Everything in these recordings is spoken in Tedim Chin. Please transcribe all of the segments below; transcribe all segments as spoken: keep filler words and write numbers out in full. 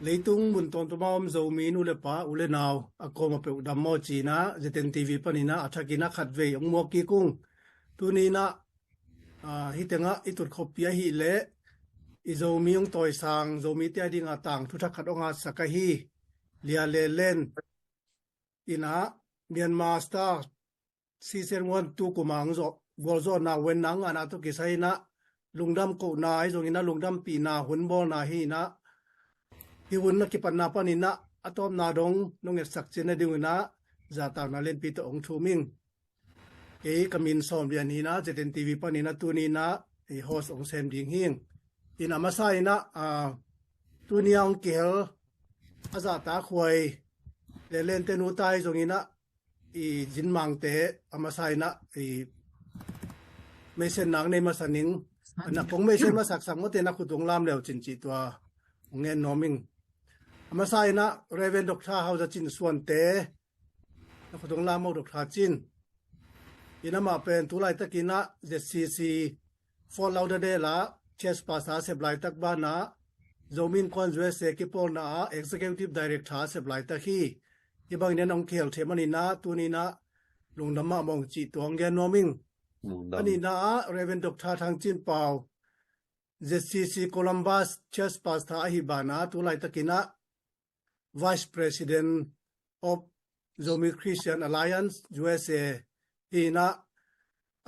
Leitung mun tuamtuam a om Zomi nu le pa, u le nau, a kawm a peuh dam maw ci-in ah, Z N T V panin ah a thakin ah khatvei hong muak kik ung. Tuni-in ah, ah, hih tengah i tut khoppi ahih leh i Zomi hong tawisang Zomite a dingah tangthu thak khat hong hatsak ahi Lia Le Llen in ah, Myanmar Star season one, two kum a hong zawh, gualzawhna, huenna ngahna tawh kisai-in ah lungdam kohna ahi zongin ah lungdampihna hun bawlna hi-in ah, hih hun a kipatna panin ah a tawpna dong nong etsak cih nading un ah zahtakna lianpi tawh hong thum ing. Kei ka min Sawm Lian hi-in ah, Z N T V panin ah tuni-in ah i host hong sem ding hi ing. In a masa-in ah, ah, tuni a hong kihel a zahtakhuai Le Llen-te nu ta ahi zongin ah, i Zin Mang-te a masa-in ah, i meisen nak nei masa ning. Na kong meisen masak sak mawte, na khut hong lam le uh cin cih tua hong ngen nuam ing. A masa-in ah Reverend Doctor Hau Za Cin Suan-te, na khut hong lam maw, Doctor Cin. In amah pen tu laitakin ah Z C C Fort Lauderdale ah Church Pastor a sep laitak banah, Zomi Innkuan U S A kipawlna ah Executive Director a sep laitak hi. Hih bangin ah hong kihel thei manin ah tuni-in ah lungdam mahmah ung cih tua hong gen nuam ing. Lungdam. A nihna ah Reverend Doctor Thang Cin Pau, Z C C Columbus Church Pastor ahih banah tu laitakin ah Vice President of Zomi Christian Alliance, U S A, hi-in ah,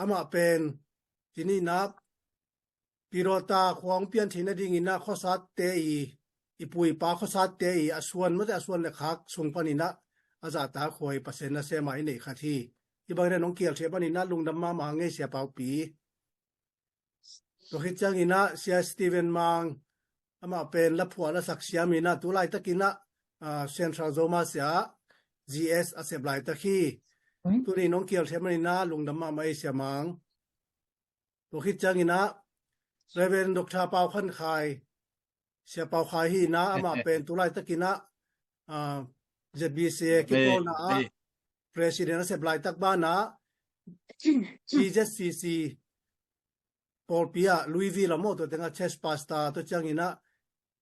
amah pen, hi-in ah, Pirota khua hong pian theih nadingin ah khuasatte i, i pu i pa khuasatte i a suan mawte, a suan le khak sung panin ah a zahtakhuai Pasian nasem a i neih khat hi. Hih bangin ah hong kihel thei panin ah lungdam mahmah ing ei, Sia Pau Pi. Tua khit ciangin ah Sia Stephen Mang, amah pen laphuah lasak siam hi-in ah tu laitakin ah, ah, Central Zomasi ah G S a sep laitak hi. Tuni-in hong kihel thei manin ah lungdam mahmah ei, Sia Mang. Tua khit ciangin ah Reverend Doctor Pau Khan Khai, Sia Pau Khai hi-in ah, amah pen tu laitakin ah, ah, Z B C A kipawlna ah President a sep laitak banah B Z C C pawlpi ah Louisville ah maw, tua tengah Church Pastor, tua ciangin ah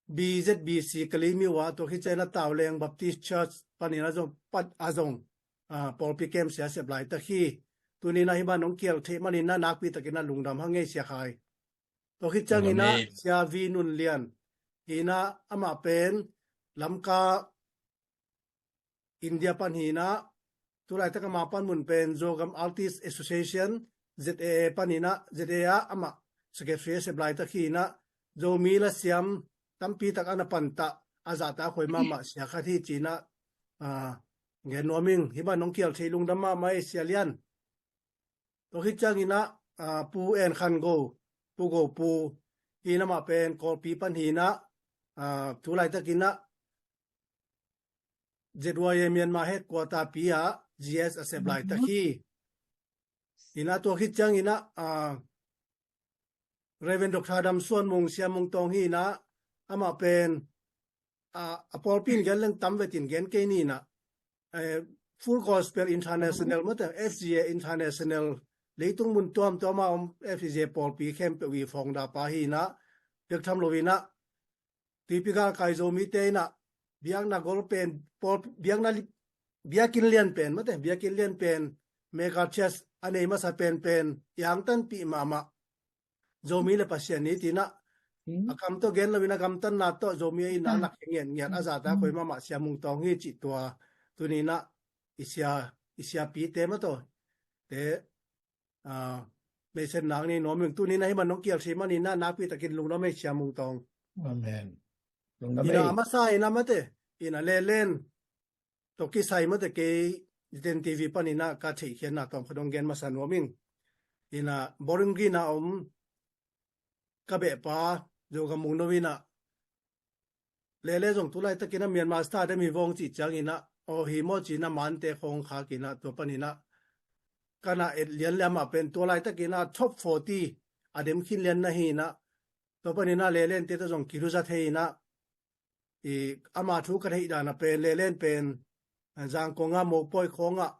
B Z B C Kalaymyo ah, tua khit ciangin ah Tawleng Baptist Church panin a zong, pat a zong, ah, pawlpi kem sia a sep laitak hi. Tuni-in ah hih bangin hong kihel thei manin ah nakpi takin ah lungdam hang ei, Sia Khai. Tua khit ciangin ah Sia Vi Nun Lian hi-in ah, amah pen Lamka, India pan hi-in ah, tu laitak amah panmun pen Zogam Artist Association, Z A A panin ah, Z A A ah amah secretary a sep laitak hi-in ah, Zomi lasiam tampi tak a na pantah a zahtakhuai mahmah sia khat hi ci-in ah, ah, gen nuam ing. Hih bangin hong kihel thei, lungdam mahmah ei, Sia Lian. Tua khit ciangin ah, ah, Pu En Khan Go, Pu Go Pu, hi-in ah amah pen Kawlpi pan hi-in ah, ah, tu laitakin ah Z Y A Myanmar headquarter pi ah G S a sep laitak hi. In ah tua khit ciangin ah, ah, Reverend Doctor Dam Suan Mung, Sia Mung Tawng hi-in ah, amah pen, ah, a pawlpi in gen leng tam vetin gen kei ni-in ah, eh, Full Gospel International mawte, F G A International, leitung mun tuamtuam a om F G A pawlpi khempeuh i founder pa hi-in ah, bek tham lo-in ah, tuipi galkai Zomite in ah biakna gol pen, pawl, biakna li-, biakinn lian pen mawte, biakinn lian pen, mega church a nei masa penpen i angtanpih mahmah Zomi le Pasian ni ci-in ah, a kam tawh gen lo-in ah gamtatna tawh Zomi a itna nak hi ngiatngiat a zahtakhuai mahmah Sia Mung Tawng hi cih tua tuni-in ah i sia, i siapite mawte, te, ah, meisen nak nei nuam ing. Tuni-in ah hih bangin hong kihel thei manin ah nakpi takin lungdam ei, Sia Mung Tawng. Amen. Lungdam ei. In ah a masa-in ah mawte, in ah Le Llen tawh kisai mawte, kei Z N T V panin ah ka theihkhiatna tawm khat hong gen masa nuam ing. In ah Bowling Green a om ka behpa Zogam Mung No in ah, Le Llen zong tu laitakin ah Myanmar Star dem hi vong cih ciangin ah, aw hi maw ci-in ah Mante khawng khak in ah, tua panin ah ka na et lian le, amah pen tu laitakin ah top forty a dem khin lian na hi-in ah, tua panin ah Le Llen-te tawh zong kiluza thei-in ah, I ama thu ka theih dan a pen, Lelen pen, eh, Zangkong a mopawi khawng ah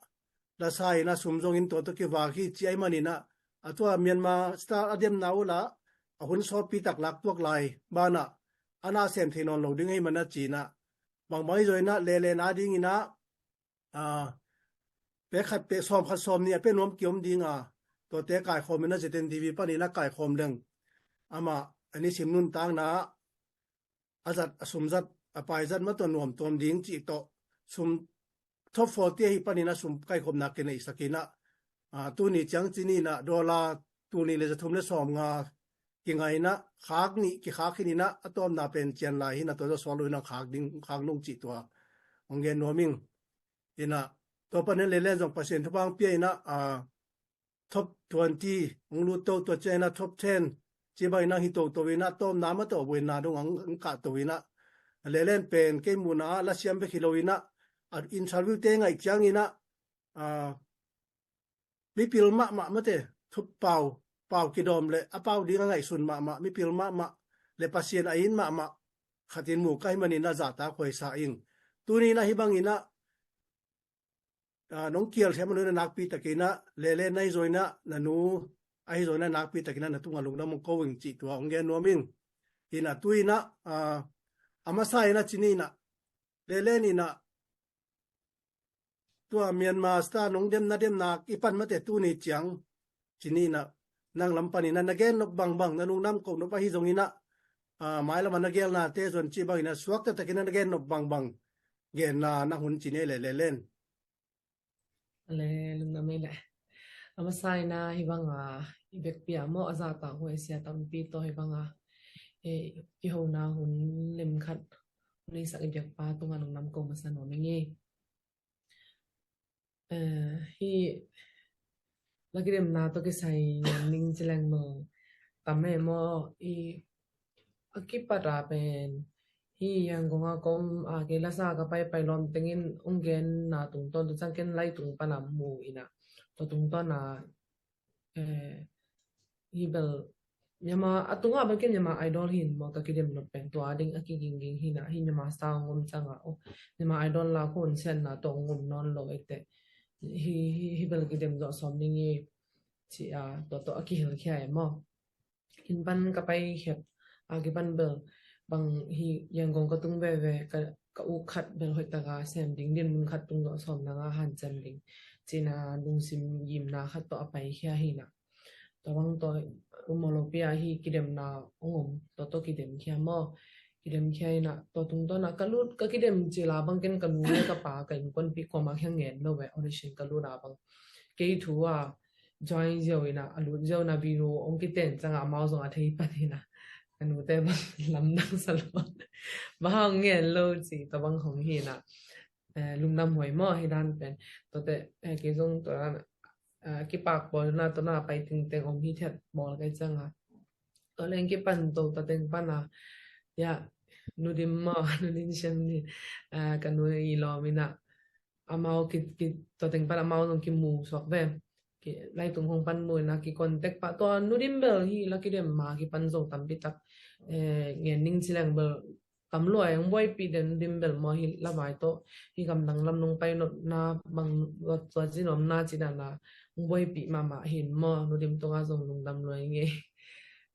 lasa in a sum zong in tua tawh kivak hi ci ahih manin a, a tua Myanmar Star a demna uh la a hun sawtpi tak lak tuak lai banah a na sem thei nawn lo ding ahih manin a ci in a, bangbang hi zaw in a Lelen a ding in a, ah, pek khat pek sawm khat sawm nih a pia nuam ki om ding a, tuate kaikhawm in a Z N T V panin a kaikhawm leng amah a nisim nuntakna ah a zat, a sum zat, a pai zat mah tawh nuam tuam ding cih tawh sum top forty ahi panin a sum kaikhopna kineihsak in a, ah, tuni ciang ci ni in a dollar tul nih le za thum le sawm nga kingai in a, khak nih kikhak hi in a, a tawpna pen cian lai hi in a, tua zawh suak lo in a khak ding, khak nung cih tua hong gen nuam ing. In a, tua panin Lelen zong Pasian thupha hong pia in a, ah, top twenty hong lut to, tua ciang in a top ten ci bang in a hi toto in a, tawpna mah tawh buaina dong hong, hong kah to in a, Lelen pen kei muhna ah lasiam bek hi lo in a, a interview te ngaih ciang in a, ah, mipil mahmah mate, thu pau, pau kidawm le a pau ding a ngaihsun mahmah, mipil mahmah le Pasian a it mahmah khat in mu ka hih manin a zahtakhuai sa ing. Tuni in a hih bang in a, ah, nong kial thiam a nu in a nakpi takin a, Lelen na hi zaw in a, na nu ahi zaw in a nakpi takin a na tungah lungdam hong ko ing cih tua hong gen nuam ing. In a tu in a, ah, a masa in a ci ni in a, Lelen in a tua Myanmar Star nong dem na demna i pan mate tuni ciang ci ni in a, nang lam panin a na gen nop bangbang, na lungdam ko nop ahi zong in a, ah, mailam a na gelnate zong ci bang in a suakta takin a na gen nop bangbang genna na hun ci ni le Lelen. Le lungdam ei le. A masa in a hih bang a i vekpi a maw a zahtakhuai sia tampi tawh hih bang a, eh, kihona hun lim khat hun i sak i biakpa tungah lungdam ko masa nuam ing ei. Eh, hih la kidemna tawh kisai ngen ning ci leng maw, tam e maw, i a kipat a pen hih Yangon a ka om a, kei lasa ka paipai lawm tengin hong genna tungtawn, tua ciang ken Laitung pan a mu in a, tua tungtawn a, eh, hih bel Myanmar a tungah bel ken Myanmar Idol hi in maw, ka kidem nop pen tua ding a kigingging hi in a, hih Myanmar Star hong om ciang a, oh, Myanmar Idol la khun siatna tawh hong om nawn lo ei teh, hih, hih, hih bel kidem zawh sawm ning ei ci a, tua tawh a kihilkhia ei maw. Inn pan ka pai khep a kipan bel bang hih Yangon ka tung veve, ka, ka uk khat bel hoih taka sem ding dinmun khat tung zawh sawm nang a hanciam ding ci in a lungsim gimna khat tawh a paikhia hi in a. Tua bang tawh um lo pi a hih kidemna hong om, tua tawh kidemkhia maw. Kidemkhia in a, tua tungtawn a ka lut, ka kidem cil a bang ken ka nu le ka pa, ka innkuanpih kuamah kiang ngen lo ve, audition ka lut a bang. Kei thu a join ziau in a, a lut ziau in a video hong kiten ciang a amau zong a thei pan in a, ka nute bang lamdang sa lo. Bang hang ngen lo ci, tua bang hong hi in a, eh, lungdam huai maw hih dan pen. Tuate, eh, kei zong tua dan, eh, kipak bawl na, tua na pai tengteng om hi thiat bawl ka hih ciang a. Tua leng kipan to, tua teng pan a, ya, Nu Dim maw, Nu Dim Siam Ni, eh, ka nu i lawm in a, amau ki, ki, tua teng pan amau zong kimu suak ve. Ki, Laitung hong pan mu in a ki contact pah, tua Nu Dim bel hih la kidem ma kipan zong tampi tak, eh, ngen ning ci leng bel tam lua ei, hong buaipih den Nu Dim bel maw, hih la vai tawh, hih gamdang lam nong pai nopna bang, tua, tua ci nopna ci dan a hong buaipih mahmah hi in maw, Nu Dim tungah zong lungdam lua ing ei.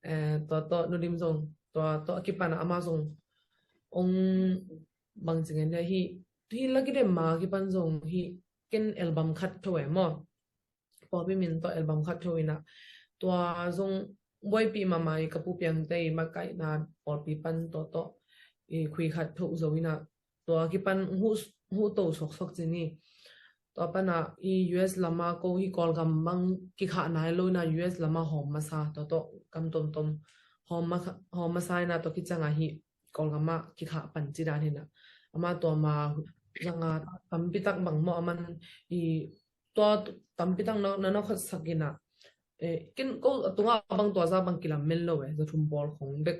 Eh, tua tawh Nu Dim zong, tua tawh a kipan a amah zong hong bang ci ngen le hih, hih la kidem ma kipan zong hih ken album khat tho ei maw. Pawlpi min tawh album khat tho in a, tua zong buaipih mahmah i ka pu Piangte i makaihna pawlpi pan tua tawh i khui khat tho zo in a, tua kipan huh, huh to suaksuak ci ni. Tua pan a i U S lam a ko hih Kawlgam bang kikhah nai lo in a, U S lam a hawm masa, tua tawh gam tomtom hawm ma, hawm masa in a, tua kiciang a hih Kawlgam ah kikhah pan ci dan hi in a. Amah tua ma zang a tampi tak bang maw, aman i tua tampi tak na, na, na khawtsak in a. Eh, ken ko a tungah bang tua zah bang kilamen lo ei, za thum pawl khong bek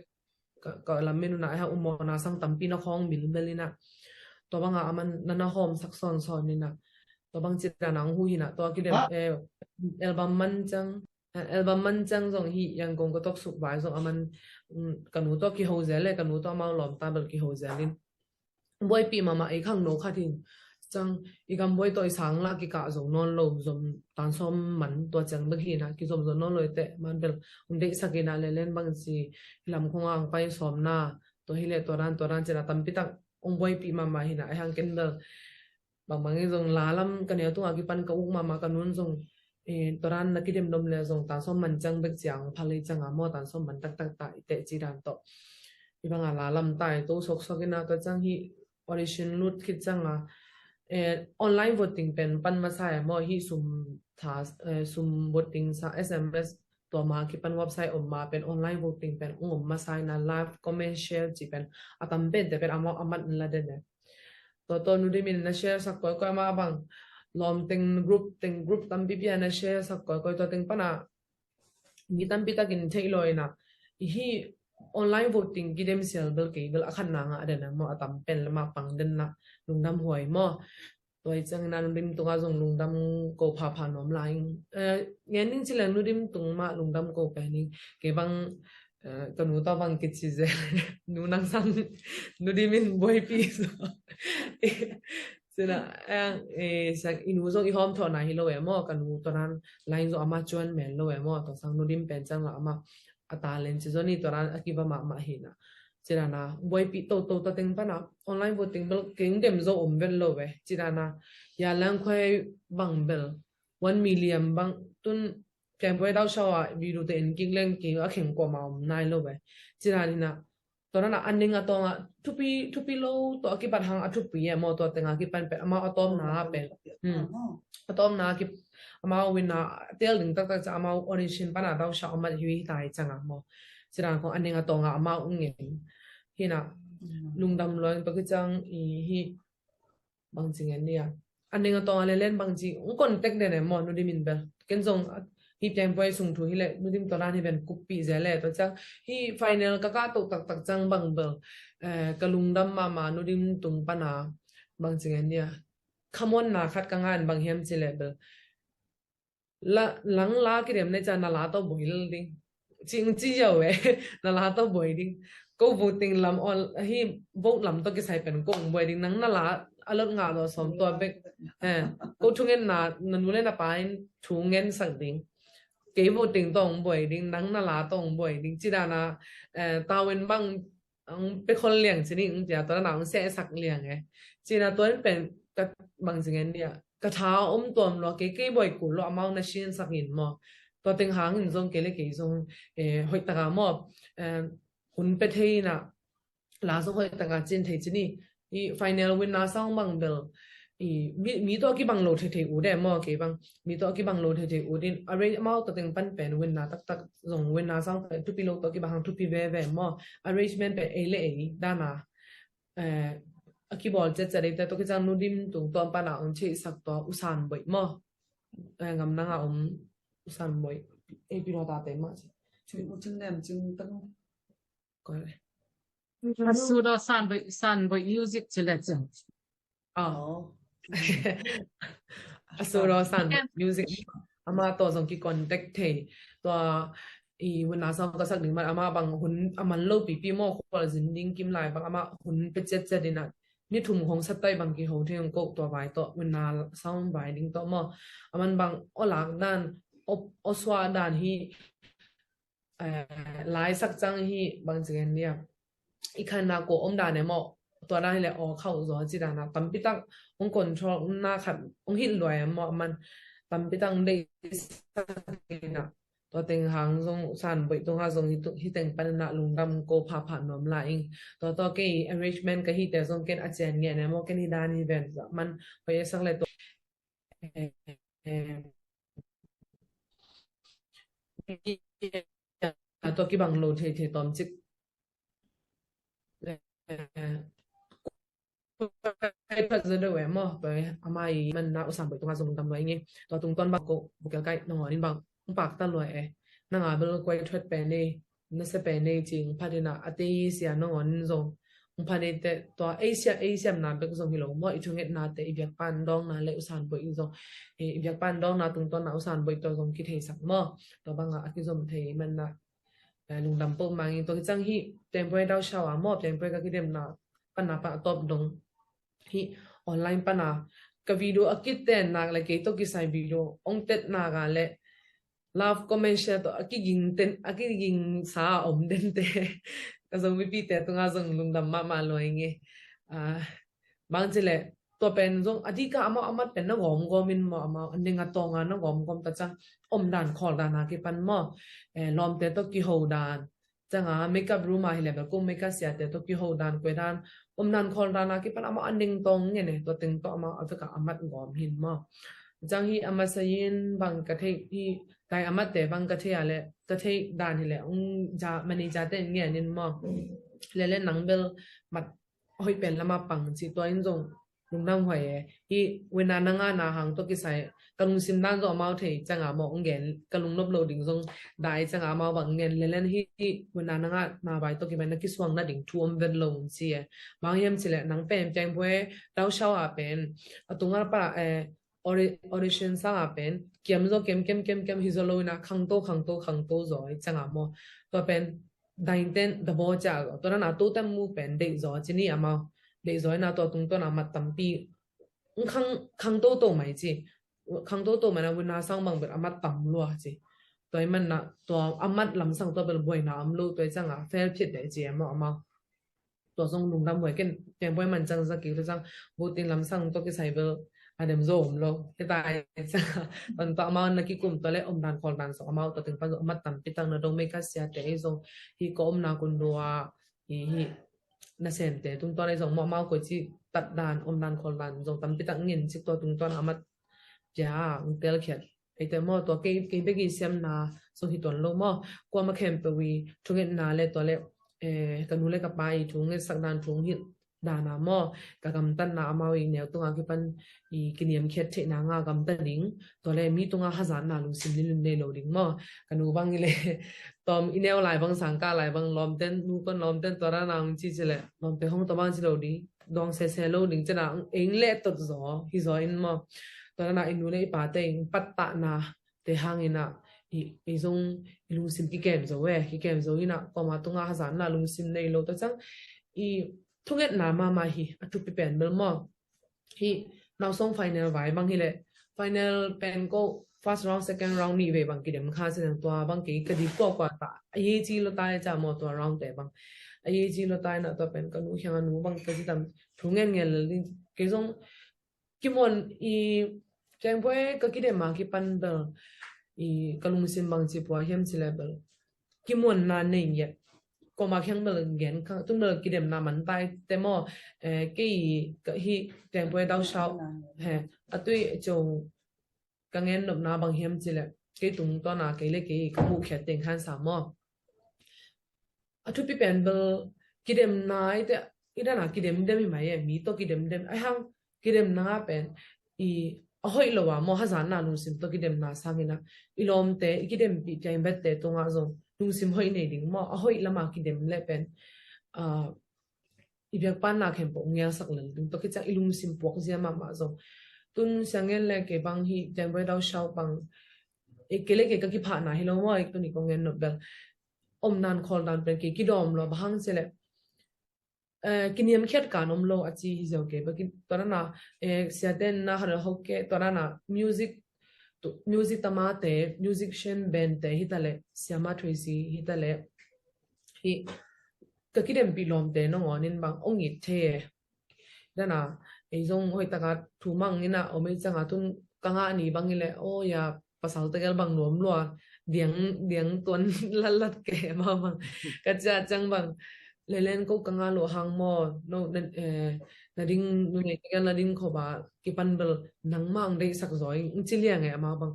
ka, ka lamen uh in a, eh, um mawhna sang tampi na khawng milmel in a. Tua bang a aman na, na hawmsak sawnsawn in a. Tua bang ci dan a hong huh hi in a, tua kidem, eh, album man ciang, eh, album man ciang zong hih Yangon ka tuaksuk vai zong aman, mm, ka nu tawh kiho zel le, ka nu tawh amau lawmta bel kiho zel in. buaipih mahmah ei khangno khat hin. Ciang i gam buai tawh i sang lah kikah zo nawn lo, zom tan sawm man tua ciang bek hi na, kizom zo nawn lo i teh man bel, hun deihsak i na lelen bang ci, i lam khong ang pai sawm na, tua hi leh tua dan, tua dan ci na tampi tak hong buaipih mahmah hi na, a hang ken bel, bang bang i zong la lam ka neu tungah kipan ka uk mahmah ka nun zong, eh, tua dan na kidem dom le zong tan sawm man ciang bek ciang phal i ciang a maw, tan sawm man taktak ta i teh ci dan tawh. I bang a la lam tai to sok sok i na tua ciang hi audition lut khit ciang a, eh, online voting pen pan masa e maw, hi sum tha, eh, sum voting sa S M S tua ma kipan website om ma pen online voting pen ong om masa i na live comment share ci pen a tam pen te pen amau a mat la den e. Tua tua Nu Dim in na share sak koi koi ma bang lawm teng group teng group tampi pi a na share sak koi koi tua teng pan a mi tampi takin theih lo i na, i hi online voting kidem sial bel kei bel a khat na ngah den a maw, a tam pen lama pang den na lungdam huai maw. Tua i ciang i na Nu Dim tungah zong lungdam ko phapha nuam lai ing. Eh, ngen ning ci leng Nu Dim tung mah lungdam ko pen ing. Kei bang, eh, ka nu tawh bang kici ze. Nu nang sang Nu Dim in buaipih zo. Ci na, eh, eh, sang i nu zong i hawm thawh na hi lo e maw, ka nu tua nan line zong ama cuan men lo e maw, tua sang Nu Dim pen ciang la ama a talent ci zong i tua nan a kiva mahmah hi na. Ci na na, buaipih toto ta teng pan a, online voting bel keng dem zo om vet lo e. Ci na na, ya lang khuai bang bel, one million bang tun Piang Buai Dau Shau a video te en kik leng keng a kheng kuamah om nai lo e. Ci na ni na, tua na na a ning a tawng a thupi, thupi lo tawh a kipat hang a thupi e maw, tua teng a kipan pen amau a tawm na pen. Hmm. A tawm na ki, amau win na tel ding taktak ca amau audition pan a Dau Shau a mat hi hi tai ciang a maw. Ci dan khong a ning a tawng a amau ung ngen. Hi na lungdam lo ing tua ki ciang i hi bang ci ngen ni a. A ning a tawng a lelen bang ci ung contact den e maw, Nu Dim in bel. Ken zong hi Piang Buai sung thu hi leh Nu Dim tua nan hi ben kuppih ze le tua ciang hi final ka kah to taktak ciang bang bel, eh, ka lungdam mahmah Nu Dim tung pan a bang ci ngen ni a. Khamuanna khat ka ngah in bang hiam ci leh bel, la, lang la kidem ne ca na la tawh buai ding. Cing ci yau e, na la tawh buai ding. Ko voting lam on, hi vote lam tawh kisai pen ko ong buai ding. Nang na la a lot ngah lo sawm tua bek. Eh, ko thungen na, na nu le na pa in thungen sak ding. Kei voting tawh ong buai ding, nang na la tawh ong buai ding. Ci dan a, eh, tawin bang ang pe khol liang ci ni, ang tia tua na ang seh sak liang e. Ci na tua in pen ka bang ci ngen ni a. Ka tha om tuam lua kei, kei buai kul lua amau na sin sak in maw. Tua teng hang in zong kei le kei zong, eh, hoih taka maw, eh, hun pe thei na la zong hoih taka cin thei ci ni. I final win na sang bang bel i mi, mi tawh kibang lo thei thei u de maw, kei bang mi tawh kibang lo thei thei u din arrange amau tawh teng pan pen win na taktak zong win na sang pen thupi lo tawh kibang hang thupi veve maw, arrangement pen ei le ei dan a, eh, a kibawl cetcet ei te tawh kicang Nu Dim tung tawm pan a ong thei sak tua U San Boih maw, eh, ngam nang a om U San Boih ei pi lo ta te maw ci. Cing u cing nem cing tang. Koi le. A su do San Boih, San Boih music ci le cin. Oh. A su do San Boih music. Ama tawh zong ki contact thei. Tua i win na sang ka sak ding man ama bang hun a man lo pipi maw, khual zin ding kim lai bang ama hun pe cetcet in a. Ni thum khong sa tai bang ki ho thei ong ko tua vai tawh win na sang vai ding tawh maw. Aman bang o lak dan, o, o suah dan hi, eh, lai sak cang hi bang ci ngen ni a. I khan na ko om dan e maw. Tua dan hi le aw khauh zaw ci dan a. Tampi tak ong control na khat ong hilh lua e maw, aman tampi tak ong deih sak in a. Tua teng hang zong San Boih tung a zong hi tu, hi teng pan na lungdam ko phapha nuam lai ing. Tua tua kei arrangement ka hi te zong ken a cian ngen e maw, ken hi dan hi ven. Man hoih e sak le tua. Eh, eh, a tua kibang lo thei thei tawm cik. Eh, kai thuat zaw deuh e maw, tua ama i man na U San Boih tungah zong tam lua i nge. Tua tungtawn bang ko bukel kai nangawn in bang ong pakta lua e. Nanga bel kai thuat pen e. Nasa pen e cing phatin a, a te sia nangawn in zong ong phan e te tua ei sia, ei siamna bek zong hi lo maw, i thungetna te i biakpan dawngna le U San Boih in zong, eh, i biakpan dawngna tungtawn na U San Boih tua zong kitheisak maw. Tua banga a kizom thei man na, eh, lungdam peuh mang in tua kicang hi Piang Buai Dau Shau a maw, Piang Buai ka kidemna pan na pa a tawp dong Hih online pana ka video a kiten nak le kei tawh kisai video ong tet nak a le love comment share tawh a kiging ten a kiging sa a om den te ka Zomipite tunga zong lungdam mahmah lua ing e. Bang ci le tua pen zong a dika amau a mat pen na gawmgawm in maw, amau a ning a tawnga na gawmgawm ta ciang omdan khawldan a kipan maw, lawmte tawh kiho dan cianga makeup room a hi le bel ko makeup siate tawh kiho dan koi dan omdan khawldan a kipan amau a ning tawng ngen e, tua teng tawh amau a veka a mat gawm hin maw. Ciang hi a masa in bang ka thei hi tai a matte bang ka thei a le ka thei dan hi le ong ja manager te ngen in maw. Le le nang bel mat hoih pen lama pang ci tua in zong lungdam huai e. Hi wena na nga na hang tawh kisai ka lungsim dan zong amau thei cianga maw ong gen ka lungnop lo ding zong dai cianga amau bang ngen le len hi wena na nga na bai tawh kimai na kisuang na ding thu om vet lo ci e. Bang hiam ci le nang pen piangpue dau shau a pen a tunga pa e audition sanga pen kiam zo kem kem kem kem hi zo lo ina khangto khangto khangto zo i cianga maw. Tua pen dainten dabo cia zo tua na to tem mu pen deih zo ci ni amau. Deih zo ina tua tungtawn a mat tampi khang khangto to mai ci. Khangto to mai na wina sang bang bel a mat tam lua ci. Tua i man na tua a mat lam sang tua bel buai na am lo tua i cianga fel phit deh ci amau amau. Tua zong lungdam huai ken piangpue man ciang zaki tua ciang butin lam sang tua kisai bel a dem zo om lo. Hitai cianga ton tua amau na kikum tua le omdan khawldan zong amau tua teng pan zong a mat tampi tak na dong makeup siate ei zong hi ko omna kun dua hi hi na sente tungtawn ei zong maw amau koi ci tatdan omdan khawldan zong tampi tak ngin ci tua tungtawn a mat pia ung telkhiat. Eite maw tua kei kei beki siamna zong hi tuan lo maw. Kuama khempeuh i thungetna le tua le ka nu le ka pa i thunget sakdan thung hi dana maw ka gamtatna amau i neu tunga kipan i kiniamkhiat theihna nga gamta ding tua le mi tunga hazatna lungsim lilim nei lo ding maw. Ka nu bang i le tawm i neu lai bang sangka lai bang lawmten nu kon lawmten tua dana ung ci ci le lawmte hong tua bang ci lo ding dawng sese lo ding cina eng le tot zaw hi zaw in maw. Tua dana i nu le i pate ing pattahna te hangina i zong i lungsim kikem zo e kikem zo ina koma tunga hazatna lungsim nei lo ta ciang i thungetna mama hi a thupi pen bel maw. Hi nausong final vai bang hi le final pen ko first round second round ni ve bang kidem kha cina tua bang kei ka di kua kua ta a ye ci lo ta e ca maw tua round te bang a ye ci lo ta ina tua pen ka nu hiang a nu bang ka ci tam thungen ngel kei zong kimuan i kengpue ka kidem a kipan bel i ka lungsim bang ci pua hiam ci le bel kimuanna nei ngiat koma khiang bel gen ka tun bel kidemna man tai te maw. Kei ka hi kengpue dau shau he a tui co ka ngen nopna bang hiam ci le kei tung tawna kei le kei ka muh khiat teng khan sa maw. A thupi pen bel kidemna i te i dana kidem dem i mai e mi to kidem dem ai hang kidemna pen i a hoih lo a maw hazatna lungsim to kidemna sangina i lawmte i kidempi piang bette tunga zong lungsim hoih nei ding maw a hoih lama kidem le pen i biakpanna khempeuh ngialsak lel ding to kiciang i lungsim puak zia mahmah zong tun siangel le kei bang hi piang boi dau shau bang kei le kei ka kiphahna hi lo maw i tuni kong ngen nop bel omdan khawldan pen kei kidawm lo bang hang se le kiniamkhiat kan om lo a ci hi zo kei baki tua dana siaten na hal ho ke tua dana music music tamate musician band te hi ta le siama thuisi hi ta le hi ka kidempi lawmte nongawnin bang ong it the dana ei zong hoitaka thumang ina om ei canga tun ka ngah ni bang ile o ya pasal tegel bang nuam lua diang diang tuan latlat ke ma bang ka cia cang bang lelen ko ka nga lo hang maw no na ding nunei tegel na ding kho ba kipan bel nang mang dei sak zoi ng ci liang e ma bang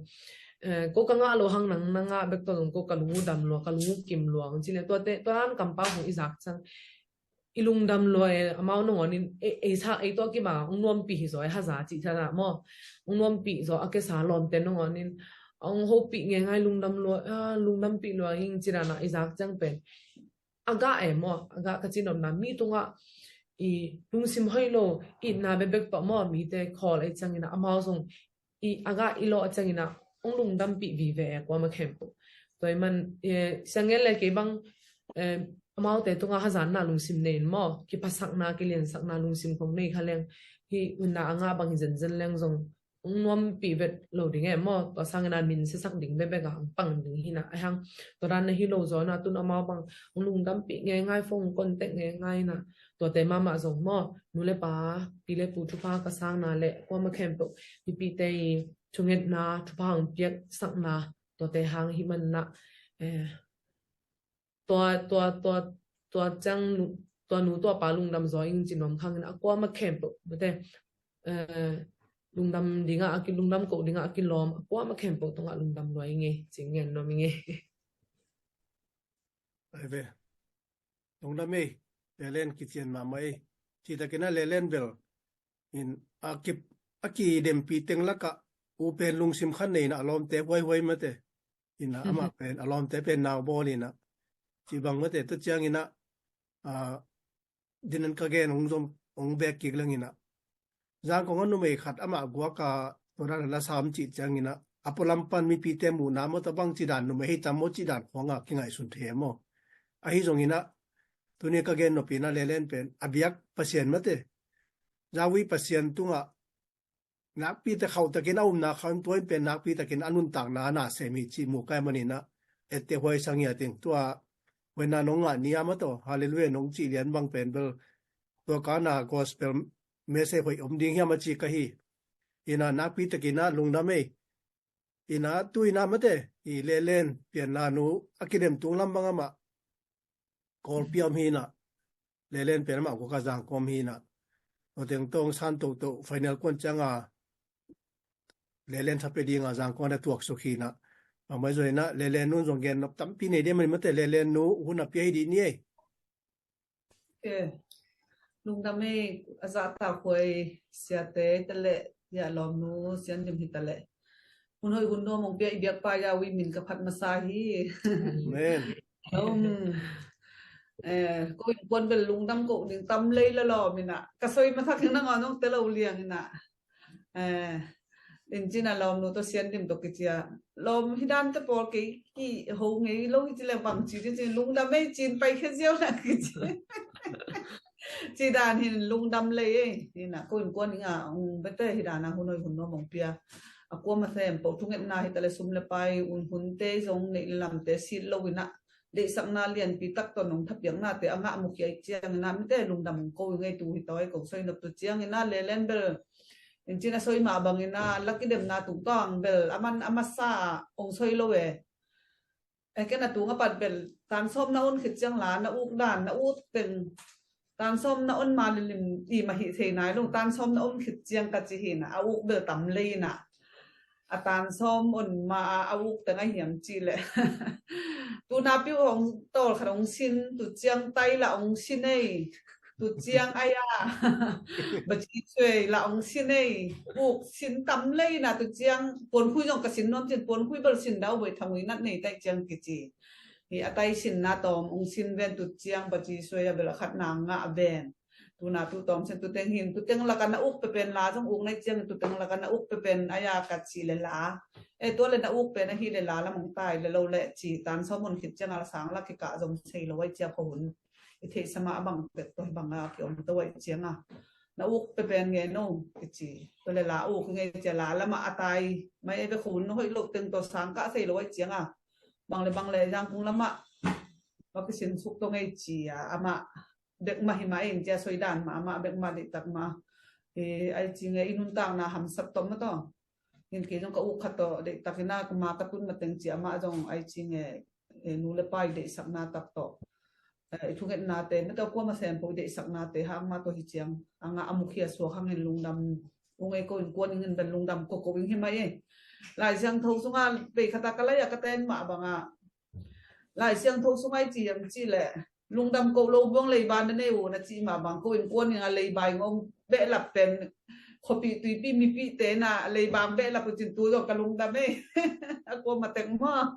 ko ka nga lo hang nang na nga bek to ko ka lungu dam lua ka lungu kim lua ng ci le tua te tua an kampa hong i zak cang i lungdam lua e amau nongawnin ei sa ei tua kima ong nuampi hi zaw e haza cih thana maw ong nuampi zaw a kesa lawmte nongawnin ong hopih nge ngai lungdam lua lungdampi lua ing ci dana i zak ciang pen a gah e maw a gah ka cinopna mi tungah i lungsim hoih lo itna bebek tawh maw mite khawl ei ciangina amau zong i a gah i lawh a ciangina ong lungdampih vive e kuama khempeuh tua i man siangel le kei bang amaute tunga hazanna lungsim nei in maw kipasakna kiliansakna lungsim khong nei kha leng unna a ngah bang hi zenzen leng zong hong nuampih vet lo ding e maw. Tua sangin a min siasak ding bekbek a hong pang ding hi na. Ahi hang tua dan na hi lo zaw na tun amau bang hong lungdampih ngeingai, phone contact ngeingai na. Tuate mahmah zong maw, nu le pa, pi le pu thupha ka sangna le kuama khempeuh mipite i thungetna thupha hong piaksakna tuate hang hi man na. Eh, tua tua tua tua ciang tua nu tua pa lungdam zaw ing ci nuam khang in a kuama khempeuh mate, eh, lungdam dinga a ki lungdam ko dinga a kilawm a kuama khempeuh tungah lungdam lua ing e ci ngen nuam ing e. Ai ve. Lungdam ei, Lelen kician mahmah ei. Citakin a Lelen bel in a ki a kidempi teng lakah u pen lungsim khan nei na a lawmte huaihuai mate. Ina amah pen a lawmte pen nau bawl ina ci bang mate tu ciang ina, a, dinan ka gen hong zom hong bek kik leng ina. Zangkong a numei khat amah guak a tua dan a la sam cih ciang ina a pualam pan mipite muhna maw tua bang ci dan numei hei tam maw ci dan khuanga kingaihsun thei maw. Ahi zong ina tuni ka gen nop ina Lelen pen a biak Pasian mate. Zawi Pasian tungah nakpi tak khauh takin a umna khauh in tua in pen nakpi takin a nuntakna a na sem hi cih mu kai manin a ette huai sang hi a ting tua huaina nong ngah ni a maw taw Hallelujah nong cih lian bang pen bel tua ka na gospel message hoih om ding hiam a ci ka hi. Ina nakpi takin a lungdam ei. Ina tu ina mate i Lelen pianna nu a kidem tung lam bang amah Kawlpi om hi na. Lelen pen amah kua ka Zangkong om hi na. Tua teng tawng san toto final kuan cianga Lelen thape dinga Zangkong a tuak suk hi na. Bangmai zoi na Lelen nun zong gen nop tampi nei dia mani mate Lelen nu hun a pia hi di ni ei. Eh, lungdam ei a zahtak huai siate tale ya lawmnu sian dim hi tale. Hun hoih hun nuam hong pia i biakpa ya ui min ka phat masa hi. Amen. Um, eh, ko in kuan bel lungdam ko ding tam lei la lawm ina ka soi masak ina ngon nong te lo liang ina. Eh, in cina lawmnu to sian dim to kicia lawm hi dan te pawl kei ki ho ngei lo hi ci le bang ci di ci lungdam ei cin pai khe ziau na kici. Ci dan hin lungdam lei ei ina ko in kuan inga ung bete hi dan a hun hoih hun nuam hong pia. A kuama sem po thungetna hi tale sum le pai un hunte zong neih le lamte sit lo ina deihsakna lianpi tak tawh nong thapiaknate a ngah mukhia i ciangina mite lungdam ko i ngei tu hi tawi ko soi nop tu ciangina Lelen bel in cina soi mah bangina la kidemna tungtawng bel a man a masa ong soi lo e. E ken a tunga pat bel tansawm na on khit ciang la na uk dan na uk teng tansawm na on ma lilim i mah hi thei nai lo tansawm na on khit ciang ka ci hi na a uk bel tam lei na. A tansawm on ma a a uk teng a hiam ci le. Tuna piu hong tawl khat hong sin tu ciang tai la hong sin ei. Tu ciang aya. Ba ci suai la hong sin ei. Uk sin tam lei na tu ciang puan khui zong ka sin nuam cin puan khui bel sin dau boi thangui nat nei tai ciang kici. Hi a tai sin na tawm hong sin ven tu ciang ba ci suai a bel a khat na ngah ven. Tuna tu tawm sen tu teng hin tu teng laka na uk pepen la zong uk nai ciang tu teng laka na uk pepen aya ka ci le la. E tua le na uk pen ahi le la lam ong tai le lo le ci tansawm on khit ciang a la sang la kikah zong sei lo ai cia pho hun. I theih sama a bang pek to bang a ki om to ai ciang a na uk pepen nge no kici. Tua le la uk nge cia la lama a tai mai e be khun hoih lo teng to sang kah sei lo ai ciang a. Bang le bang le zang kung lama ba kisin suk to ngei ci a ama bek mah hi mah in cia soi dan mah amah bek mah deihtak mah. Ai ci nge i nuntakna hamsat tawh mah tawh. Hin kei zong ka uk khat tawh deihtak ina kuma ka tun mateng ci amah zong ai ci nge nu le pa i deihsakna tak tawh. I thungetnate mah tawh kuama sem po i deihsaknate hang mah tawh hi ciang a ngah a mukhia suak hangin lungdam ung ei ko in kuan ing in ben lungdam ko ko ing hi mah ei. Lai Siangtho sunga bei khata ka lai a ka ten mah banga Lai Siangtho sungai ci hiam ci le lungdam ko lo buang leiba na nei uh na ci mah bang ko in kuan ing a leiba ing ong behlap pen khuapi tuipi mipi te na leiba ong behlap uh cin tu zong ka lungdam ei. A kua matek maw.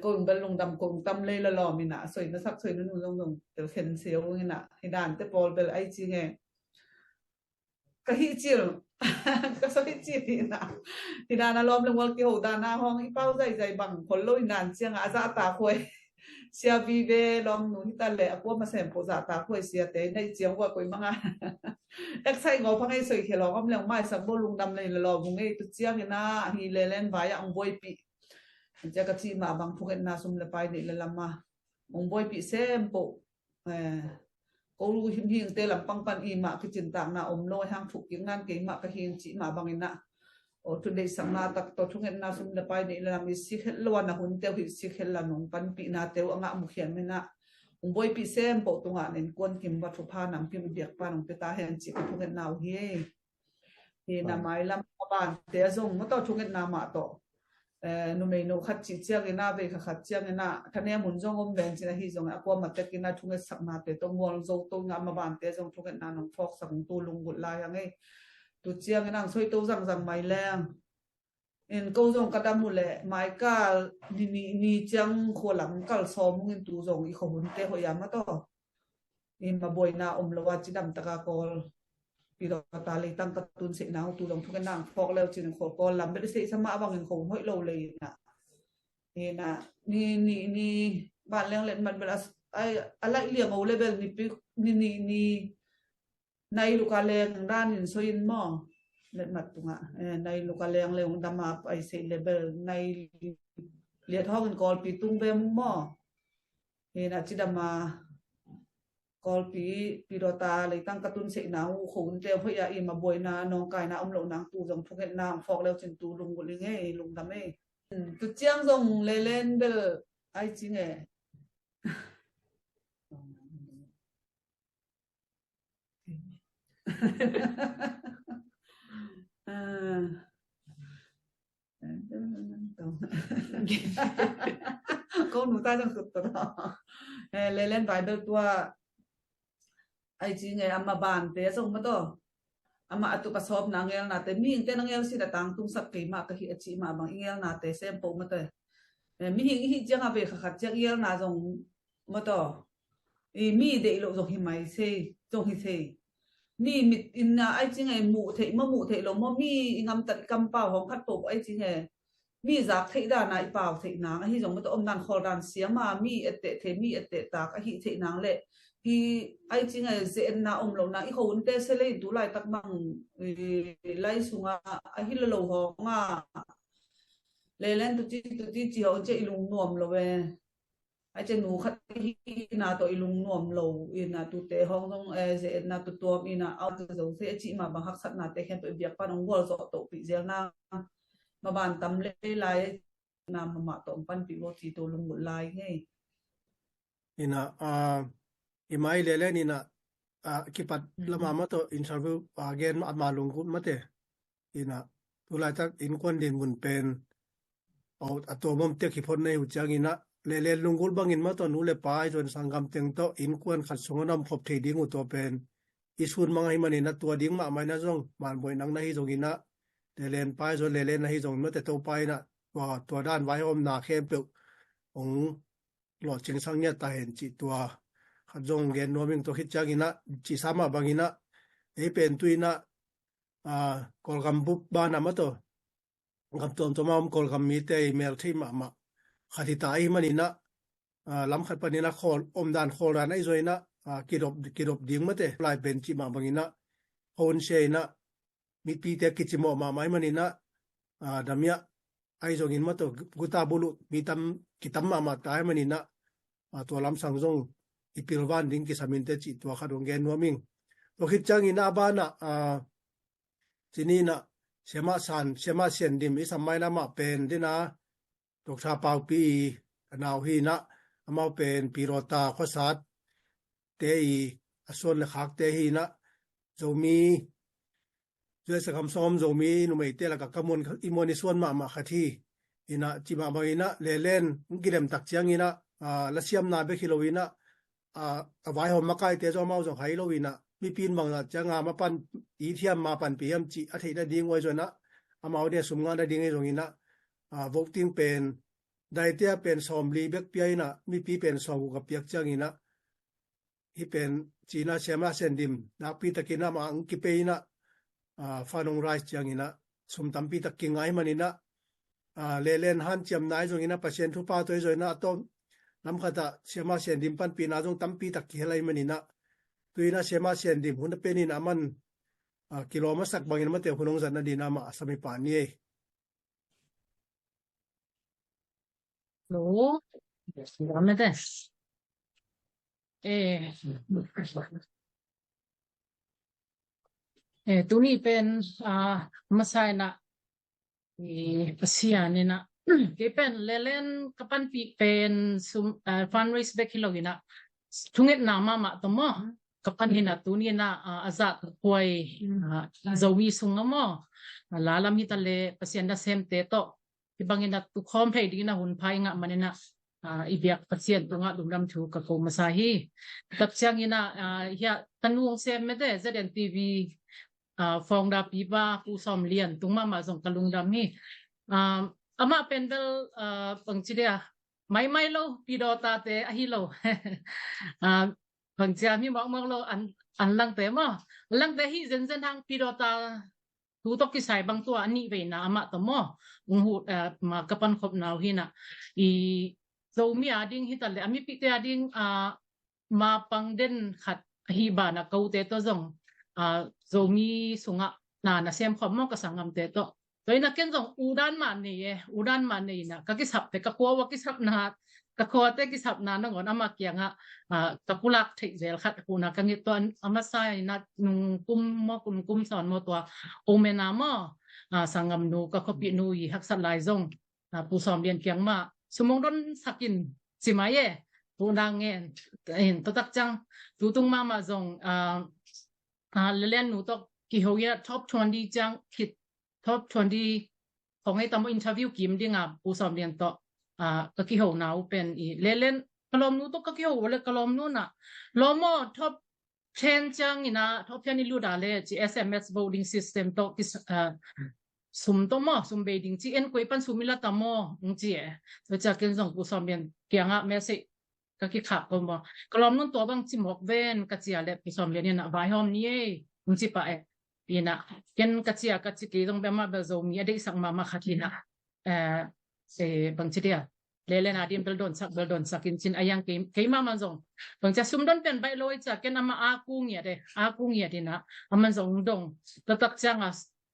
Ko in bel lungdam ko in tam lei la lawm ina soi na sak soi na nu zong zong tel khen sio ung ina hi dan te pawl bel ai ci nge. Ka hih cil ka soi cil hi na hi dan a lawm le mual kiho dan a hong i pau zaizai bang khol lo hi dan ciang a zahtak huai sia vive lawm nu hi ta le a kua masem po zahtak huai sia te na i ciang ua koi manga Excite ngawh phang ei soi khia lawng om leng maisak bo lungdam lei la lawm ung ei. Tu ciangin ah hi lelen vai ah ong buaipih. Cia ka cih mah bang thungetna sum le pai neih le lam a ong buaipih sem poh. Eh, ko lu him hing te lampang pan i mah kicin takna om lo hang thuk kik nan kei mah ka hing cih mah bangin ah. O tu deihsakna tak tawh thungetna sum le pai neih le lam i sik het lo a na hun teu hi sik het la nong panpihna teu a ngah mukhiam in ah. Ong buaipih sem poh tungah nen kuan kim va thupha nam kim i biak pan ong pia ta hen cih ka thungetna uh hi. Hi na mailam a bante a zong mawtaw thungetna mah tawh. Eh, numei no khat cih ciangin ah vei kha khat ciangin ah thanem hun zong om ven cin ahi zong a kua matek in ah thungetsaknate tawh mual zo to ngah ma bante a zong thungetna nong phawksak ung tu lunggulh lai hang ei. Tu ciangin ang soi to zangzang mai leng. In ko zong ka dam uh leh maikal ni ni ni ciang khua lam kal sawm ung in tu zong i khuahunte hoih a mawtaw. I ma buaina om lo a cidam taka kawl. Pi lo ta leitang ka tun seihna uh tu zong thungetna ang phawk leu cin khuah kawl lam bel i seihsa mah bangin khuahun hoih lo lei na. Ni na ni ni ni ban leng let man bel a laih liang o le bel ni pi ni ni ni nai luka leng dan in soi in maw. Let mat tungah eh, nai luka leng leng dama pai seih le bel nai liat hawng in kawlpi tung ve mung maw. Hena cidama kawlpi pi dawta leitang ka tun seihna uh khuahun teu hoih a i ma buaina nawngkaina om loh nang tu zong thungetna ang phawk leu cin tu lunggulh i ngei lungdam ei. Tu ciang zong lelen bel ai ci nge. Ko nu ta zong sut to. Lelen Bible tua ai ci nge ama bante a zong maw taw. Ama a tuk a sawpna ngelnate mihingte na ngel sin a tangtungsak keimah ka hi a cih mah bang i ngelnate sem poh maw taw. Mihing i hih ciang a vei kha khat ciang i ngelna zong maw taw. I mi deih loh zong hi mai sei zong hi sei. Mi mit in na ai ci nge muh theih maw muh theih lo maw mi i ngamtat i kampau hong khat poh ai ci nge. Mi zak theih dana i pau theih nang ahi zong mawtaw omdan khawldan siama mi etteh thei mi etteh tak ahi theih nang le hi ai ci nge ze-etna om lo nang i khuahunte se lei tu laitak bang lai sunga ahi lo lo hawnga lelen tuti tuti ci hawng cia i lungnuam lo e. Ai cia nu khat hina tawh i lungnuam lo ina tute hawng zong ze-etna tutuam ina au zo thei a cih mah bang haksatnate khempeuh i biak pan hong gualzawh tohpih zelna maban tam lei lai na mamah tawh hong panpih vo ci to lunggulh lai ngei. Ina i mai lelen ina kipat lama mawtaw interview gen ama lunggulh mate. Ina tulaitak innkuan din mun pen a tuamom tek hi phot nei uh ciangin ah lelen lunggulh bangin mawtaw nu le pa i zon sanggam teng tawh innkuan khat sungah na om khop thei ding uh tua pen i sun mang ahi manin ah tua ding mahmah ina zong manbuai nang na hi zongin ah lelen pa i zon lelen na hi zongin mawtaw Topa ina tua dan vaihawmna khempeuh hong lawhcing sang ngiat ta hen cih tua khat zong gen nuam ing. Tua khit ciangin ah cihsa mah bangin ah ei pen tu in ah Kawlgam bup banah mawtaw gam tuamtuam a om Kawlgam mite i mel theih mahmah khat hi ta ahi manin ah lam khat panin ah khawl omdan khawldan ahi zongin ah kidop kidop ding mate lai pen cih mah bangin ah hon sia in ah mipite kicimawh mahmah ahi manin ah damiah ahi zongin mawtaw guta buluh mi tam kitam mahmah ta ahi manin ah tua lamsang zong i pilvan ding kisam inte cih tua khat hong gen nuam ing. Tua khit ciangin ah a banah cini in ah siamah san siamah sian dim i sam mai lamah pen dina Doctor Paupi i a nau hi in ah amau pen Pi Rota khuasat te i a suan le khakte hi in ah Zomi U S a gam sawm Zomi numeite lakah ka muan i muan i suan mahmah khat hi. Ina cih mah bangin ah lelen hong kidem tak ciangin ah lasiamna bek hi lo in ah a vaihawm makaite zong amau zong hai lo in ah mipi in bangzah cianga ma pan i thiam ma panpih hiam cih a theih nading uai zong ah amau nia sum ngah nading ahi zongin ah voting pen daite a pen sawmli bek pia in ah mipi pen sawmguk a piak ciangin ah hih pen cina siamah sian dim nakpi takin amah ang kipei in ah fan hong rise ciangin ah sum tampi tak kingai manin ah lelen hanciamna ahi zongin ah Pasian thupha tawh ahi zongin ah a tawm lam khatah siamah sian dim panpihna zong tampi tak kihel ahi manin ah tu in ah siamah sian dim hun a penin ah man a, kilawm a sak bangin amate hun hong zat nadin amah a samipa ni ei. Lo. Lo mete. Eh. Eh, tuni pen, a, masa inah, i, Pasian inah, kei pen Lelen ka panpih pen sum, a, fundraise bek hi lo inah, thungetna mahmah tawh maw, ka pan inah tuni inah, a, a zah ka khuai, a, Zomi sungah maw, a, la lam hi ta leh Pasian nasemte tawh hih bangin a tukhawm thei dingin a hun pha i ngah manin ah, a, i biak Pasian tungah lungdam thu ka ko masa hi. Tak ciangin ah, a, hiah tanu hong sem mete Z N T V, a, founder pipa Pu Sawm Lian tung mahmah zong ka lungdam hi. A, amah pen bel, a, bangci dia, maimai lo, pidawtate ahi lo. A, bangcia mi mawkmawk lo, an, an langte maw. An langte hi zenzen hang pidawta tu tawh kisai bang tua a nih veina amah tawh maw. Ung hu, eh, ma ka pankhopna uh hinah. I Zomi a ding hi ta leh, a mipite a ding, ah, ma pang den khat ahi banah kote tawh zong, ah, Zomi sungah na, na sem khawm maw ka sanggamte tawh. Tua inah ken zong udan mah nei e, udan mah nei inah ka kisapte, ka khua uh a kisapna, ka khuate kisapna nangawn amah kiangah, ah, ka pulak theih zel khat a kuna ka nget tua a masa inah nung kum maw, kum, kum sawn maw tua omena maw, ah, sanggamnu, ka khuapihnu i haksat lai zong, ah, Pu Sawm Lian kiang mah sum hong donsak in ci mai e, pu nang ngen. Tua tak ciang tutung mahmah zong, ah, ah, Lelen nu tawh kiho inah top twenty ciang khit, top twenty khong ei tam maw interview kim dinga Pu Sawm Lian tawh, ah, ka kihona uh pen i Lelen ka lawmnu tawh ka kiho uh le ka lawmnu nah lawm aw top ten ciang inah top ten i lut a le ci S M S voting system tawh ki, ah, sum tawh maw, sum bei ding ci en koi pan sum i la ta maw, ung ci e. Tua ciah ken zong Pu Sawm Lian kiangah message ka kikhak ko maw. Ka lawmnun tua bang ci mawk ven ka cia le Pu Sawm Lian inah vaihawm ni ei, ung ci pah e. Inah ken ka cia ka ci kei zong bia mah bel Zomi a deihsak mahmah khat inah, eh, eh, bangci dia, Lelen a din bel donsak, bel donsak in cin a yang kei, kei mahmah zong bangcia sum don pen baih lo ei cia ken amah a ku ngiat e, a ku ngiat inah aman zong dong. Tua tak cianga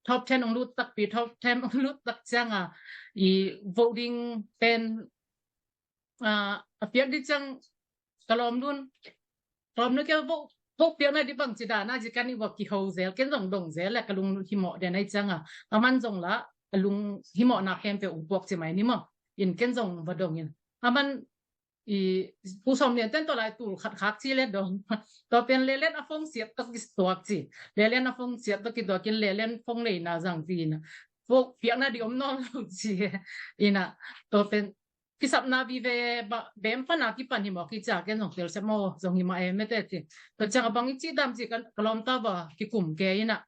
top ten ong lut takpi, top ten ong lut tak cianga i voting pen, ah, a piak di ciang ka lawmnun, ka lawmnu kia vote, vote piakna di bangci dana ci kan i vok kiho zel, ken zong dong zel le ka lung himawh den ai cianga aman zong la ka lung himawhna khempeuh ung puak ci mai ni maw. In ken zong va dong in aman i Pu Sawm Lian ten tua lai tul khat khak ci le dong. Tua pen Lelen a phone siat tawh kituak ci. Lelen a phone siat tawh kituak in Lelen phone neina zang ci inah vote piakna di om nawn lo ci. Inah tua pen kisapna vive ba bem pana kipan hi mawk hi cia ken zong tel sep maw zong hi mah e mete ci. Tua ciang a bang i ci dam ci ka lawmta ba kikum ke inah,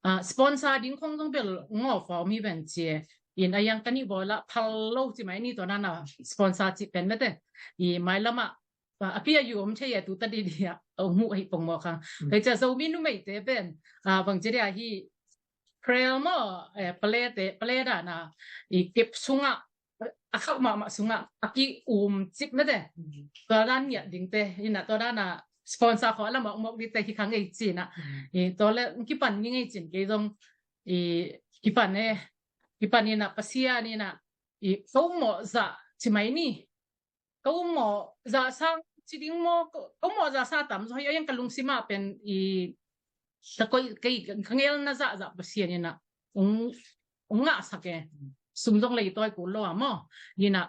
ah, sponsor ding khong zong bel ngaw fawm hi ven ci e. In a yang ka nih bawl ah phal lo ci mai ni tua nana sponsor ci pen mete. I mai lamah, ah, a pia yu om thei e tu ta di di ah a muh hei pong maw khang. Hei cia Zomi numeite pen, ah, bangci dia hi Prel maw, eh, palete, pale dana i kep sungah, a khauh mahmah sungah a ki-um cip mete. Tua dan ngiat dingte inah tua dana sponsor khawh a la mawkmawk dite hi kha ngei cinah. I tua le kipan ni ngei cin kei zong i kipan e, kipan inah Pasian inah i ko mawh zah ci mai ni. Ko mawh zahsa ci ding maw, ko mawh zahsa tam zaw hi a yang ka lungsimah pen i ka koih kei ka ngelna zahzah Pasian inah ung, ung ngahsak e. Sum zong lei tawi kul lo a maw inah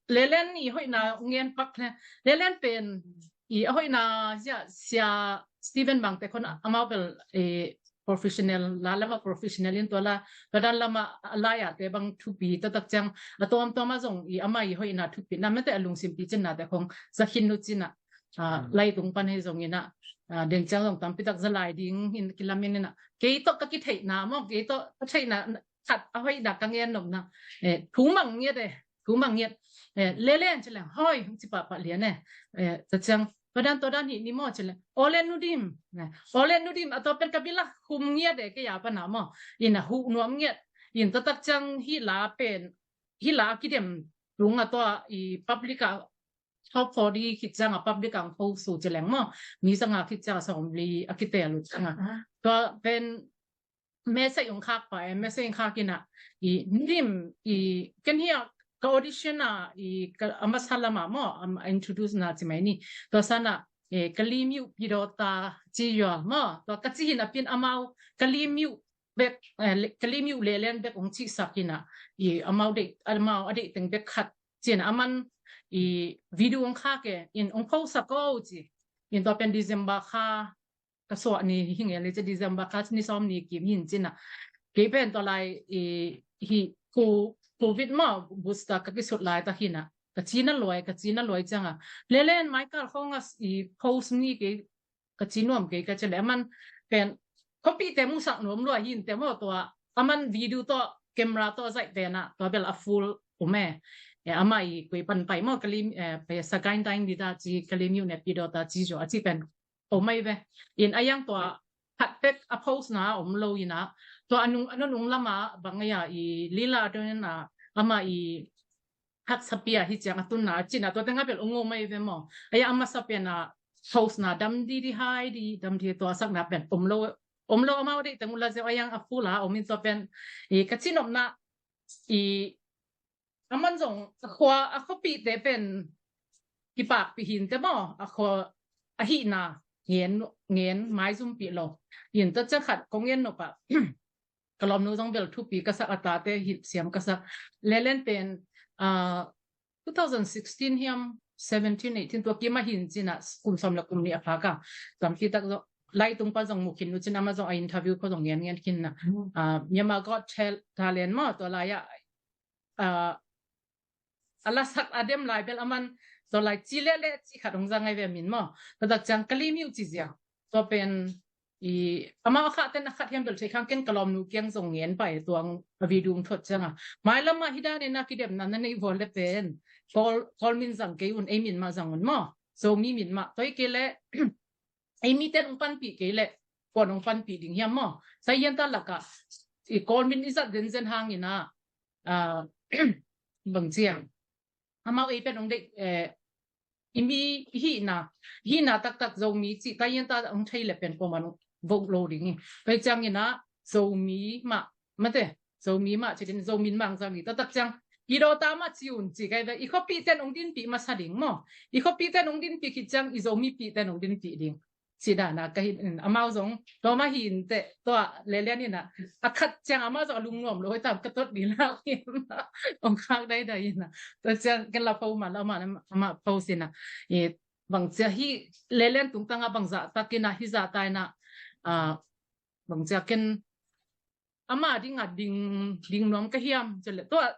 Lelen i hoihna ung ngen pak le Lelen pen i a hoihna sia, sia Stephen bangte khon amau bel i professional la lama professional in tua la tua dan lama a lai a te bang thupi ta tak ciang a tawm tawm a zong i ama i hoihna thupi na mete a lungsim pi cinna te khong za khin nu cinah, ah, lai tung pan hei zong inah, ah, den ciang zong tampi tak za lai ding in kilamin inah kei tawh ka kitheihna maw kei tawh ka theihna khat a hoihna ka ngen nopna, eh, thu mang ngiat e, thu mang ngiat, eh, Lelen ci leng hoi hong ci pahpah lian e. Eh, ta ciang tua dan tua dan hi ni maw ci leng Olen nudim, eh, Olen nudim a tua pen ka bilak hum ngiat e kei a pana maw. Inah huh nuam ngiat in tua tak ciang hi la pen hi la kidem tung a tua i public a top forty khit ciang a public ang post uh ci leng maw, mi zanga khit ciang a sawmli a kitel uh ciang a, tua pen message ong khak pa e, message ong khak in a, i nim i ken hi a, ka audition a i ka a masa lam a maw, am a introduce na ci mai ni, tua san a e, Kalaymyo Pidawta ci yua maw, tua ka ci hi na pin amau Kalaymyo bek, eh, le- Kalaymyo Lelen bek ong cihsak hi na, i amau deih, amau a deih teng bek khat ci na aman i video ong khak e, in ong post sak o ci, in tua pen December kha ka suah ni hi nge le ci, December kha ni sawm ni kim hin ci na, kei pen tua lai i hi ko- covid maw, booster ka kisut lai ta hi na, ka ci na luai, ka ci na luai ciang a, Lelen Michael khong a i post ni kei, ka ci nuam kei ka ci le aman pen khuapihte musak nuam lua hi in te maw, tua aman video tawh camera tawh zaih pen a tua bel a full um e. E, ama i koi pan pai maw, Kalaymyo, e, pai Sagaing Daing Dida ci, Kalaymyo ne Pidawta ci zaw a ci pen om mai ve. In a yang tua khat pek a post na om lo in a, tua a nung, a nung lam a bang a i Lila Adon a ama i haksa pia hi ciang a tun na a ci na, tua teng a bel ong om mai ve maw. A ya a masa pen a post na dam di di hai di, dam di tua sak na pen om lo, om lo amau deih teng uh la zeu a yang a full a om in tua pen i ka ci nop na i aman zong a khua a khuapihte pen kipakpih hi in te maw, a khua a hihna ngen, ngen maizum pih lo. In tua ciang khat kong ngen nop a, ka lawmnu zong bel thupi ka sak, a tate hilh siam ka sak. Lelen pen, ah, two thousand sixteen hiam, seventeen, eighteen tua kim a hin ci na, kum sawm le kum nih a pha ka. Tampi tak zong, lai tung pa zong mu khin uh ci na, ama zong a interview ko zong ngen ngen khin na. Ah, Myanmar Got Tal- Talent maw, tua lai a, ah, a lasak a dem lai bel aman tua lai ci lele ci khat ong zang ngai ve min maw. Tua tak ciang Kalaymyo ci zia. Tua pen i amau a khat ten a khat hiam bel thei khang, ken ka lawmnu kiang zong ngen pai tuang a video ong thot ciang a. Mailam a hi dan in a kidemna na nei vua le pen Kawl, Kawl min zang kei un, ei min mah zang un maw. Zomi min mah. Tua hi kei le ei mi ten ong panpih kei le kuan ong panpih ding hiam maw. Sa hian ta lak a i Kawl min i zat zenzen hang in a, ah, bang ciang amau ei pen ong deih, eh, i mi i hihna, hihna taktak Zomi ci ta hian ta ong thei le pen kuaman ong vote lo ding hi. Tua hi ciang in a Zomi mah, mate, Zomi mah ci din, Zomi mah zang ding. Tua tak ciang Pidawta mah ci un ci kai ve, i khuapih ten ong dinpih masa ding maw. I khuapih ten ong dinpih khit ciang i Zomipih ten ong dinpih ding. Ci dan a ka hi in, amau zong tua mah hi in te, tua Lelen in a, a khat ciang amau zong a lungnuam lo hi tam ka tot ding lau hi. Ong khak daidai in a. Tua ciang ken la pho ma la ma, ma pho sin a. I bang cia hi Lelen tungtang a bang zah tak in a hi zah ta in a, ah, bang cia ken ama ding a ding, ding nuam ka hiam ci le tua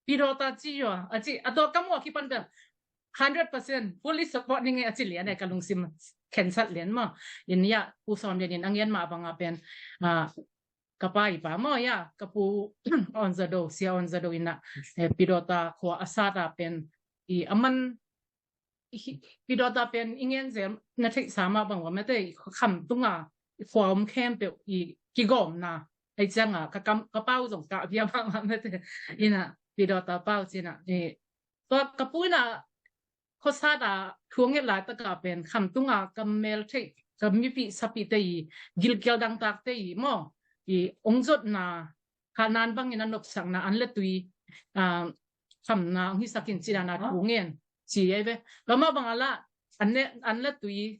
Pidawta ci yua a ci, a tua ka muak hi pan pen hundred percent fully support ni nge a ci lian e, ka lungsim khensat lian maw. In ya Pu Sawm Lian in a ngen mah bang a pen, ah, ka pa i pa maw ya, ka pu Awn Za Do, Sia Awn Za Do in a, eh, Pidawta khua a sat a pen i aman i hi- Pidawta pen i ngen zel na theihsa mah bang ua mate, i kham tunga i khua om khempeuh i kigawmna. Ei ciang a ka kam, ka pau zong ka bia mah mah mate. In a Pidawta pau ci in a, i tua ka pu in a khuasat a thu a nget lai tak a pen kham tunga ka mel theih, ka mipih sapihte i gilkial dangtakte i maw, i ong zotna, kha nan bangin a nopsakna an le tui, ah, khamna ong hisak in ci dan a thu ngen ci ei ve. Tua mah bang a la an le, an le tui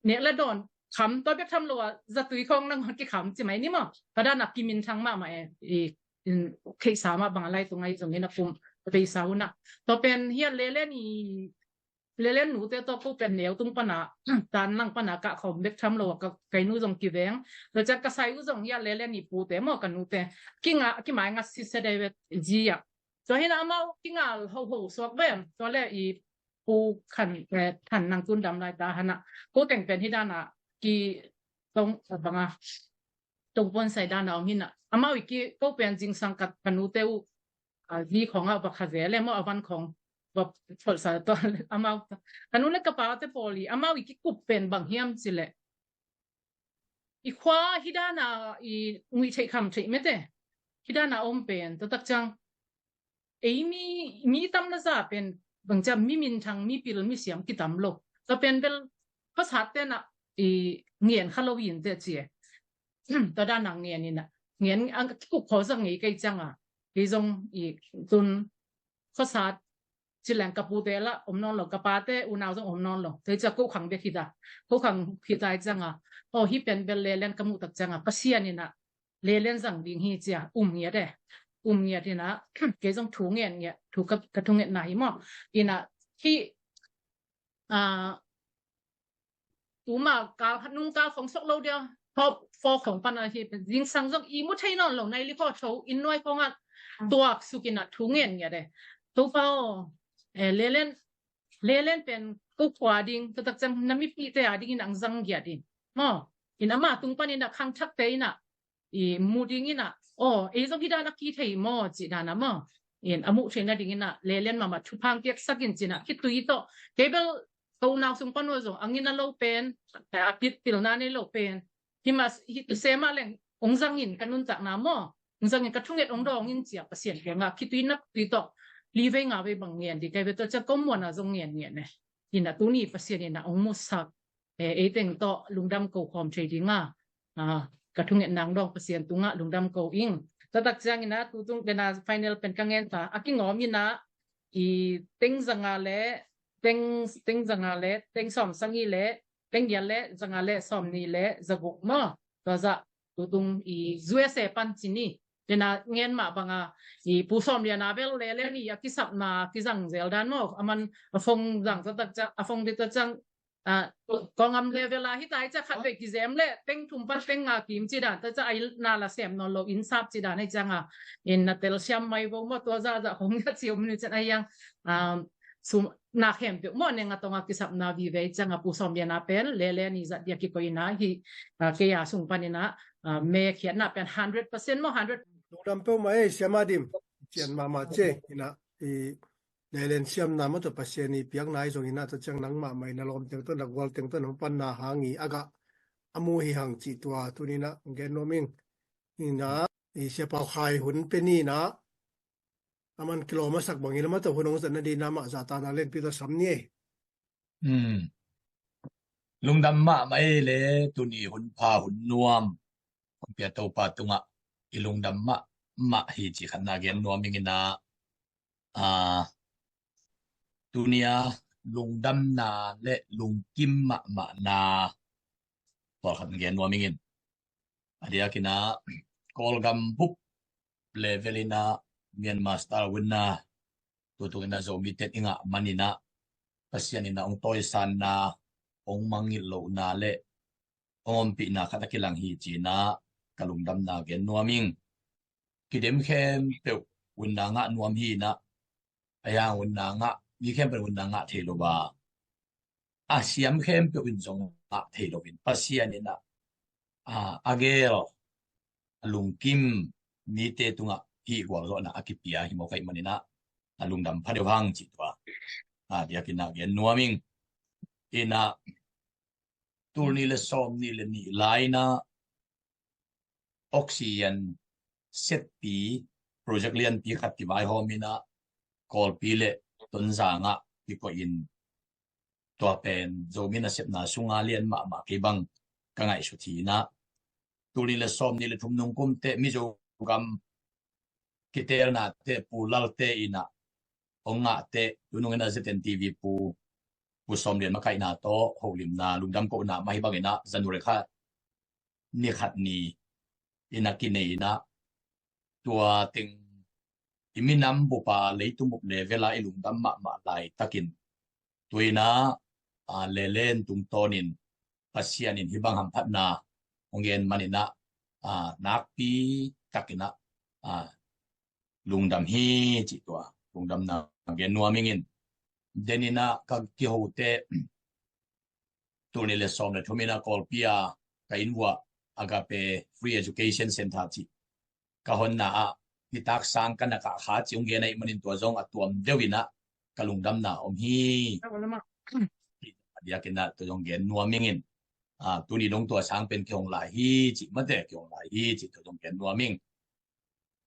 nek le dawn kham, tua bek tham lo a zatui khawng nangawn kikham ci mai ni maw. Tua dan a kiminthang mahmah e, i, in theihsa mah bang a lai tung ai zong in a kum a beisa hun a. Tua pen hi a Lelen i, Lelen nute tawh ko pen neu tung pan a, tan lang pan a kah khawm bek tham lo a, ka, kai nu zong kiveng. Tua ciang ka sai u zong hi a Lelen i pute maw, ka nute. Kinga, kimai ngat sitset dai ve zi a. Tua hi in a amau kingal hoho suak ve. Tua le i Pu Khan, eh, Than Nang tun dam lai ta han a. Ko teng pen hi dan a ki tong bang a, tong pon sai dan a om hi in a. Amau i ki ko pen zingsang ka, ka nute uh, a, zi khawng a va kha zel e maw, a van khawng va pholh sa tua amau. Ka nu le ka pate pawl i amau i kikup pen bang hiam ci le, i khua hi dan a i ngui theih kham theih mete. Hi dan a om pen, tua tak ciang ei mi, mi tam na za pen bang ciang mi minthang, mi pil, mi siam kitam lo. Tua pen bel khuasat tenah i ngen kha lo in te ci e. Tua danah ngen inah ngen ang kikuk kho zang ngei kei cianga kei zong i tun khuasat ci leng ka pute lah om nawn lo, ka pate unau zong om nawn lo. Tei ciah kokhang bek hita, kokhang hita i cianga aw hi pen bel lelen ka muh tak cianga Pasian inah lelen zang ding hi cia um ngiat e. Um ngiat inah kei zong thu ngen ngiat, thu ka, ka thu ngetna hi maw. Inah hi a tuma kal nung kal khong sok lo dia hop fo khong pan a hi zingsang zong i mu thei nawn lo nai li kho tho in nuai khong a tuak suk inah thu ngen ngiat e. Topa aw, e lelen lelen pen ko khua ding tatak ciang na mipite a dingin ang zang giat in maw. In ama tung pan inah khangthakte inah i mu ding inah aw ei zong hi dan a ki thei maw ci dan a maw. In a muh theihna ding inah lelen mahmah thupha ang piaksak in cinah khitui tawh kei bel ko nau sung pan uh zong ang in a lo pen a pit pilna nei lo pen hi mah hi tu se mah leng ong zangin ka nuntakna maw. Ong zangin ka thunget ong dawng in cia Pasian kiangah khitui nak tui tawh li vei nga vei bang ngen di kai ve tawh cia ko muana zong ngen ngen e. Inah tuni Pasian inah ong musak e, ei teng tawh lungdam ko khawm thei dinga a ka thunget nang dawng Pasian tungah lungdam ko ing. Tatak ciang inah tutung dena final pen ka ngen ta a kingawm inah i teng zanga le teng teng zanga le teng sawm sangi le teng giat le zanga le sawm ni le zaguk maw. Tua zah tutung i U S A pan cini dena ngen mah banga i pu sawm liana bel lele ni a kisapna kizang zel dan maw. A man a fong zang tatak ciang a fong di ta ciang a kawngam level a hi tai ciah khat vei kizem le teng thum pan teng nga kim ci dan ta ciah ai na la sem nawn lo in sap ci dan ai cianga in na tel siam mai vo maw. Tua zah zah hong na ciu minu cian ai yang sum na khempeuh maw neng a tonga kisapna vive cianga pu sawm liana pen lele ni zat dia kikoina hi. Kei a sung panina me khiatna pen hundred percent maw hundred. Lungdam peuhmah ei siama dim cian mahmah ce ina i lelen siamna maw tawh Pasian i piakna i zong inah tawh ciang nangmah mah i na lawm teng tawh na gual teng tawh na hong panna hang i a gah a mu hi hang cih tua tuninah gen nuam ing. Inah i Sia Pau Khai hun pe ni inah a man kilawm a sak bangin a ma tawh hun hong zatna dina mah zahtana lenpi tawh sam ni ei. Lungdam mahmah ei le tuni hun pha hun nuam hong pia Topa tungah i lungdam mahmah hi cih khatna gen nuam ing inah a tunia lungdamna le lungkim mahmahna pawlkhat gen nuam ingin a diakinah Kawlgam bup level inah Myanmar style winna tutung inah Zomi tet i ngah maninah Pasian inah hong tawisanna hong mangngilh lohna le hong ompihna khat a kilang hi cinah ka lungdamna gen nuam ing. Kidem khempeuh unna ngah nuam hi inah a yang unna ngah mi khempeuh unna ngah thei lo a a siam khempeuh in zong ngah thei loin Pasian inah a gel a lungkim mite tungah hih gualzawhna a kipia hi mawk aih maninah a lungdam pha deuh hang cih tua a diakinah gen nuam ing. Inah tul nih le sawm nih le nih lai inah oxygen setpi project lianpi khat kivaihawm inah Kawlpi le Tonzang ah kikoihin tua pen Zomi nasepna sunga lian mahmah kei bang ka ngaihsut hi inah tul nih le sawm nih le thum nung kumteh Mizo gam kitelnate Pu Lalte inah hong ngahte tunung inah Z N T V Pu Pu Sawm Lian makaihna tawh holimna lungdam kohna mah hi bang inah January kha ni khat ni inah kinei inah tua teng i minam bupa leitung bup level a i lungdam mahmah laitakin tuinah a lelen tungtawnin Pasian in hih bang hamphatna hong gen maninah a nakpi takinah a lungdam hi cih tua lungdamna gen nuam ingin. Deninah ka kihote tul nih le sawm le thum inah Kawlpi a ka inn uah Agape Free Education Center cih ka honna ah nitak sang ka na kah kha cih hong gen aih manin tua zong a tuam deuh inah ka lungdamna om hi. A diakinah tua zong gen nuam ingin tuni dong tua sang pen kihong lai hi cih mate kihong lai hi cih tua zong gen nuam ing.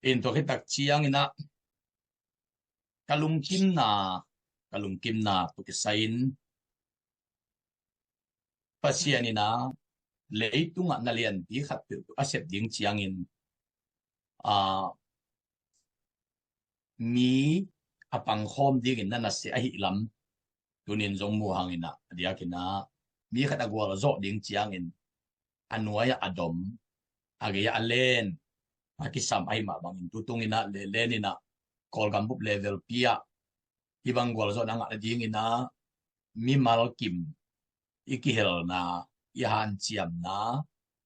In tua khitak cianginah ka lungkimna ka lungkimna tawh kisai-in Pasian in ah leitungah na lianpi khatpeuh a sep ding ciangin, aa, mi a pangkhawm dingin na na seh ahih lam tunin zong mu hang in ah, a diakin ah mi khat a gualzawh ding ciangin a nuai-ah a dom, a gei-ah a len, a kisam ahih mah bangin tu tungin ah lelen in ah Kawlgam bup level pi-ah hih bang gualzawhna ngah nadingin ah mimal kim i kihelna, i hanciamna,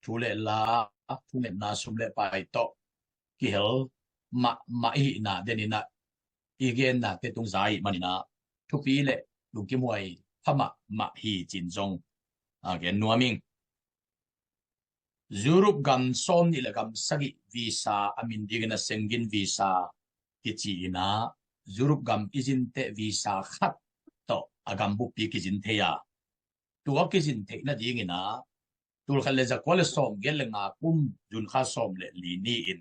thu le la, thungetna, sum le pai tawh kihel mahmah i hihna den in ah i gennate tung za ahih manin ah thupi le lungkimhuai pha mahmah hi ci-in zong, aa, gen nuam ing. Europe gam sawm nih le gam sagih visa a min dingin ah Schengen visa kici in ah, Europe gam i zinteh visa khat tawh a gam buppi kizin thei a, tua kizin theih nadingin ah tulkhat le zakua le sawmgiat le nga kum June kha sawm le li ni-in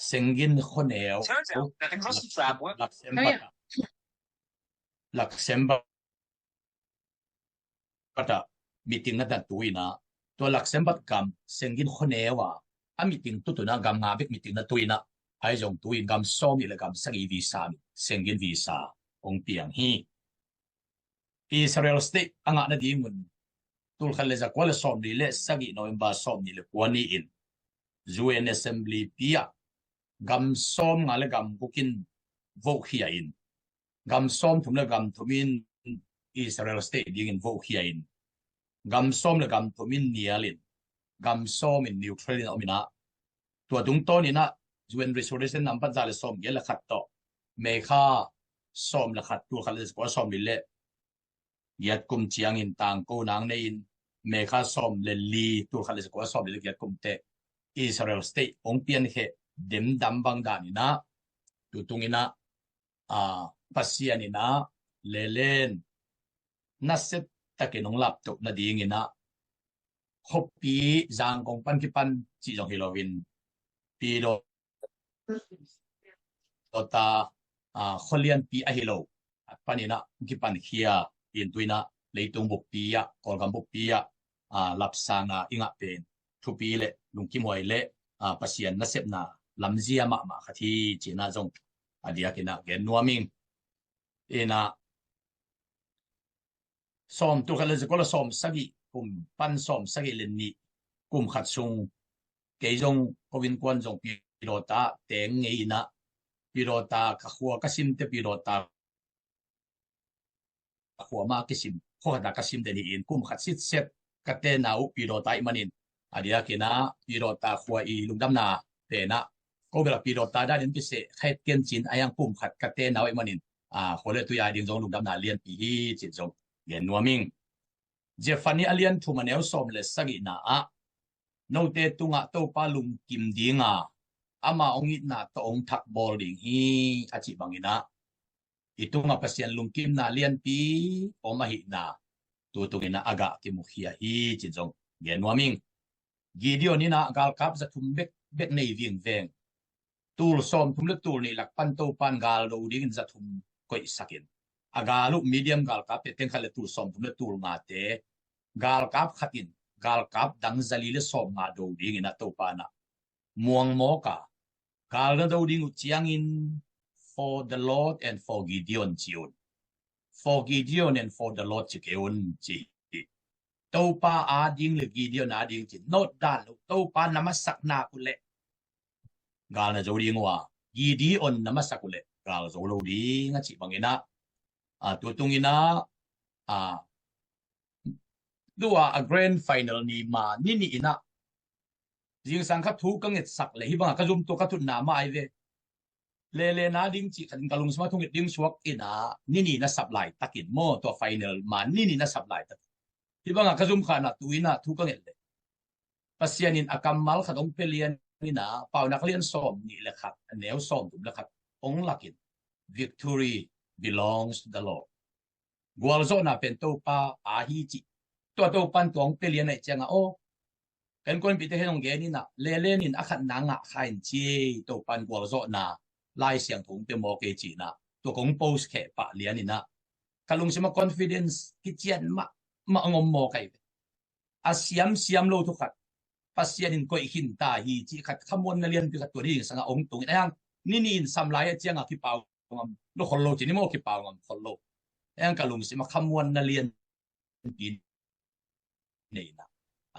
Schengen khuaneu Luxembourg ah, Luxembourg ah meeting na na tu in ah, tua Luxembourg gam Schengen khuaneu ah a meeting tu tu-in ah gam nga bek meeting na tu in ah, ahi zong tu-in gam sawm nih le gam sagih visa, Schengen visa hong piang hi. Israel state a ngah nadingun tulkhat le zakua le sawm li le sagih November sawm nih le kua ni-in U N Assembly pi-ah gam sawm nga le gam guk in vote khia in, gam sawm thum le gam thum in Israel state dingin vote khia in, gam sawm le gam thum in nial in, gam sawm in neutral in a om in ah, tua tungtawn in ah U N resolution nambat za le sawmgiat le khat tawh May kha sawm le khat, tulkhat le zakua sawm li le giat kum ciangin tangko nang nei in, May kha sawm le li, tulkhat le zakua sawm li le giat kum teh Israel state hong piankhia demdam bang dan in ah tu tungin ah, aa, Pasian in ah lelen nasia takin hong laptoh nadingin ah khuapi Zangkong pan kipan cih zong hi loin, Pidawta, aa, khualianpi ahi lo a panin ah kipankhia in tu-in ah leitung buppi ah, Kawlgam buppi ah, aa, lapsangna i ngah pen thupi le lungkimhuai le, aa, Pasian nasepna lamzia mahmah khat hi ci-in ah zong a diakin ah gen nuam ing. In ah sawm, tulkhat le zakua le sawm sagih kum pan sawm sagih le nih kum khat sung kei zong ko innkuan zong Pidawta teng ngei in ah, Pidawta ka khua ka simte, Pidawta khua mah kisim, khua khat ah ka sim den hi-in kum khat sitset ka tenna uh Pidawta ahih manin, a diakin ah Pidawta khua i lungdamna pen ah ko bel ah Pidawta danin kiseh kha het ken ci-in, a hiang kum khat ka tenna uh ahih manin, aa, khua le tui a ding zong lungdamna lianpi hi ci-in zong gen nuam ing. Zephaniah a lian thum a neu sawm le sagihna ah, note tungah Topa lungkim ding a, ama hong itna tawh hong thakbawl ding hi, a cih bangin ah i tungah Pasian lungkimna lianpi om ahihna tu tungin ah a gah kimukhia hi ci-in zong gen nuam ing. Gideon in ah galkap za thum bek bek nei vingveng, tul sawm thum le tul nih lak pan Topa in gal do dingin za thum koihsak in, a gal uh medium galkap te teng khat le tul sawm thum le tul ngate, galkap khat in galkap dang za li le sawm nga do dingin ah Topa in ah muang mawk a, gal na do ding uh ciangin, "For the Lord and for Gideon," ci un. "For Gideon and for the Lord," ci kei un, ci hi. Topa a ding le Gideon a ding ci. Note dan lo, Topa na masak nak uh leh gal na zo ding uh a, Gideon na masak uh leh gal zo lo ding, a cih bangin ah, a, tu tungin ah, a, tua a grand final ni ma ni nih in ah, zingsang kha thu ka ngetsak le hih bangah ka zumtu ka tutna mah ai ve. Lele na ding cih khat in ka lungsim ah thunget ding suak in ah, ni nih na sap laitakin maw, tua final ma ni nih na sap laitakin. Hih bangah ka zum kha in ah tu in ah thu ka nget le, Pasian in a kammal khat hong pia lian in ah, Paunak lian sawm nih le khat, a neu sawm thum le khat hong lakin, "Victory belongs to the Lord." Gualzawhna pen Topa a hi cih. Tua Topa in tua hong pia lian ahih ciangah, aw, kan kuanpite hen hong gen in ah, lelen in a khatna ngah kha in ci, Topa in gualzawhna Lai Siangtho hong pia mawk ei ci-in ah, tua kong post kheh pah lian in ah, ka lungsim a confidence kician mahmah a ngom maw kai ve. A siamsiam lo thu khat Pasian in koih khin ta hi cih khat khamuanna lianpi khat tua ding sangah ong tung in a hang nini in sam lai a ciangah kipau ngam lo khol lo ci ni maw, kipau ngam khol lo. A hang ka lungsim a khamuanna lianpi nei na.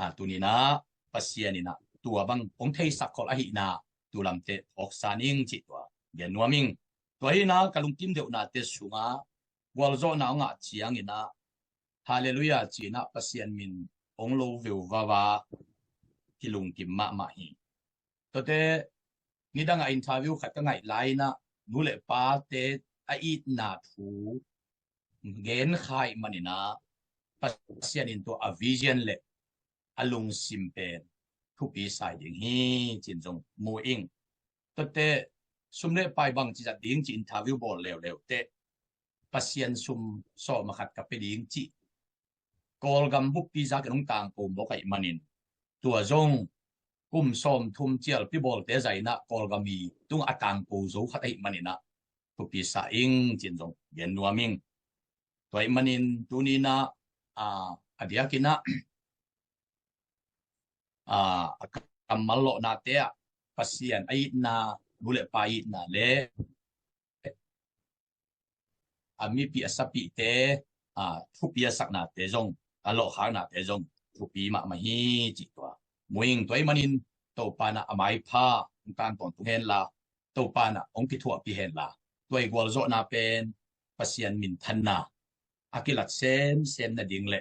A, tuni na Pasian in a tua bang ong theisak khol ahihna tu lamte phawksa ning cih tua gen nuam ing. Tua hi na ka lungkim deuhnate sungah gualzawhna ong ngah ciangin a Halleluiah ci-in a Pasian min ong lo veuva va kilungkim mahmah hi. Tuate nidang a interview khat ka ngaih lai-in a nu le pate a itna thu gen kha ahih manin a Pasian in tua a vision le a lungsim pen thupi sa ding hi ci-in zong mu ing. Tuate sum le pai bang ci zat ding ci interview bawl leuleu teh Pasian sum sawm a khat ka pia ding ci Kawlgam buppi zak in hong tangko mawk ahih manin tua zong kum sawmthum cialpi bawlte zah in a Kawlgam i tungah a tangko zo khat ahih manin a thupi sa ing ci-in zong gen nuam ing. Tua ahih manin tuni in a, a, a diakin a, a, a kammal lawhnate ah Pasian a itna, nu le pa itna le a mipi a sapihte, a, thupi a saknate zong, a lawhkhaknate zong thupi mahmah hi cih tua mu ing. Tua ahih manin Topa in a maipha hong tan tawntung hen la, Topa in a hong kithuahpih hen la, tua i gualzawhna pen Pasian minthanna a kilat semsem nading le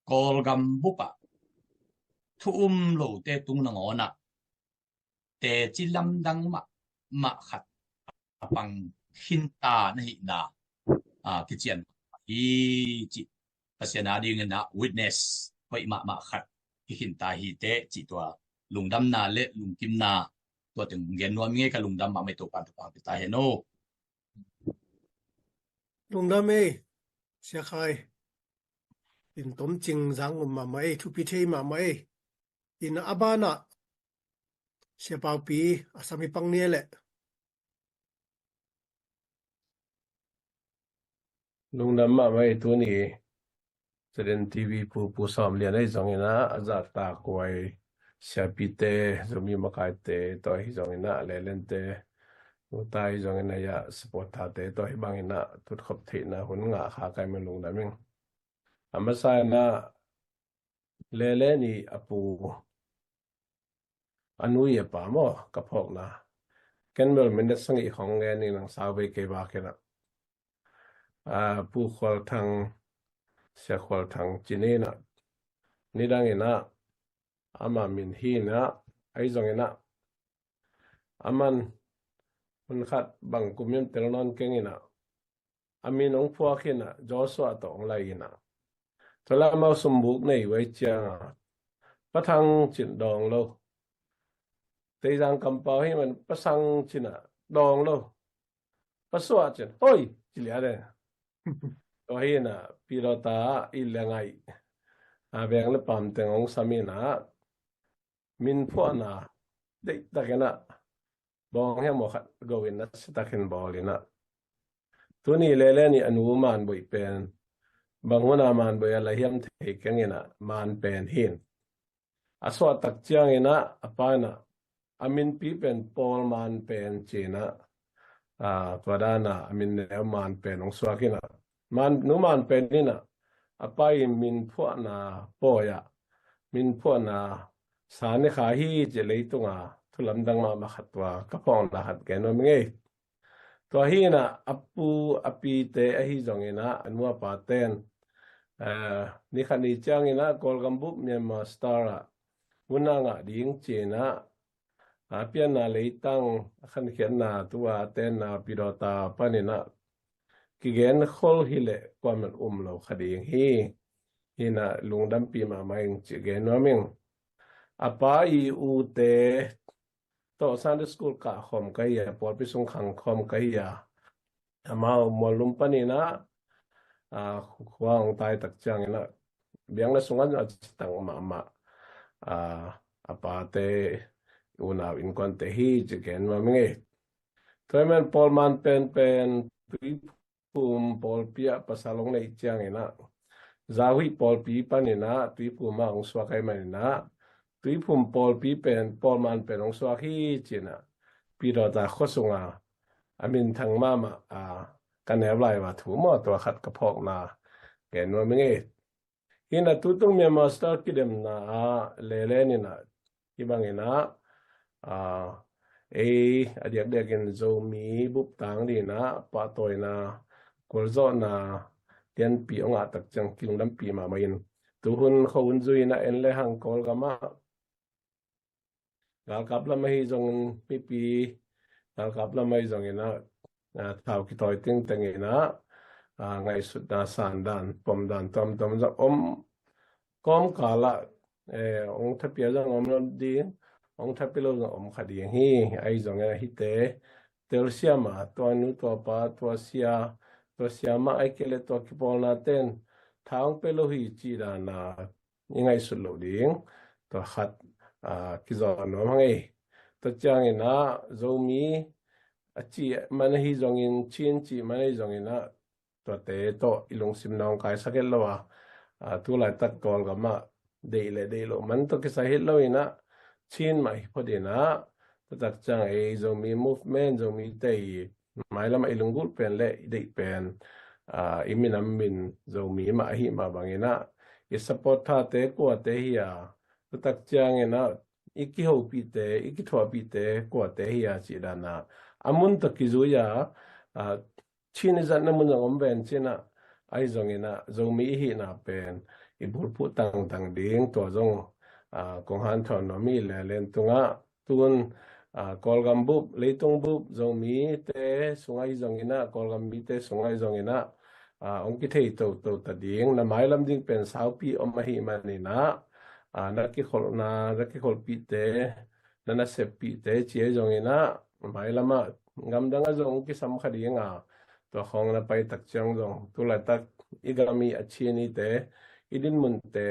Kawlgam bup ah thu um lote tung nangawn ah teci lamdang mahmah khat a pang khin ta na hihna, a, kician hi cih Pasian a dingin a witness hoih mahmah khat hi khin ta hi teh cih tua lungdamna le lungkimna tua teng gen nuam ing ei. Ka lungdam mahmah ei. Topa in thupha pia ta hen aw. Lungdam ei, Sia Khai. In tomcing zang ngum mahmah ei, thupi thei mahmah ei. In a banah Sia Paupi a sam hi pang ni leh. Lungdam mahmah ei tuni. Student T V pu, Pu Sawm Lian ahi zongin a, a zahtak huai siapite, Zomi makaite tawh ahi zongin a, Lelen te, nuta ahi zongin a, ya supporter te tawh ahi bangin a, tutkhop theihna hun ngah kha ka hih man lungdam ing. A masa in a, Lelen i a pu, a nu i a pa maw, ka phawkna. Ken bel minute sagih khong ngen ning, nang sau vei kei vak in a. A, Pu Khual Thang, Sia Khual Thang ci ni in a. Nidang in a, ama min hi in a, ahi zongin a, aman hun khat bang kum hiam tel nawn keng in a, a min hong phuak in a, Joshua tawh hong lai in a. Tua leh amau sumbuk nei uh ahih ciangin a, Pa Thang ci-in dawng lo. Teizang kampau ahih man Pa Sang ci-in a dawng lo. Pa Suah ci-in, oi, ci lian e. Tua hi in a, Pi Dawta i leng ai, a, veng le paam teng hong sam in a, min phuahna deihtak in a, bawng hiam maw khat go in a, sitak in bawl in a. Tuni Lelen i a nu Manboih pen, bang hun a Manboih a la hiam thei keng in a, Man pen hi in. A suahtak ciangin a, a pa in a, a minpi pen Paul Man Pen ci in a, a, tua dan a, a min neu Man Pen hong suak in a. Man, nu Man Pen in a, a pa i min phuahna pawi ah, min phuahna sa ne kha hi ci leitung a thu lamdang mahmah khat tua ka phawkna khat gen nuam ing ei. Tua hi in a, a pu a pite ahi zongin a, a nu a paten, eh, ni khat ni ciangin a, Kawlgam bup Myanmar Star ah hun a ngah ding ci in a, a pianna leitang a khankhiatna, tua a tenna Pi Dawta panin a kigen khol hi leh kuaman um lo kha ding hi. Hi in a, lungdampih mahmah ing ci gen nuam ing. A pa i ute tawh Sunday school kah khawm ka hi a, pawlpi sung khang khawm ka hi a, amau Muallum panin a, a, khua hong tai tak ciangin a, biakna sungah a citang mahmah, a, a pate unau innkuante hi ci gen nuam ing ei. Tua ahih man Paul Man Pen pen Tuiphum Tuiphum pawlpi ah pasal hong neih ciangin ah, Zauhuih pawlpi panin ah Tuiphum ah hong suak ahih manin ah, Tuiphum pawlpi pen, pawlman pen hong suak hi ci-in ah, Pyidawtha khua sungah a minthang mahmah a ka neu lai uh a thu maw, tua khat ka phawkna gen nuam ing ei. Hi-in ah tutung Myanmar Star kidemna ah lelen in ah, hih bangin ah, ah, ei a diakdiakin Zomi bup tang dingin ah pahtawina, gualzawhna lianpi hong ngah tak ciang kilungdampih mahmah in, tuhun khuahun zui-in ah en le hang Kawlgam ah galkap lam ahi zongin, mipi galkap lam ahi zongin ah, ah, thau kithawi tengteng in ah, ah, ngaihsutna sandan, pomdan tuamtuam zong om kawmkal ah, eh, hong thapiak zong om lo ding, hong thapiak lo zong om kha ding hi. Ahi zongin ah hihte telsiam a, tua nu tua pa, tua sia, tua siamah ahih kei leh tua kipawlna ten tha hong pia lo hi cih dan a i ngaihsut loh ding, tua khat, ah, kizawh nuam hang ei. Tua ciangin ah Zomi a cih man ahi zongin, Chin cih man ahi zongin ah, tuate tawh i lungsim na hong kaisak het lo a, ah, tu laitak Kawlgam ah deih le deih loh man tawh kisai het lo in ah, Chin mah hi phot in ah, tua tak ciang ei Zomi movement, Zomite i mailam ah i lunggulh pen le i deih pen, ah, i minam min Zomi mah ahih mah bangin ah, i support thate kuate hi a, tua tak ciangin ah i kihopihte, i kithuahpihte kuate hi a cih dan a, a mun tawh kizui a, ah, Chin i zatna mun zong om ven ci-in ah, ahi zongin ah Zomi i hihna pen i bulphuh tangtang ding, tua zong, ah, kong hanthawn nuam hi. Lelen tungah tun, ah, Kawlgam bup, leitung bup, Zomite sungah ahi zongin ah, Kawlgam mite sungah ahi zongin ah, ah, hong kithei toto ta ding, na mailam ding pen saupi om ahih manin ah, ah, na kikholhna, na kikholhpihte, na naseppihte ci ahi zongin ah, mailam ah gamdang ah zong kisam kha ding a, tua khawng na pai tak ciang zong tu laitak i gam i a Chin ite, i dinmunte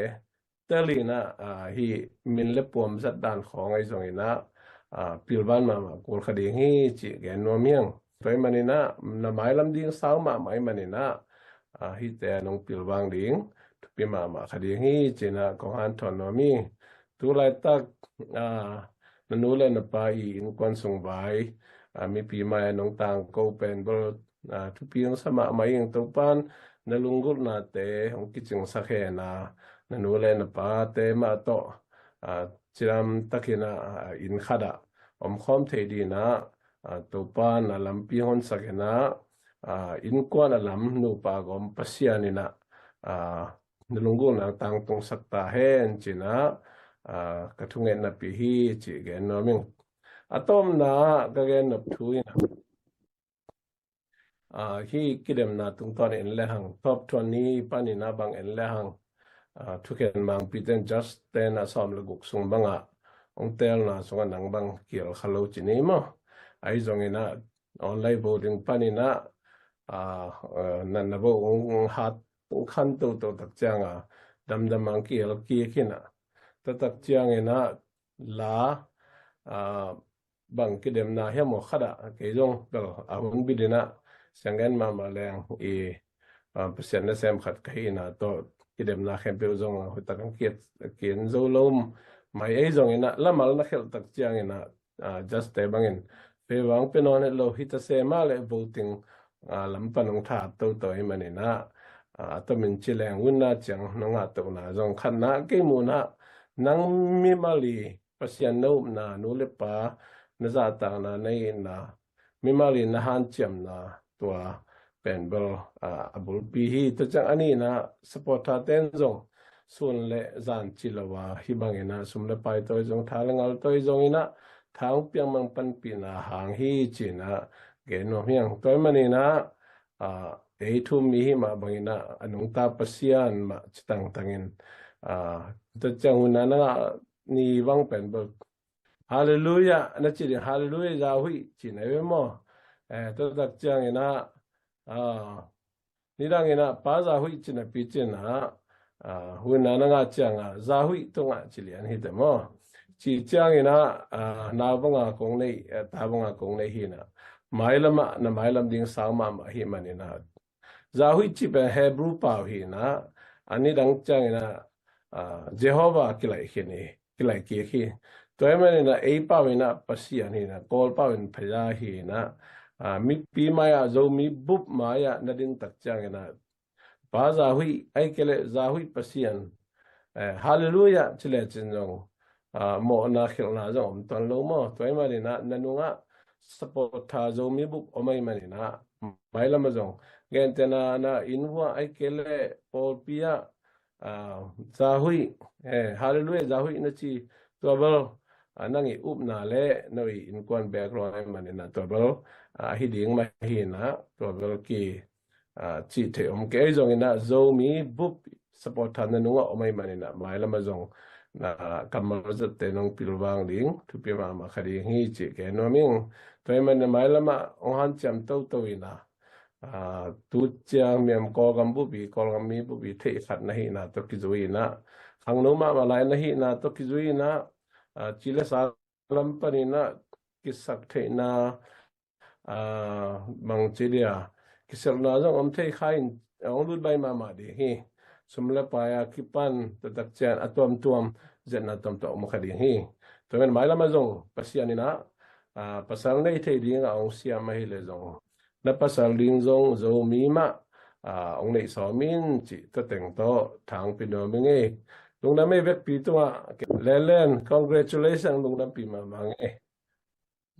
tel in ah, ah, hih min le puam zat dan khawng ahi zongin ah, ah, pilvan mahmah kul kha ding hi cih gen nuam hi hang. Tua ahih manin ah na mailam ding sau mahmah ahih manin ah, ah, hihte a nong pilvang ding thupi mahmah kha ding hi ci-in ah kong hanthawn nuam hi. Tu laitak, ah, na nu le na pa i innkuan sung vai, ah, mipi mai-ah nong tangko pen bel, ah, thupi hong sa mahmah ing. Topa'n na lunggulhnate hong kicingsak hen a, na nu le na pate mah tawh, ah, cidam takin ah, ah, inn khat ah omkhawm thei dingin ah, ah, Topa'n a lampi hong honsak hen a, ah, innkuan a lam nupa gawm Pasian in ah, ah, na lunggulhna tangtungsak ta hen ci-in ah, ah, ka thungetnapi hi cih gen nuam ing. A tawpna ah ka gen nop thu in ah, ah, hih kidemna tungtawn en le hang, top twenty panin ah bang en le hang, ah, thukhen mangpite'n judge te'n ah sawm le guk sung bangah hong teelna sungah nang bang kihel kha lo ci ni maw? Ahi zongin ah online voting panin ah, ah, ah, na, na vote hong hat, hong khan toto tak ciang a, damdam hong kihel kik hi in ah, tua tak ciangin ah la, ah, bang kidemna hiam aw khat ah, kei zong bel a hun bil in ah siang gen mahmah leng i, ah, Pasian nasem khat ka hihna tawh kidemna khempeuh zong ah hoih tak hong ki-en zo lo mai. Ahi zongin ah lamal na khelh tak ciangin ah, ah, judge te bangin favour hong pia nawn het lo hi ta se mah leh voting, ah, lam pan hong tha toto ahih manin ah, ah, a tomin ci leng hun ah ciang nong ngah tohna zong khatna ah kei muhna ah nang mimal i Pasian na upna, nu le pa na zahtakna, na itna, mimal in na hanciamna, tua pen bel, ah, a bulpi hi. Tua ciang a nihna ah supporter te'n zong sun le zan ci lo a, hih bangin ah sum le pai tawh zong, tha le ngal tawh zongin ah tha hong piak mang panpihna hang hi ci-in ah gen nuam hi hang. Tua ahih manin ah, ah, ei thu-um mi hih mah bangin ah a nungta Pasian mah ci tangtangin, ah, tua ciang hun ah na ngah ni bang pen bel Halleluiah na ci ding, Halleluiah Zauhuih ci-in ah ve maw? Eh, tua tak ciangin ah, ah, nidangin ah Pa Zauhuih ci-in ah pi ci-in ah, ah, hun ah na ngah ciang ah Zauhuih tungah ci lian hi teh maw? Ci ciangin ah, ah, nau bang a kong nei, eh, ta bang a kong nei hi in ah, mailam ah na mailam ding sau mahmah ahih manin ah, Zahuih cih pen Hebrew pau hi inah, a nidang ciang inah, ah, Jehovah kilaih khin hi, kilaih kik hi. Tua ahih man inah ei pau inah Pasian hi inah, Kawl pau in Phaya hi inah, ah, mipi mai-ah, Zomi bup mai-ah na din tak ciang inah, Pa Zahuih, ahih kei leh Zahuih Pasian, eh, Halleluiah ci lecin zong, ah, mawhna khilhna zong om tuan lo maw? Tua ahih man inah na nungah supporter Zomi bup om ahih man inah, mailam ah zong gentehna na inn vuah ahih kei leh pawlpi ah, ah, Zahuih, eh, Halleluiah Zahuih na ci, tua bel, ah, nang i upna le no i innkuan background ahih man inah tua bel, ah, hi ding mah hi inah tua bel ki, ah, cih theih om kei. Ahi zong inah Zomi bup supporter na nungah om ahih man inah mailam ah zong na kammal zatte nong pilvang ding thupi mahmah kha ding hi cih kei nuam ing. Tua ahih man inah mailam ah hong hanciam toto inah, ah, tu ciang Myanmar Kawlgam bup i, Kawlgam mi bup i theih khat na hihna tawh kizui inah, khangno mahmah lai na hihna tawh kizui inah, ah, ci le sa lam pan inah kisak theihna, ah, bangci dia, kiselhna zong om thei kha in, hong lut baih mahmah ding hi. Sum le pai a kipan taktak ciang a tuamtuam, zetna tuamtuam om kha ding hi. Tua man mailam ah zong Pasian inah, ah, pasal nei thei dingah hong siam ahih leh zong, na pasal ding zong Zomi mah, ah, hong neih sawm in cih tua teng tawh thangpi nuam ing ei. Lungdam ei, vekpi tungah Lelen, congratulations, lungdampi mahmah ing ei.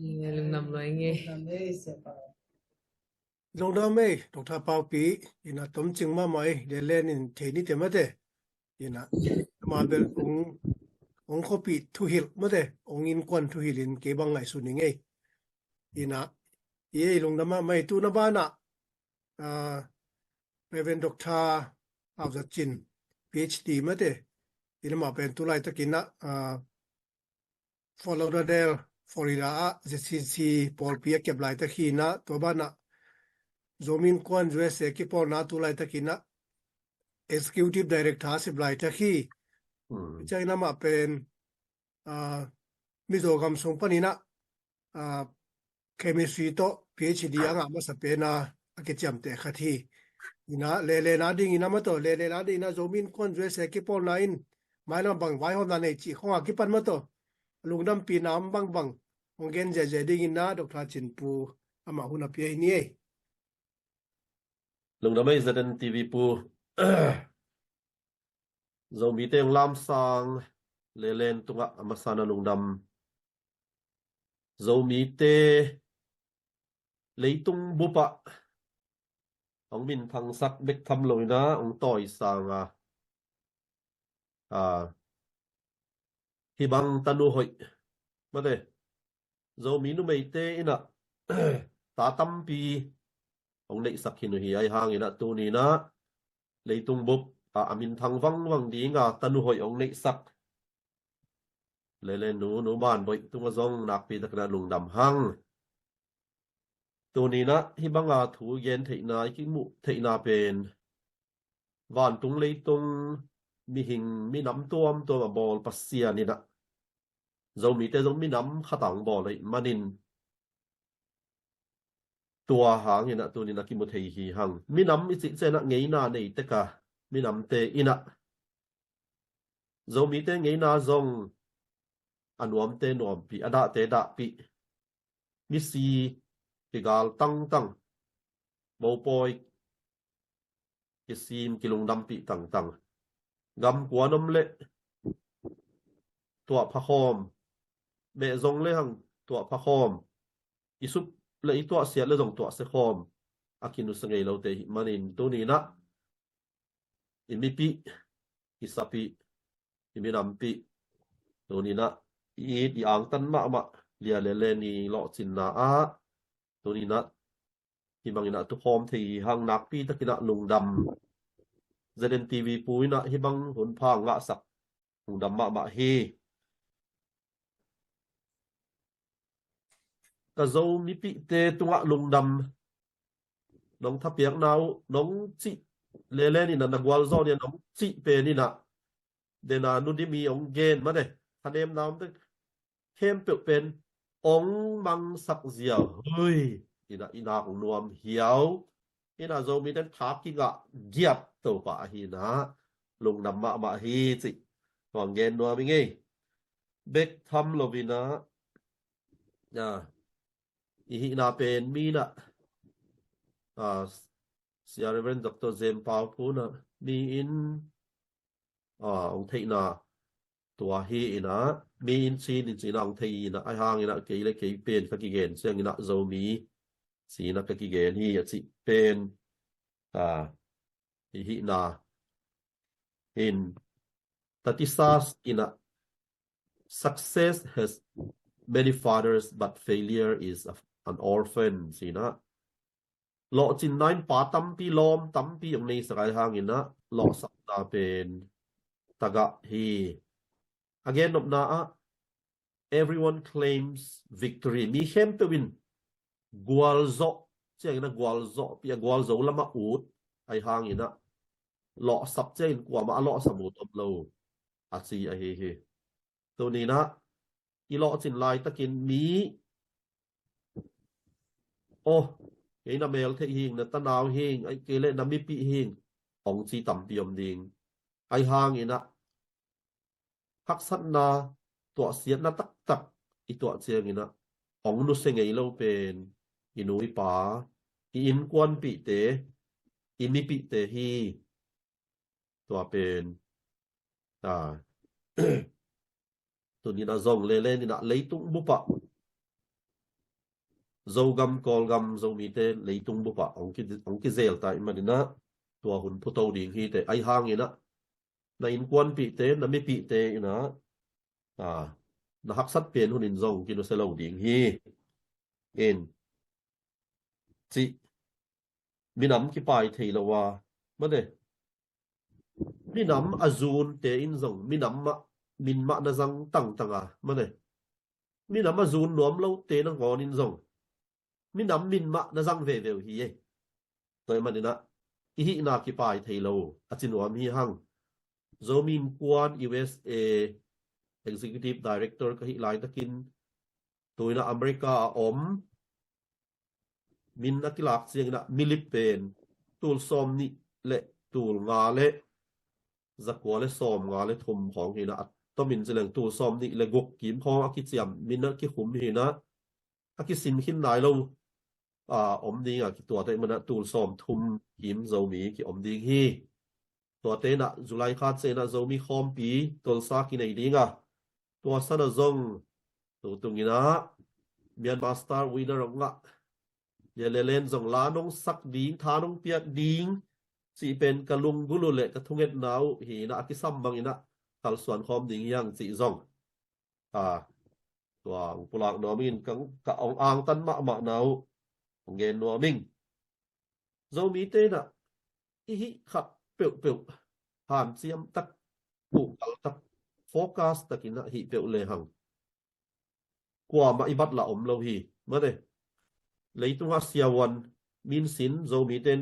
Ih, lungdam lua ing ei. Lungdam ei, Doctor Paupi, inah tomcing mahmah ei, Lelen in thei ni te mate. Inah, mah bel hong, hong khuapih thuhilh mate, hong innkuan thuhilh in kei bang ngaihsun ing ei. Inah, i ei lungdam mahmah ei. Tu na banah, ah, Reverend Doctor Au Za Cin, PhD mate, inah mah pen tu laitak inah, ah, Fort Lauderdale, Florida ah ZCC pawlpi a kep laitak hi inah, tua banah Zomi Innkuan USA kipawlna tu laitak inah Executive Director a sep laitak hi. Hmm. Ciang inah mah pen, ah, Mizo gam sung pan inah, ah, chemistry tawh PhD a ngah masa pen a, a kiciamteh khat hi. Inah Lelen a ding inah mah tawh, Lelen a ding inah Zomi Innkuan USA kipawlna in mailam bang vaihawmna nei cih khong a kipan mah tawh, lungdampihna om bangbang hong gen ziahziah ding inah Doctor Cin pu amah hun a pia hi ni ei. Lungdam ei, ZNTV pu. Zomite hong lamsang Lelen tungah a masa na lungdam. Zomite leitung bupah hong minthangsak bek tham lo inah hong tawisang a, a, hih bang tanu hoih mate, Zomi numeite inah ta tampi hong neihsak hi uh hi. Ahi hang inah tuni inah leitung bup a, a minthang vangvang dinga tanu hoih hong neihsak Lelen nu, Nu Manboih tungah zong nakpi takin ah lungdam hang. Tuni inah hih banga thu gen theihna, i kimuh theihna pen vantung leitung mihing minam tuamtuam a bawl Pasian inah Zomite zong minam khat a hong bawl ahih manin, tua hang inah tuni inah kimu thei hi hang. Minam i cih ciang inah ngeina nei tek a, minamte inah Zomite ngeina zong a nuamte nuampih, a dahte dahpih, misi kigal tangtang, mopawi kisim kilungdampih tangtang, gam kuan om leh tuahpha khawm, meh zong le hang tuahpha khawm, i sup le i tuahsiat le zong tuahsia khawm a kinusia ngei lote ahih manin tuni inah i mipih, i sapih, i minampih, tuni inah i it i angtan mahmah Lia Lelen i lawhcinna ah tuni inah hih bang inah tukhawm thei hi hang. Nakpi takin ah lungdam. ZNTV pu inah hih bang hunpha ngahsak lungdam mahmah hi. Ka Zo mipihte tungah lungdam nong thapiakna uh, nong cih, Lelen inah na gualzawh ni a nong cih pen inah, dena Nu Dim i hong gen mah ne, thanemna om tek, khempeuh pen hong mangsak zia hui inah i nak nuam hiau. Inah Zomite in thak kingah giat Topa ahi inah lungdam mahmah hi cih hong gen nuam ing ei. Bek tham lo inah, ah, i hihna pen mi inah, ah, Sia Reverend Doctor Jem Pau Phu inah mi in, ah, hong theihna tua hi inah, mi in Chin in ci inah hong thei inah, ahi hang inah kei le kei pen ka kigen ciang inah Zomi ci inah ka kigen hi a cih pen, ah, i hihna in Tatisas inah, "Success has many fathers, but failure is a, an orphan," ci inah, lawhcinna in pa tampi, lawm tampi hong neisak ahi hang inah lawhsapna pen tagah hi. A gen nopna ah, "Everyone claims victory." Mi khempeuh in gualzawh, ciang inah gualzawhpih a gualzo lamah ut ahi hang inah lawhsap ciangin kuamah a lawhsap ut om lo a ci ahi hi. Tuni inah i lawhcin laitakin mi, "Aw, kei na mel theih hing, na tanau hing, ahi kei le na mipih hing," hong ci tampi om ding. Ahi hang inah haksatna, tuahsiatna taktak i tuah ciang inah hong nusia ngei lo pen i nu i pa, i innkuanpihte, i mipihte hi. Tua pen, ah, tuni inah zong lele ni inah leitung bup ah Zogam, Kawlgam, Zomite leitung bup ah hong ki, hong kizel ta ahih man inah tua hun phuto ding hi teh. Ahi hang inah na innkuanpihte, na mipihte inah, ah, na haksat pen hun in zong kinusia lo ding hi. In cih minam kipai thei lo a, mane, minam a zunte in zong minam mah, min mah na zang tangtang a, mane, minam a zun nuam lote nangawn in zong minam min mah na zang veve uh hi ei. Tua ahih man inah i hihna kipai thei lo a ci nuam hi hang. Zomi Innkuan U S A Executive Director ka hih laitakin tu inah America a om, min a kilak ciang inah milip pen tul sawmnih le tul nga le zakua le sawmnga le thum khawng hi inah, a tomin ci leng tul sawmnih le guk kim khawng a kiciam, min a kikhum hi inah, a kisin khin nai lo, ah, om ding a, tua teh ahih man inah tul sawmthum kim Zomi ki om ding hi. Tuate inah July kha ciang inah Zomi khawmpi Tulsa kinei ding a, tua san ah zong tu tung inah Myanmar Star Winner hong ngah Lia Lelen zong la nong sak ding, tha nong piak ding cih pen ka lunggulh uh le ka thungetna uh hi inah, a kisam bang inah kalsuan khawm ding hi hang cih zong, ah, tua hong pulak nuam ing, ka, ka hong angtan mahmahna uh hong gen nuam ing. Zomite inah i hih khat peuhpeuh hanciam tak, kuhkal tak, focus tak inah hih peuh lehang kuamah i bat lah om lo hi, mane. Leitungah siavuan min sin, Zomite in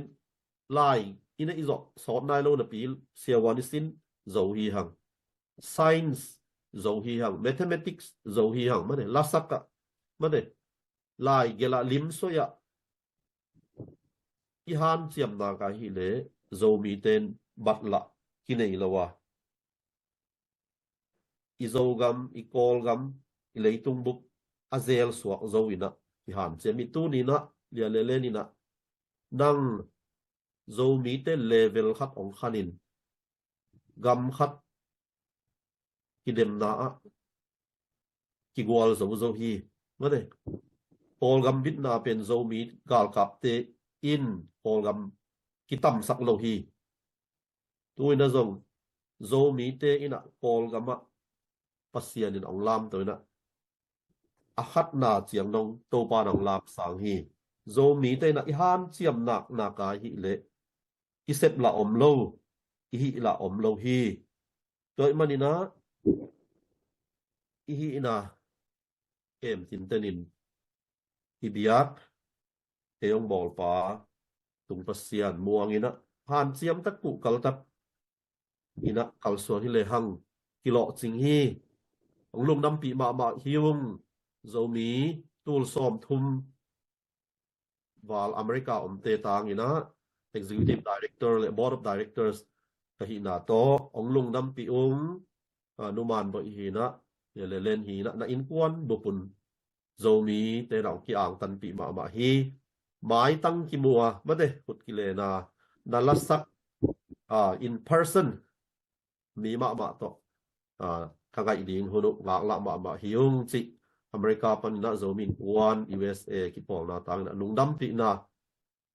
lai i neih zawh sawt nai lo napi siavuan i sin zo hi hang. Science zo hi hang, mathematics zo hi hang, mane, lasak ah, mane, lai gelh ah, lim soi ah i hanciam nak ahih leh Zomite in bat lah kinei lo a, i Zogam, i Kawlgam, i leitung bup a zel suak zo inah i hanciam hi. Tuni inah Lia Lelen inah nang Zomite level khat hong khan in gam khat kidemna ah kigual zo zo hi, mane. Kawlgam bitna pen Zomi galkapte in Kawlgam kitamsak lo hi. Tu inah zong Zomite inah Kawlgam ah Pasian in hong lamto inah a khatna ciang dong Topa in hong lamsang hi. Zomite inah i hanciam nak nak ahih leh i sep lah om lo, i hih lah om lo hi. Tua ahih man inah i hihna kemtinten in i biak, ei hong bawlpa tung Pasian muang inah hanciam tak, kuhkal tak inah kalsuan hi lehang kilawhcing hi. Hong lungdampih mahmah hi ung. Zomi tul sawmthum val America omte tang inah executive director le board of directors ka hihna tawh hong lungdampih ung. Ah, numan boih hi na, Lelen hi na, na innkuan bupun Zomi te na hong kiangtanpih mahmah hi. Maitang kimu a mate, khut kilen a, na lasak, ah, in person mi mahmah tawh, ah, ka ngaih ding hun uh ngaklah mahmah hi ung cih America panin ah Zomi Innkuan U S A kipawlna tangin ah lungdampihna,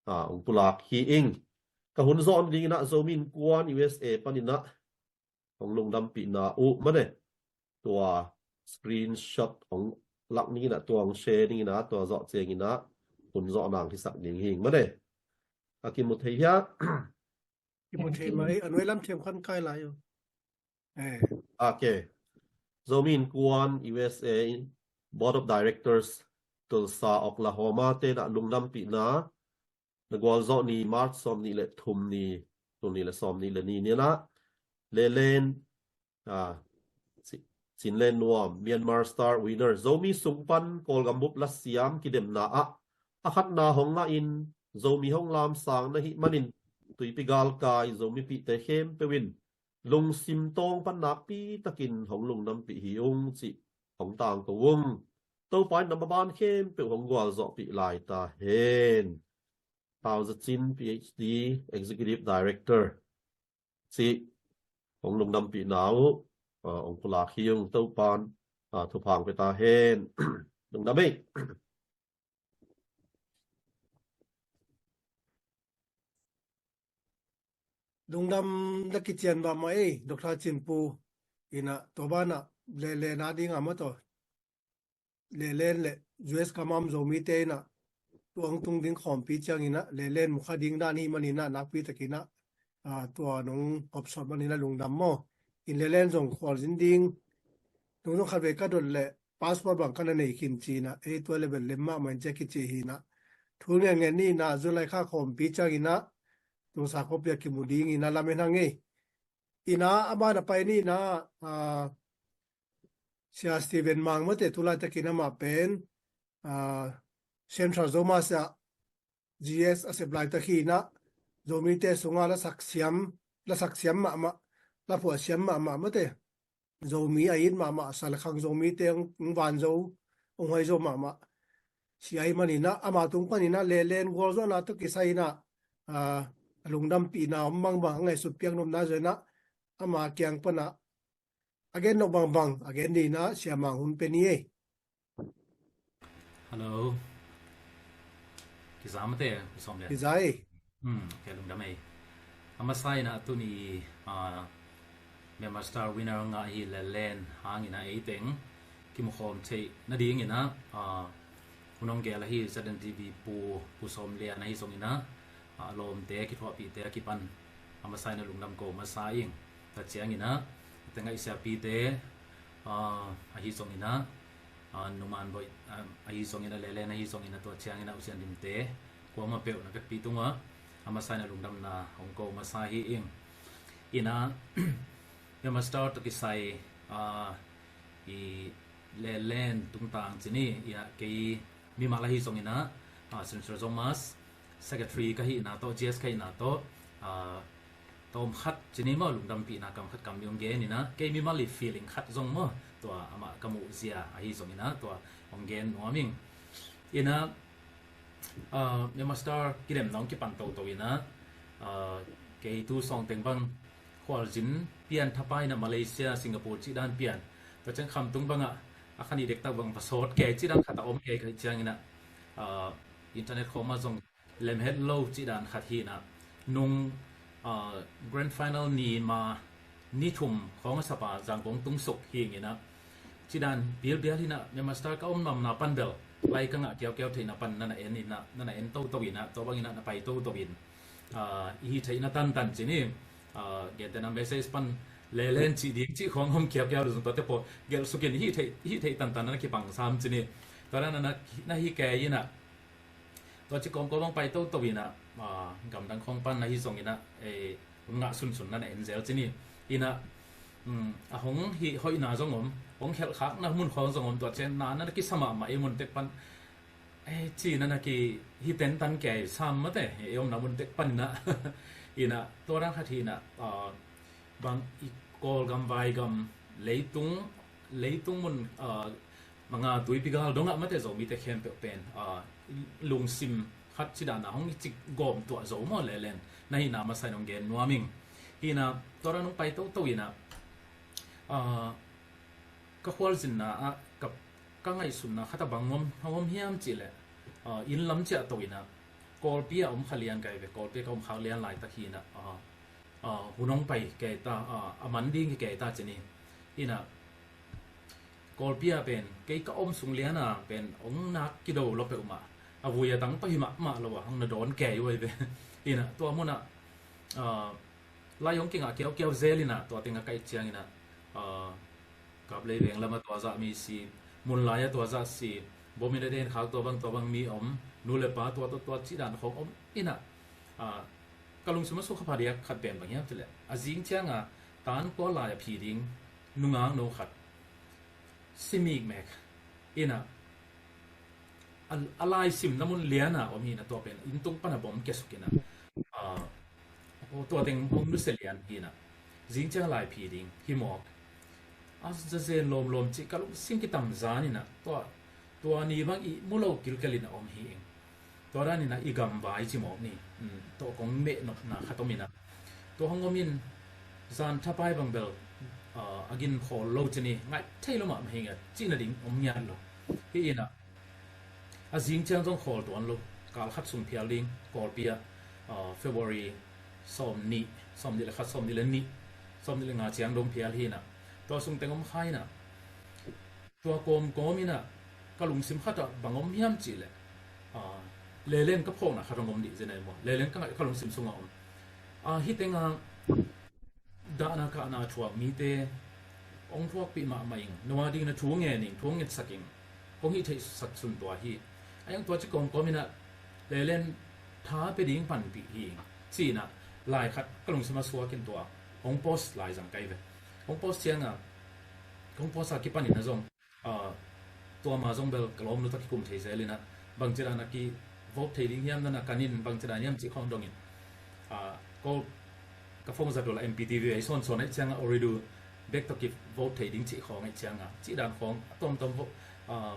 ah, hong pulak hi ing. Ka hun zawh nadingin ah Zomi Innkuan U S A panin ah hong lungdampihna uh mane, tua screenshot hong lak ning in ah, tua hong share ning in ah, tua zawh ciangin ah hun zawh nang hisak ding hi ing mane. A kimu thei hiam? Kimu thei mai, a nuai lam thiam khan kai lai uh. Eh. Okay. Zomi Innkuan U S A Board of Directors, Tulsa, Oklahoma te na lungdampihna, na gualzawh ni March sawm nih le thum ni, tul nih le sawm nih le ni ni na, Lelen, ah, Ci-, Cin Len Nuam, Myanmar Star Winner, Zomi sung pan Kawlgam bup lasiam kidemna ah a khatna hong ngah in Zomi hong lamsang na hih manin Tuipi galkai Zomipihte khempeuh in lungsim tawng pan nakpi takin hong lungdampih hi ung cih hong tangko ung. Topa in na maban khempeuh hong gualzawhpih lai ta hen. Tau Za Cin, P H D, Executive Director, cih hong lungdampihna uh, ah, hong pulak hi ung. Topa in, ah, thupha hong pia ta hen. Lungdam ei. Lungdam na kician mahmah ei, Doctor Cin Pu. In ah, tua banah Lelen a ding a maw, tua Lelen le U S gam a om Zomite in ah, tua hong tung ding khawmpi ciangin ah, Lelen mukha ding dan hi manin ah, nakpi takin ah, ah, tua nong hopsawt manin ah lungdam maw. In Lelen zong khualzin ding, nung zong khatvei ka dot leh passport bang ka na nei khin ci-in ah, ei tua le bel lem mahmah in ci a kici hi in ah. Thu ngen ngen ni in ah, July kha khawmpi ciangin ah, Tulsa khuapi ah kimu dingin ah lamen hang ei. In ah, a ban a pai ni in ah, ah, Sia Stephen Mang mate, tu laitakin amah pen, ah, Central Zomi ah G S a sep laitak hi in ah, Zomite sungah lasak siam, lasak siam mahmah, laphuah siam mahmah mate. Zomi a it mahmah, Salakhang Zomite hong, hong van zo, hong huai zo mahmah. Sia hi manin ah, ama tung panin ah, Lelen gualzawhna tawh kisai in ah, ah, a lungdampihna om bangbang, a ngaihsut piak nopna zaw in ah, ama kiang pan ah, a gen nop bangbang a gen ni in ah, Sia Mang hun pe ni ei. Hello. Kiza mate, Pu Sawm Lian. Kiza ei. Hmm, okay, lungdam ei. A masa in ah tuni, ah, Myanmar Star winner ngah hi Lelen hangin ah ei teng kimukhawm theih nadingin ah, ah, hun hong gel ahi Z N T V Pu, Pu Sawm Lian ahi zongin ah, ah, a lawmte, kithuahpihte a kipan a masa in ah lungdam ko masa ing. Tua ciangin ah, teng ah i siapite, ah, ahi zongin ah, ah, numan boih, ah, ahi zongin ah, Lelen ahi zongin ah, tua ciangin ah, U Sian Dim te, kuamah peuh na vekpi tungah a masa in ah lungdamna hong ko masa hi ing. In ah, Myanmar Star tawh kisai, ah, i Lelen tungtang ci ni, in ah kei mimal ahi zongin ah, ah, Central Zomi Secretary ka hihna tawh, G S ka hihna tawh, ah, tawm khat ci ni maw, lungdampihna kam khat kam nih hong gen in ah, kei mimal i feeling khat zong maw, tua amah ka muh zia ahi zongin ah, tua hong gen nuam ing. In ah, ah, Myanmar Star kidemna hong kipan toto in ah, ah, kei tu sawng teng bang khualzin pian thapai in ah, Malaysia, Singapore cih dan pian. Tua ciang Khamtung bangah a khan i dektak bang va sawt kei cih dan khat a om kei ka hih ciangin ah, ah, internet khawng mah zong lem het lo cih dan khat hi in ah, nung, ah, grand final ni ma ni thum khawng a sap a Zangkong tung suk hi ing in ah, cih dan bilbial hi in ah, Myanmar Star ka om nuamna pan bel lai ka ngah kiaukiau theihna pan na na en in ah, na na en toto in ah, tua bangin ah na pai toto in, ah, i hih theihna tantan ci ni, ah, gentehna message pan Lelen cih ding cih khawng om kiaukiau lo zong, tuate pawh gelh sukin i hih theih, i hih theih tantan na na kipang sam ci ni. Tua dan na, na hih kei in ah, tua ci kawmkawm hong pai toto in ah, ah, gamdang khawng pan ahi zongin ah, eh, hun ngah sunsun na na en zel ci ni. In ah, um, a hong hih hoihna zong om, hong khelhkhakna mun khawng zong om, tua ciang na na kisa mahmah i mun tek pan Eh, ci na na ki hi ten tan kei sam mate, eh, om na mun tek pan na. Ina, tua dang khat hi na, ah, bang i Kawlgam, Vaigam, leitung, leitung mun, ah, manga tuipi gal dong ah mate Zomite khempeuh pen, ah, lungsim khat ci dan a hong i cik gawm tuah zo maw lelen. Na hi na masa in hong gen nuam ing. Hi na, tua dang hong pai toto ina, ah, ka khualzinna ah ka, ka ngaihsutna khat a bang om, om hiam cih leh, ah, inn lam ciah to ina, Kawlpi a om kha lian kai ve, Kawlpi ka om khak lian laitak hi ina, ah, ah, hun hong pai kei ta, ah, a man ding hi kei ta ci ni. Ina, Kawlpi a pen, kei ka om sung lian a pen, ong nak kido lo peuhmah, a vui a tang pah hi mahmah lo a, hong na dawn kei uai ve. Ina, tua mun ah, ah, lai hong kingah kiaukiau zel ina, tua teng a ka et ciang ina, ah, Kaplei veng lam a tua zah mi si, Munlai a tua zah si, Bawm in a den khak tua bang tua bang mi om, nu le pa tua tua tua ci dan khawng om ina, ah, ka lungsim a sukha pha diak khat pen bang hiam cih leh, a zing ciang a Tan Kual lai a phi ding nungak no khat si mikmek ina, a, a lai sim na mun lian a om hi na tua pen inn tung pan a bom kia suk ina, ah, tua teng hong nusia lian hi na, zing ciang lai phi ding hi mawk. A zazen lawmlawm cih ka lungsim kitam zan ina, tua, tua ni bang i mu lo kilkel ina om hi ing. Tua dan ina i gam vai ci mawk ni, um, tua kong mehnopna khat om ina, tua hong om in zan thapai bang bel, ah, a gin khawl lo ci ni, ngaih thei lo mahmah hi ngiat, cihna ding om ngiat lo. Hi ina, a zing ciang zong khawl tuan lo, kal khat sung phial ding, Kawlpi ah, ah, February sawm nih, sawm nih le khat, sawm nih le nih, sawm nih le nga ciang dong phial hi ina, tua sung teng om kha ina, tua kawmkawm ina, ka lungsim khat ah bang om hiam cih leh, ah, lelen ka phawkna khat hong om dih zen ai maw, lelen ka ngaih ka lungsim sungah om. Ah, hi teng a, dahna kahna thuak mite hong thuakpih mahmah ing, no a ding na thu ngen ing, thu ngetsak ing, kong hih theihsak sun tua hi. A iang tua ci kawmkawm ina, lelen tha pia ding panpih hi ing, ci ina, lai khat ka lungsim a suak in tua hong post lai zang kai ve. Hong post ciang a, hong post a kipan ina zong, ah, tua ma zong bel ka lawm lutak kikum thei zel ina, bang ci dan a ki vote thei ding hiam na na kan in bang ci dan hiam cih khawng dong in, ah, ko ka phone zat uh la M P T V ei sawnsawn aih ciang a Ooredoo bek tawh ki vote thei ding cih khawng aih ciang a, cih dan khawng a tawmtawm vote, ah,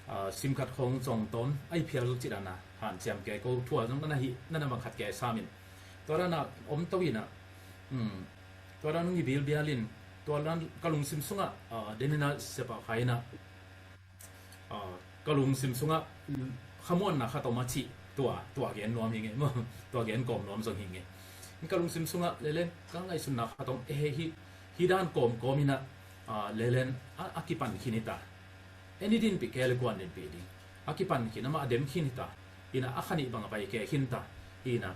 ah, sim khat khawng zong tawm aih phial cih dan a hanciam kei ko, thu a zong na na hi, na na bang khat kei sam in. Tua dan a om to ina, um, tua dan hong i bilbial in, tua dan ka lungsim sungah, ah, den ina siapa khai ina, ah, ka lungsim sungah, mm, khamuanna khat om a cih, tua, tua gen nuam hi nge, tua gen kawm nuam zong hi nge. Ka lungsim sungah lelen ka ngaihsutna khat om, eh, hi, hi dan kawmkawm ina, ah, lelen a, a kipan khin hi ta. Ei ni dinpih kei le kuan dinpih ding. A kipan khin amah a dem khin hi ta. Ina a khanih bang a pai kei khin ta. Ina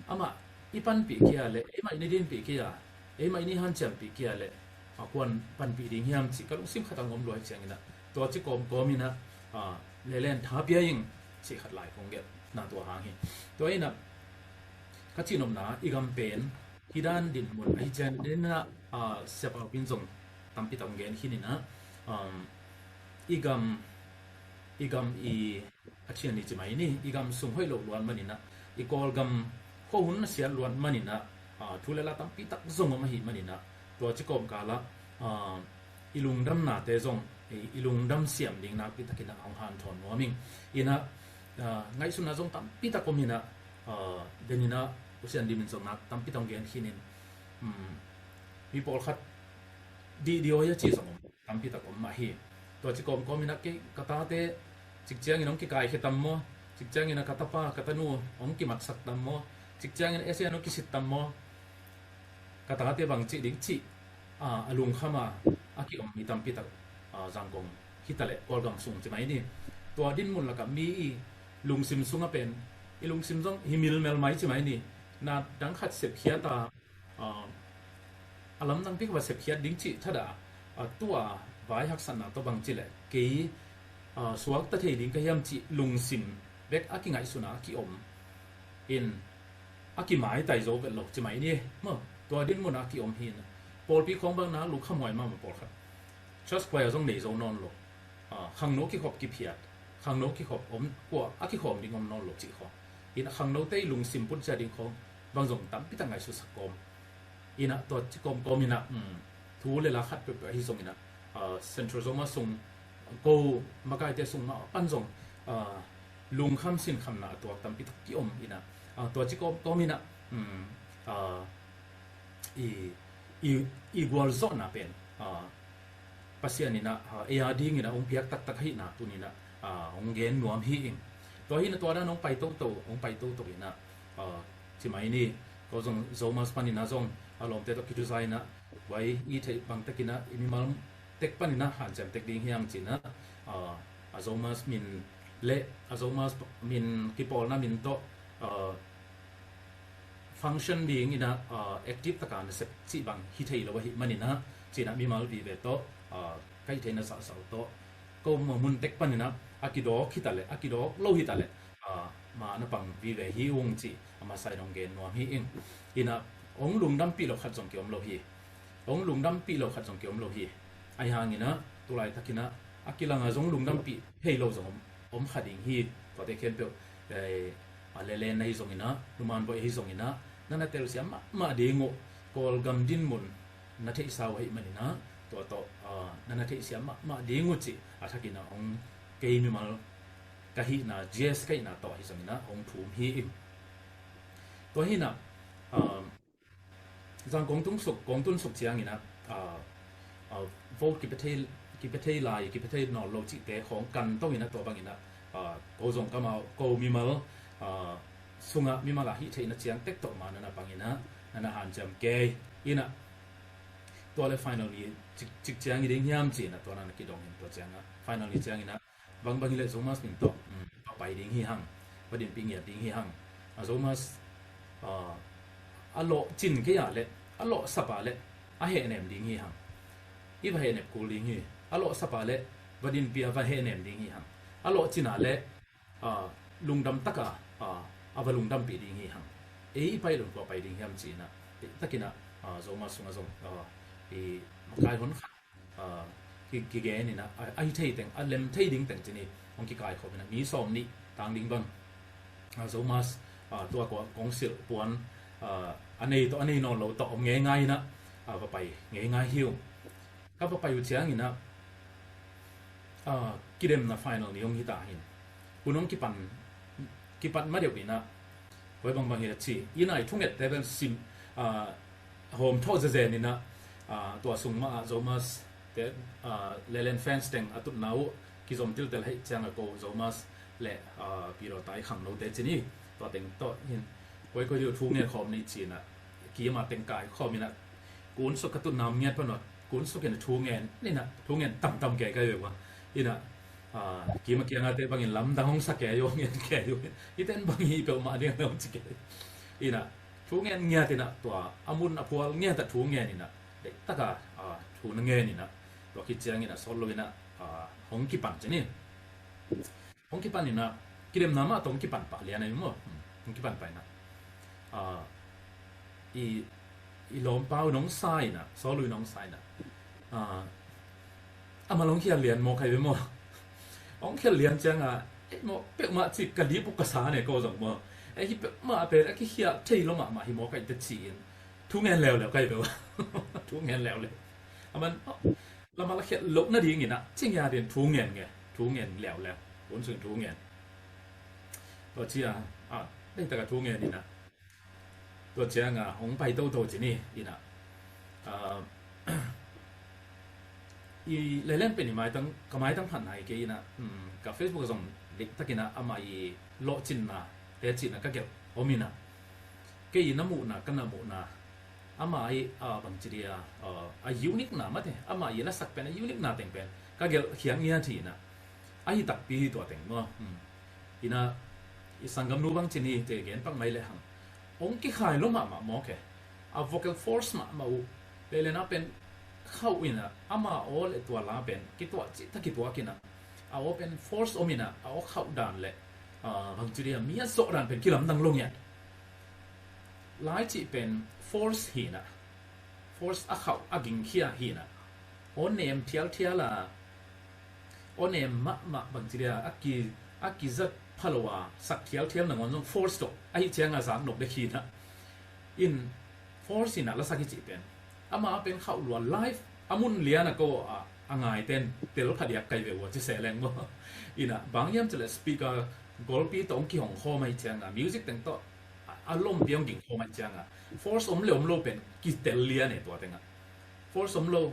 amah i panpih kia le, eimah i ni dinpih kia, eimah i ni hanciampih kia le, a kuan panpih ding hiam cih ka lungsim khat a ngom luai ciang ina, tua ci kawmkawm ina, ah, lelen tha pia ing cih khat lai kong gelh na tua hang hi. Tua ina ka cihnopna i gam pen hi dan dinmun ahi ciang ina, ah, siapa pin zong tampi tak gen khin ina, um, i gam, i gam i a thian ni ci mai ni, i gam sung hoih lo luan man ina, i Kawlgam khuahun na siat luan man ina, ah, thu le la tampi tak zong om ahi man ina, tua ci kawmkal ah, ah, i lungdamnate zong, i, i lungdam siam ding nakpi tak ina hong hanthawn nuam ing. Ina, ah, ngaihsutna zong tampi tak om ina, ah, den ina U Sian Dim in zong nak tampi tak hong gen khin in, um, mi pawlkhat dihdiawi a ci zong om tampi tak om mah hi. Tua ci kawmkawm ina kei ka tate cik ciangin hong kikaikhia tam maw, cik ciangin a ka tapa ka tanu hong kimatsak tam maw, cik ciangin a sian hong kisit tam maw, ka tate bang cih ding cih, ah, a lungkham a a kiom mi tampi tak, ah, Zangkong hi ta leh Kawlgam sung ci mai ni. Tua dinmun lakah mi i lungsim sungah pen i lungsim zong hi milmel mai ci mai ni. Na dang khat sepkhiat a, ah, a lamdang pi kha va sepkhiat ding cih thadah, ah, tua vai haksatna tawh bang ci leh kei, ah, suakta thei ding ka hiam cih lungsim bek a kingaihsun a a kiom in a kimaitai zo vet lo ci mai ni. Maw, tua dinmun a a kiom hi na. Pawlpi khawng bang na lungkham huai mahmah pawlkhat. Church choir zong nei zo nawn lo. Ah, khangno kikhop kiphiat, khangno kikhawm om, kua a kikhawm ding om nawn lo cih khawng. Ina khangnote i lungsim pun cia ding khawng bang zong tampi tak ngaihsutsak kawm. Ina tua ci kawmkawm ina, um, thu le la khat peuhpeuh ahi zong ina, ah, Central Zomas sung ko makaite sung mah pan zong, ah, lungkham sinkhamna a tuak tampi tak kiom ina, ah, tua ci kawmkawm ina, um, ah, i, i, i gualzawhna pen, ah, Pasian ina, ah, ei a ding ina hong piak taktak ahihna tuni ina, ah, hong gen nuam hi ing. Tua hi ina tua dan hong pai toto, hong pai toto ina, ah, ci mai ni, ko zong Zomas pan ina zong a lawmte tawh kituza ina, vai i theih bang tek ina, i mimal tek pan ina hanciam tek ding hi hang ci ina, ah, a Zomas min le a Zomas min kipawlna min tawh, ah, function ding ina, ah, active taka nasep cih bang hi thei lo ahih man ina, ci ina mimal vive tawh, ah, ka hih theihna zahzah uh tawh, ko mun tek pan ina a kidawk hi ta leh, a kidawk lo hi ta leh, ah, ma na pang vive hi ung cih a masa in hong gen nuam hi ing. Ina hong lungdampih lo khat zong kiom lo hi. Hong lungdampih lo khat zong kiom lo hi. Ahi hang ina tulaitak ina a kilang a zong lungdampih thei lo zong om, om kha ding hi. Tuate khempeuh, eh, a lelen ahi zong ina, numan boih ahi zong ina, na na telsiam mahmah ding uh, Kawlgam dinmun na theihsa uh ahih man ina, tua tawh, ah, na na theihsiam mahmah ding uh cih a thak ina hong kei mimal ka hihna, G S ka hihna tawh ahi zong ina hong thum hi ing. Tua hi ina, ah, zang kong tun suk, kong tun suk ciang ina, ah, ah, vote kipia thei, kipia thei lai, kipia thei nawn lo cihte khawng kan to ina tua bang ina, ah, ko zong kamau, ko mimal, ah, sunga mimal a hih theihna ciang tek tawh ma na na pang ina, na na hanciam kei ina, tua le final ni cik, cik ciang hi ding hiam ci ina tua na na kidong in tua ciang a final ni ciang ina, bang bang hi leh Zomas min tawh, um, va pai ding hi hang, va dinpih ngiat ding hi hang. A Zomas, ah, a lawh cin kei a leh, a lawh sap a leh a hehnem ding hi hang. I va hehnep kul ding hi. A lawh sap a leh va dinpih a va hehnem ding hi hang. A lawh cin a leh, ah, lungdam taka, ah, a va lungdampih ding hi hang. Ei i pai lungkua pai ding hiam ci ina, ei tak ina, ah, Zomas sunga zong, ah, i makai hon khat, ah, ki, kigen ina, a, a hi thei teng, a lem thei ding teng ci ni, hong kikaikhawm ina, mi sawm nih tang ding bang, ah, Zomas, ah, tua kua kongsilh puan, ah, a nei tawh, a nei nawn lo tawh om ngeingai ina, ah, va pai ngeingai hi ung. Ka va pai uh ciang ina, ah, kidemna final ni hong hi ta hi in. Hun hong kipan, kipan ma deuh ina, koi bangbang hi a ci ina, i thungette bel sim, ah, hawm thawh zezen ina, ah, tua sung mah ah Zomas te, ah, Lelen fans teng a tutna uh kizom tiltel hei ciang a ko Zomas le, ah, Piro Tai khangnote ci ni, tua teng tawh hin koi koi deuh thu ngen khawm ni ci ina, kima teng kai khawm ina, kun suk ka tutna om ngiat pan uh, kun suk ina thu ngen ina, thu ngen tamtam kei kai ve ua ina, ah, kima kianga te bangin lamdang hong sa kei uh, ngen kei uh, i ten bang hi peuhmah ding a om ci kei ina, thu ngen ngiat ina, tua a mun a phual ngiat a thu ngen ina, deih taka, ah, thu na ngen ina, tua khit ciang ina sawt lo ina, ah, hong kipan ci ni. Hong kipan ina, kidemna mah tawh hong kipan pah lian ahi maw. Hmm, hong kipan pah ina, ah, i, i lawmpa uh nong sa ina, Sawl uh nong sa ina, ah, a mal hong khial lian maw kai ve maw. Hong khial lian ciang a, ei maw, peuhmah ci ka lip uh ka sa ne ko zong maw. Ei hi peuhmah pen a kikhial thei lo mahmah hi maw kai te ci in, thu ngen leuleu kai ve ua. Thu ngen leuleu. A man, oh, lama la khiat loh nading ina, ci ngiat in thu ngen nge, thu ngen leuleu, hun sung thu ngen. Tua cia, ah, deih taka thu ngen ina, tua cianga hong pai toto ci ni ina, ah, i Lelen pen i maitang, ka maitang phat nai kei ina, um, ka Facebook zong deih tak ina ama i lawhcinna te ci ina ka gelh om ina, kei i na muhna, ka na muhna, ama i, ah, bangci dia, ah, a unique na mate, ama i lasak pen a unique na teng pen ka gelh khiak ngiat hi ina, ahi takpi hi tua teng maw. Hmm. Ina, i sanggamnu bangci ni te gen pak mai le hang, hong kikhai lo mahmah mawk e. A vocal force mahmah uh, Lelen a pen khauh ina, ama aw le tua la pen kituah cih ta kituak ina, a aw pen force om ina, a aw khauh dan le, ah, bangci dia, mi a zawh dan pen kilamdang lo ngiat. Lai cih pen force hi ina, force a khauh a gingkhia hi ina, aw nem thialthial a, aw nem mahmah bangci dia a ki a kizat phalo a sak thialthial nangawn zong force tawh ahi cianga zak nop dek hi na. In force in a lasak hi cih pen ama a pen khauh lua live a mun lian a ko a a ngaiten tel phadiak kai ve ua ci se leng maw. Ina bang hiam cileh speaker golpi tawh hong kihong khawm ahi cianga music teng tawh a lompi hong ging khawm ahi cianga force om le om lo pen kitel lian e tua tenga. Force om lo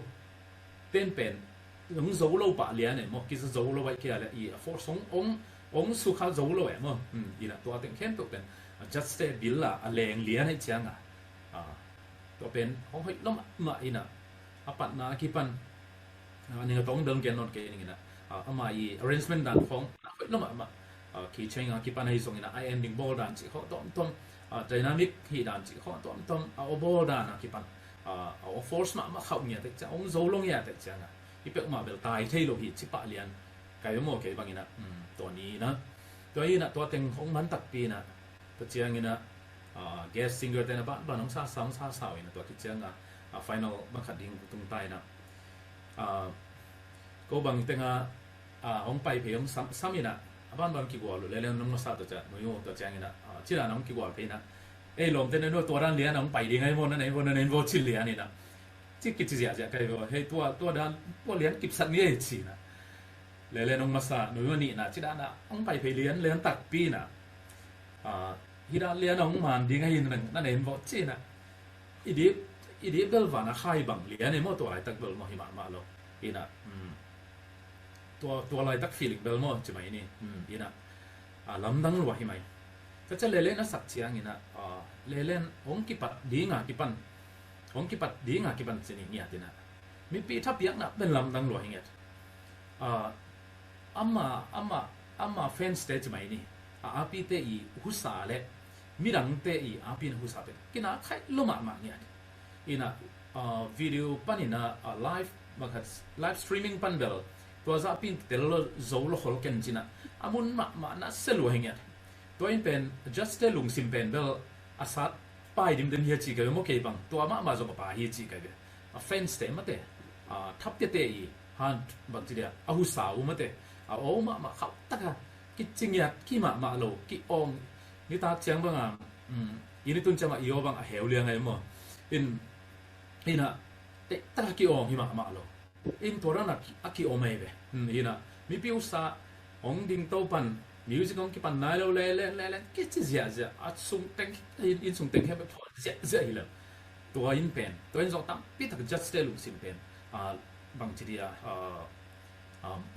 ten pen hong zo lo pah lian e maw, kiza zo lo ahi kia le i a force hong hong hong sukha zo lo e maw. Ina tua teng khempeuh pen a judge te bil a a leng lian ahi cianga tua pen hong hoih lo mahmah ina a patna a kipan a ning a tawng bel gen nawn kei ning ina ama i arrangement dan khawng a hoih lo mahmah. Key change a kipan ahi zong ina a ending bawl dan cih khawng tuamtuam, dynamic hi dan cih khawng tuamtuam a aw bawl dan a kipan a aw force mahmah khauh ngiat ahi ciang hong zo lo ngiat ahi cianga i peuhmah bel tai thei lo hi ci pah lian kai maw kei bang ina. Tua ni ina tua ina tua teng hong man takpi ina tua ciang ina guest singer te na banban hong sasa hong sasa uh ina tua khit cianga final bang khat ding tung ta ina ko bang tenga hong pai phei hong sam sam ina a banban kigual uh lele nong masa tua ciang nui uh tua ciang ina cina nong kigual phei ina ei lawmte na nua tua dan lian hong pai ding ahi maw na nei maw na nei maw cin lian ina ci kici ziahziah kai vaw hei tua tua dan tua lian kipsak ni ei cina lele nong masa nui uh nihna ci dana hong pai phei lian lian takpi ina hih dan lian a hong man ding ahi na nen vawh cina i dip i dip bel van a khai bang lian e maw tua laitak bel maw hi mahmah lo ina tua tua laitak feeling bel maw ci mai ni ina a lamdang lua hi mai. Ka cia lele na sak ciang ina lele hong kipat dinga kipan hong kipat dinga kipan ci ni ngiat ina mipi thapiakna pen lamdang lua hi ngiat. Ama ama ama fans te ci mai ni a api te i husa le midang te i api na husa pen kina khai lo mahmah ngiat. Ina video pan ina live makhat live streaming pan bel tua za pin tel lo zo lo hol ken cina a mun mahmah na se lua hi ngiat. Tua in pen judge te lungsim pen bel a sat pai dimdem hi a ci kai ve maw kei bang tua mahmah zong a pa hi a ci kai ve. A fans te mate a thap tete i han bang ci dia a husa uh mate a aw mahmah khauh taka kicingiat ki mahmah lo ki awng nitak ciang banga i ni tun ciama i aw bang a heu liang ai maw in ina teihtaka ki awng hi mahmah lo. In tua dana a ki awm ahi ve. Ina mipi usa hong ding to pan music hong kipan nai lo lelen lelen kici ziahziah a sung teng in sung teng hem phawt ziahziah hi lo. Tua in pen tua in zong tampi tak judge te lungsim pen bangci dia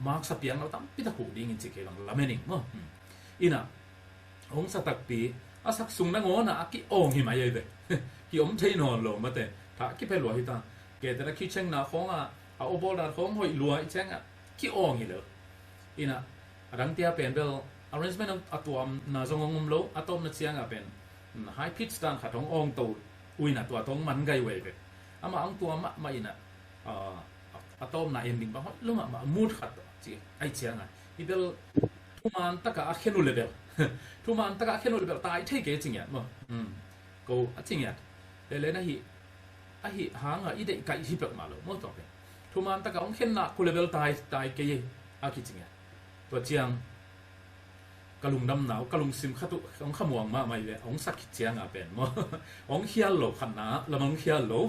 maksa piang lo tampi tak huh ding in ci kei bang lamen ing maw. Ina hong sa takpi a sak sung nangawn a ki awng hi mai ahi ve. Ki om thei nawn lo mate tha ki phe lua hi ta. Kei te na ki cheng na khawng a a aw bawl dan khawng hoih lua i cheng a ki awng hi lo. Ina a dang tia pen bel arrangement a tuamna zong hong om lo a tawpna ciang a pen high pitch dan khat hong awng to uina tua tawng man gai uh ahi ve. Ama hong tuam mahmah ina a tawpna ending bang hoih lo mahmah mood khat ci ai ciang a hi bel thuman taka a khen uh le bel thuman taka a khen uh le bel tai thei kei cingiat maw. Ko a cingiat lele na hi ahi hanga i deih kaih hi peuhmah lo maw tua pen thuman taka hong khenna ko le bel tai tai kei a kicingiat. Tua ciang ka lungdamna uh ka lungsim khat uh hong khamuang mahmah hi ve hong sak khit cianga pen maw hong khial lo khatna lam hong khial lo.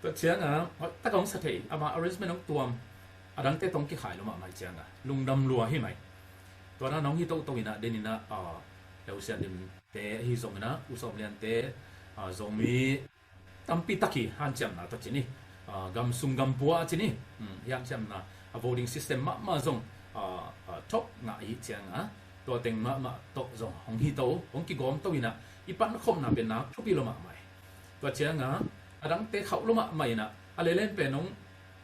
Tua cianga hoihtaka hong sa thei ama arrangement hong tuam a dangte tawh hong kikhai lo mahmah hi cianga lungdam lua hi mai. Tua na nong hi toto ina den ina Leusian Dim te ahi zong ina U Sawm Lian te Zomi tampi tak hi hanciamna tawh ci ni. Gam sung gam pua a ci ni. Hi hanciamna a voting system mahmah zong thok ngah hi cianga tua teng mahmah tawh zong hong hi to hong kigawm to ina i pan khopna pen nak thupi lo mahmah hi. Tua cianga a dangte khauh lo mahmah ina a lelen pen hong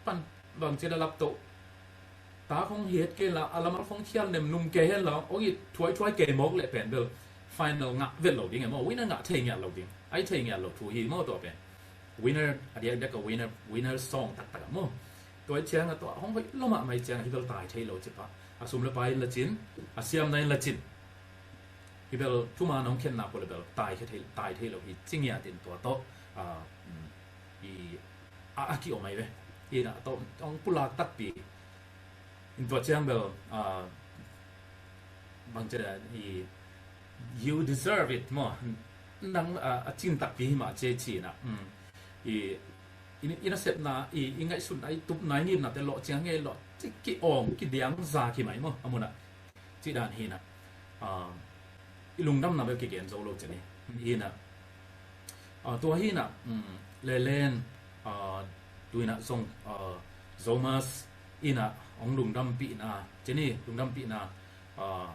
pan bangci a lap to tak hong hiat kei la a lamal hong khial nem num kei hen la hong it thuai thuai kei mawk leh pen bel final ngah vet lo ding e maw winner ngah thei ngiat lo ding ai thei ngiat lo thu hi maw tua pen winner a diakdiak a winner winner song taktak a maw. Tua i cianga tua hong hoih lo mahmah i cianga hi bel tai thei lo ci pah a sum le pai in la cin a siamna in la cin hi bel thuman hong khenna ko le bel tai thei lo hi cingiat in tua tawh i a a ki om ai ve. Ina tawh hong pulak takpi In tua ciang bel, ah, bang ci a, i, you deserve it maw. Nang, ah, a cin takpi hi mah ci a ci in a. Mm. I, i, i nasepna, i, i ngaihsutna, i tupna, i ngimnate lawh ciang ngei lawh ci ki-awng, kidiang za ki mai maw. A mun ah. Ci dan hi in a. Ah, i lungdamna bel kigen zo lo ci ni. Hi in a. Ah, tua hi in a, mm, Lelen, ah, tu in a zong, ah, Zomas in a hong lungdampihna, ci ni, lungdampihna, ah,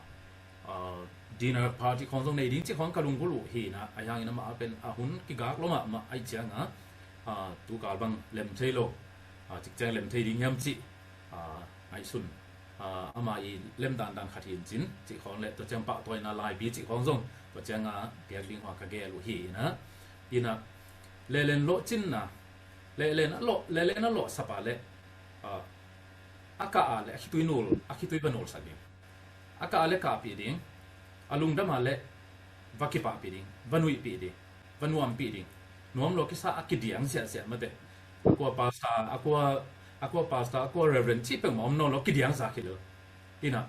ah, dinner party khawng zong nei ding ci khawng ka lunggulh uh hi in a, ahi hangin amah a pen a hun kigak lo mahmah ahih ciang a, ah, tu kal bang lem thei lo, ah, cikciang lem thei ding hiam cih, ah, ngaihsun. Ah, ama i lem dandan khat hi in cin, cih khawng le, tua ciang pahtawina laipi cih khawng zong, tua ciang a piak ding hua ka gel uh hi in a, in a, Lelen lawhcinna, Lelen a lawh, Lelen a lawhsap a le, ah, a kah a le, a khitui nul, a khitui va nulsak ding. A kah a le kahpih ding, a lungdam a le va kipahpih ding, va nuihpih ding, va nuampih ding. Nuam lo kisa a kidiang siahsiah mate. A kua pastor, a kua, a kua pastor, a kua reverend cih peuhmah om nawn lo kidiang sa khit lo. Hi in a,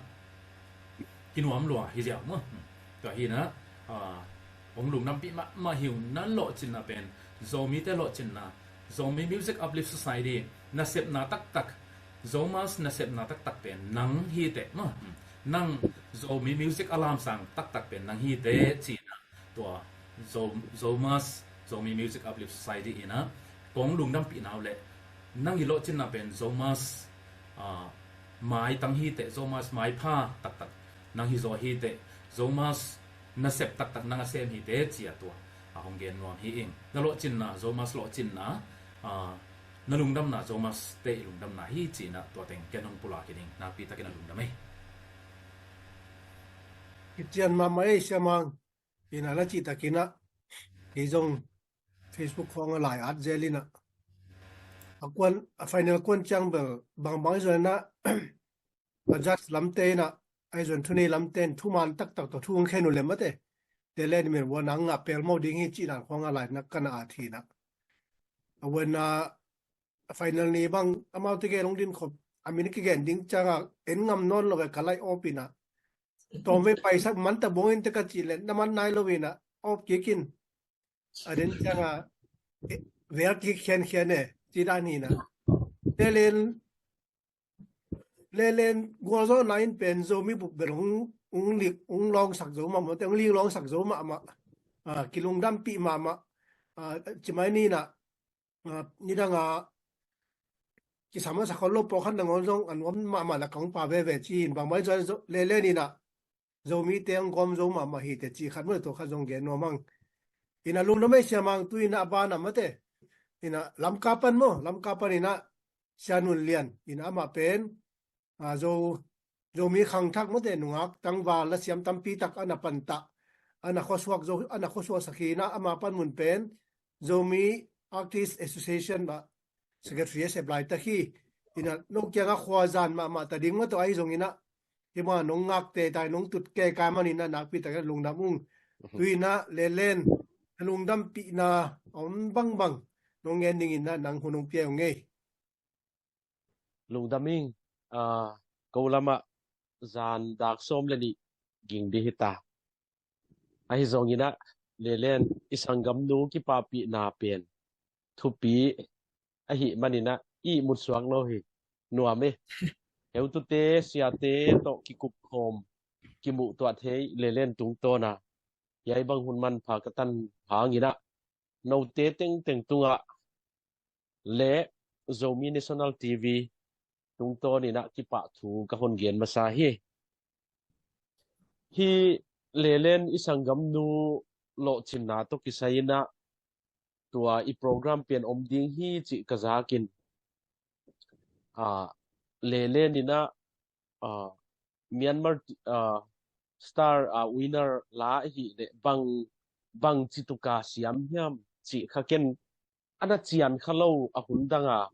kinuam lua hi ziau maw. Tua hi in a, ah, hong lungdampih mahmah hi uh. Na lawhcinna pen, Zomite lawhcinna, Zomi Music Uplift Society nasepna taktak, Zomas nasepna taktak pen nang hi teh maw. Nang Zomi music a lamsang taktak pen nang hi teh ci in a, tua Zo-, Zomas, Zomi Music Uplift Society in a kong lungdampih na uh le, nang i lawhcinna pen Zomas, ah, maitang hi teh, Zomas maipha taktak nang hi zaw hi teh, Zomas nasep taktak nang a sem hi teh ci a tua a hong gen nuam hi ing. Na lawhcinna, Zomas lawhcinna, ah, na lungdamna, Zomas te i lungdamna hi ci in a tua teng ken hong pulak hi ding, nakpi takin a lungdam ei. Kician mahmah ei Sia Mang. In a na cih takin a, kei zong Facebook khawng a lai at zel in a, a kuan, a final kuan ciang bel bangbang i zuan in a, a judge lamte in a, a i zuan thunei lamte in thuman taktak tawh thu hong khen uh lem mate. Te le ni men ua nang ngah pelmo ding hi cih dan khawng a lai na ka na at hi in a. A wan a, a final ni bang amaute gen hong din khop, a min kigen ding ciang a en ngam nawn lo ve ka lai awp in a. Tawm vei paisak man ta buang in te ka cih le na man nai lo in a, awp kik in. A den ciang a, eh, vel kik khiankhian e, ci dan hi in a. Lelen, Lelen gualzawhna in pen Zomi bup bel hong, hong lik, hong lawngsak zo mahmah, te hong lik lawngsak zo mahmah. Ah, kilungdampih mahmah. Ah, ci mai ni in a, ah, nidang a kisam a sa khol lo pawlkhat nangawn zong a nuam mahmah lak ka hong pha veve ci in bangmah i zuan zo, Lelen in a Zomite hong gawm zo mahmah hi teh cih khat maw, tua khat zong gen nuam ang. In a lungdam ei Sia Mang, tu in a a ban a mate. In a Lamka pan maw, Lamka pan in a Sia Nun Lian in a amah pen, ah, Zo, Zomi khangthak mate, nungak tangval lasiam tampi tak a na pantah, a na khuasuak zo, a na khuasuaksak hi in a ama panmun pen Zomi Artist Association ah Secretary a sep laitak hi. In a no kiangah khuazan mahmah ta ding mah tawh ahi zong in a, hi mah nong ngak teitai, nong tut keikai man in a nakpi takin a lungdam ung. Tu in a Lelen, a lungdampihna a om bangbang nong ngen ding in a nang hun hong pia ung ei. Lungdam ing, ah, ko lamah zan dak sawm le nih ging dih hi ta. Ahi zong in a, Lelen, i sanggamnu kipahpihna pen thupi ahih man in a, i ihmut suak lo hi. Nuam e. Heutute, siate tawh kikup khawm, kimuh tuah thei Lelen tungtawn a, hiai bang hun manpha ka tan hang in a, note tengteng tungah le Zomi National T V tungtawn in a kipahthu ka hon gen masa hi. Hi Lelen, i sanggamnu lawhcinna tawh kisai in a tua i program pen om ding hi cih ka zak in, ah, Lelen in a, ah, Myanmar, ah, Star, ah, winner la hi le bang, bang cituk a siam hiam cih kha ken a na cian kha lo a hun dang a,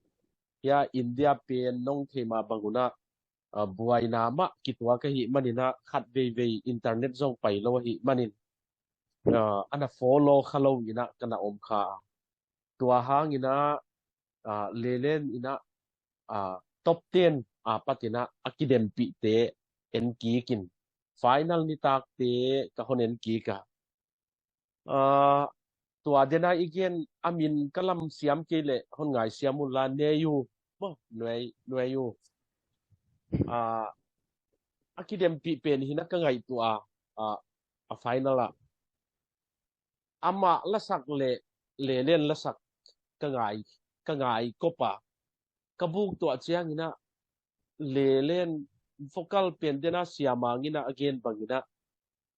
hia India pen nong thei mah bang un a, ah, buaina mah kituak ahih man in a, khat veivei internet zong pai lo ahih man in, ah, a na follow kha lo in a ka na om kha. Tua hang in a, ah, Lelen in a, ah, top ten a patina a kidempihte en kikin final nitakte ka hon en kik a. Ah, tua dena i gen a min ka lam siam kei leh hon ngai siam unla, Nuei U, maw, Nuei, Nuei U. Ah, a kidempih pen hina ka ngaihtuah a, ah, a final ah amah lasak le Lelen lasak ka ngai, ka ngai kop a, ka buk tuah ciangin ah Lelen vocal pen dena siamang in ah a gen bangin ah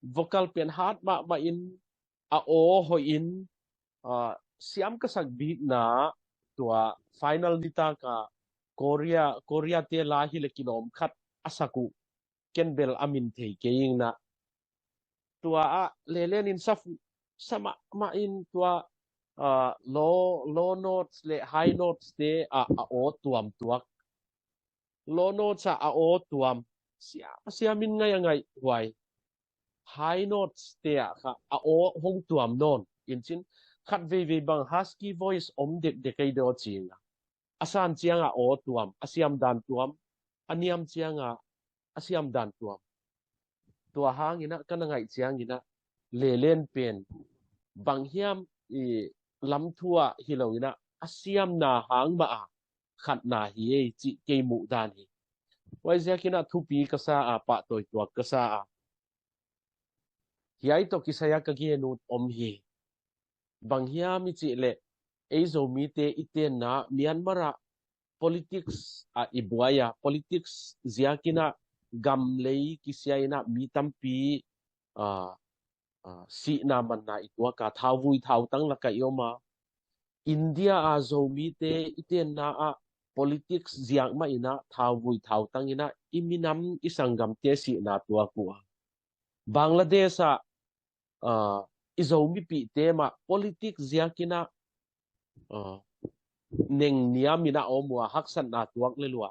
vocal pen hat mahmah in a aw hoih in, ah, siam ka sak bikna tua final nitak a Korea, Korea te la hi le kilawm khat a sak uh, ken bel a min thei kei ing na. Tua ah Lelen in sa fu, sa mahmah in tua, ah, low, low notes le high notes te ah a aw tuam tuak. Low notes ah a aw tuam. Siam, siam in ngai a ngaih huai. High notes te ah kha a aw hong tuam nawn. In cin khat veivei bang husky voice om dekdek ei daw cing a. A san ciang a aw tuam, a siam dan tuam, a niam ciang a, a siam dan tuam. Tua hangin ah ka na ngaih ciangin ah Lelen pen bang hiam i lamthu ah hi loin ah a siamna hang mah a khatna hi ei cih kei muh dan hi. Huai ziakin ah thupi ka sa a, pahtawi tuak ka sa a. Hiai tawh kisai a ka gen ut om hi. Bang hiam i cih leh ei Zomite i tenna Myanmar ah politics ah i buai a, politics ziakin ah gam lei kisia in ah mi tampi, ah, ah, sihna manna i tuak a, thauvui thautang lak ah i om a. India a Zomite i tenna ah politics ziak mah in ah thauvui thautang in ah i minam i sanggamte sihna tuak uh a. Bangladesh ah, ah, i Zomipihte mah politics ziakin ah, ah, nengniam in ah om uh a, haksatna tuak lel uh a.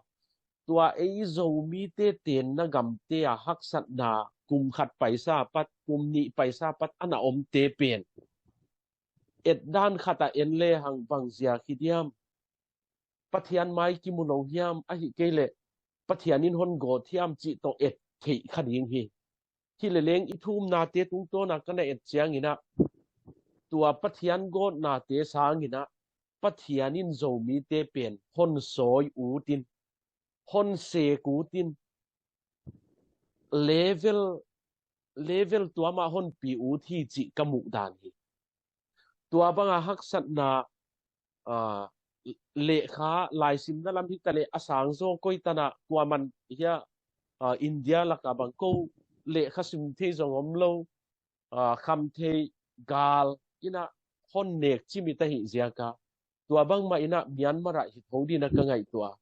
Tua ei Zomite tenna gamte a haksatna kum khat paisa apat, kum nih paisa apat a na omte pen etdan khat ah en lehang bang ziak hi diam? Pathian mai kimu lo hiam, ahih kei leh Pathian in hon gawt hiam cih tawh et theih kha ding hi. Hi leleng i thumnate tungtawn a ka na et ciangin ah tua Pathian gawtnate sangin ah Pathian in Zomite pen hon sawi ut in, hon sek ut in, level, level tuam ah hon pi ut hi cih ka muh dan hi. Tua bang a haksatna, ah, lehkha laisimna lam hi ta leh a sangzaw koi tan ah kuaman hia, ah, India lak ah bang ko lehkha sim thei zong om lo, ah, kham thei gal in ah hon nek cimit ahih ziak a, tua bangmah in ah Myanmar ah hi tho ding in ah ka ngaihtuah a.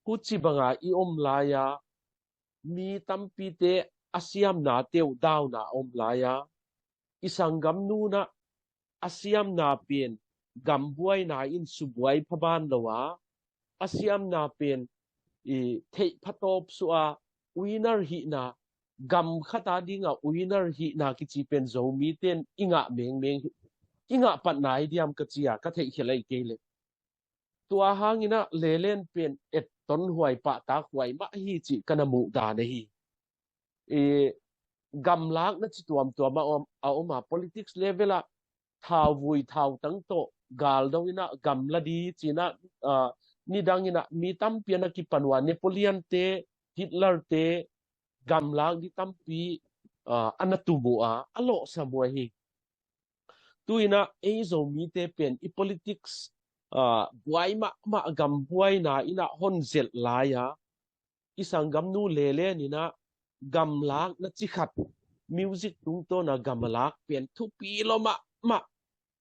Huci bang a i om lai a mi tampite a siamnate uh dauna a om lai a, i sanggamnu in ah a siamna pen gambuaina in subuai pha ban lo a, a siamna pen i theih pha tawp suah a, winner hihna, gam khat a ding a winner hihna kici pen Zomite in i ngah mengmeng hi, i ngah patna hi diam ka ci a, ka theihkhial ahih kei leh. Tua hangin ah Lelen pen etton huai, pahtak huai mah hi cih ka na muh dan ahi. I gamlakna ci tuamtuam a om, a om a, politics level ah thauvui thautang tawh gal do in ah gamla di ci in ah, ah, nidang in ah mi tampi a na kipan uh a, Napoleon te, Hitler te gamlak di tampi, ah, a na tum uh a, a lawhsam uh ahi. Tu in ah ei Zomite pen i politics, ah, buai mahmah, gambuaina in ah hon zelh lai a, i sanggamnu Lelen in ah gamlakna ci khat, music tungtawn a gamlak pen thupi lua mahmah,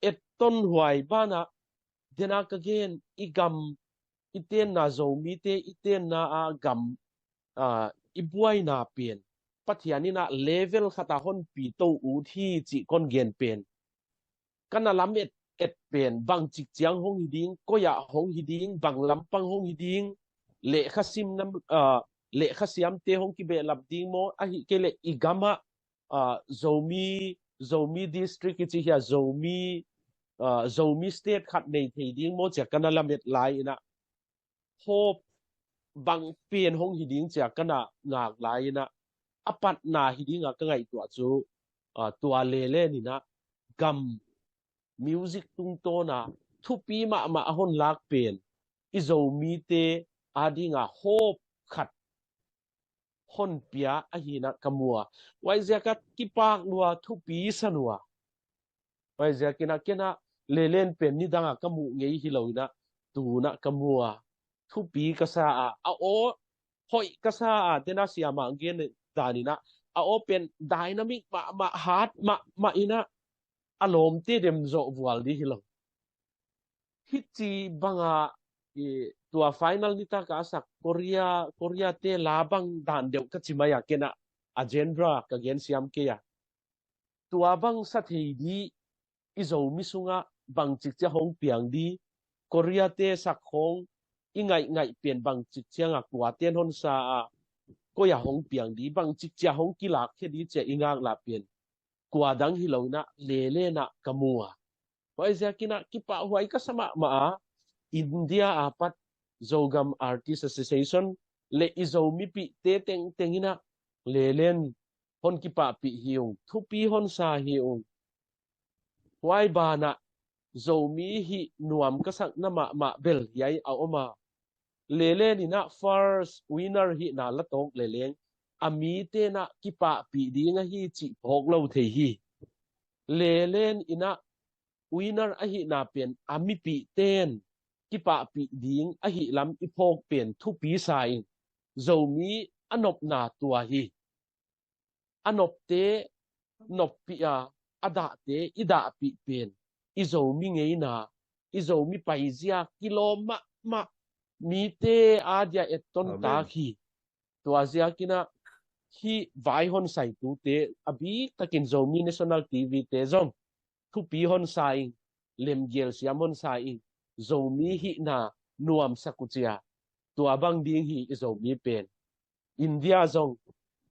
etton huai ban a, dena ka gen i gam, i tenna Zomite i tenna a gam, ah, i buaina pen Pathian in ah level khat a hon pi to ut hi cih kon gen pen ka na lam et, et pen bangcik ciang hong hi ding, koi ah hong hi ding, bang lampang hong hi ding, lehkha simna, ah, lehkha siamte hong kibehlap ding maw, ahih kei leh i gam ah, ah, Zomi, Zomi district i ci hia, Zomi, ah, Zomi state khat nei thei ding maw ci a ka na lam et lai in ah hope, bang pen hong hi ding cia ka na ngak lai-in ah, a patna hi dingah ka ngaihtuah cu, aa, tua Lelen in ah gam music tungtawn a thupi mahmah a hong lak pen i Zomite adingah hope khat hong pia ahi in ah ka mu a. Huaiziak ah kipak lua, thupi sa lua. Huaiziak in ah ken ah Lelen pen nidang ah ka muh ngei hi lo in ah tu-in ah ka mu a. Thupi ka sa a, a aw hoih ka sa a, tena siamah gen dan in ah a aw pen dynamic mahmah, hat mahmah in ah a lawmte dem zawh vual dih hi lo. Hih ci bang a, i, tua final nitak a a sak Korea, Korea-te la bang dan deuh ka ci mai a, ken ah a genre ka gen siam kei a. Tua bang sa thei dih, i Zomi sungah bangcik cia hong piang dih, Korea-te sak khawng i ngaihngaih pen bangcik ciangah kuaten hong sa a, koi ah hong piang dih, bangcik cia hong kilakkhia dih cia i ngaklah pen kua dang hi lo in ah Lelen ah ka mu a. Huaiziak in ah kipahhuai ka sa mahmah a, India a pat Zogam Artist Association le i Zomipihte tengteng in ah Lelen hong kipahpih hi ung, thupi hong sa hi ung. Huai banah Zomi hih nuam ka sakna mahmah bel hiai a om a. Lelen in ah first winner hihna la tawk leleng a mite in ah kipahpih ding ahi cih phawk lo thei hi. Lelen in ah winner ahihna pen a mipihten kipahpih ding ahih lam i phawk pen thupi sa ing. Zomi a nopna tua hi. A nopte noppih a, a dahte i dahpih pen i Zomi ngeina, i Zomi paizia kilawm mahmah, mite adia etton tak hi. Tua ziak in ah hih vai hong saitute a biktakin Zomi National T V-te zong thupi hong sa ing, lemgial siam hong sa ing, Zomi hihna nuamsak uh cia. Tua bang ding hi i Zomi pen. India zong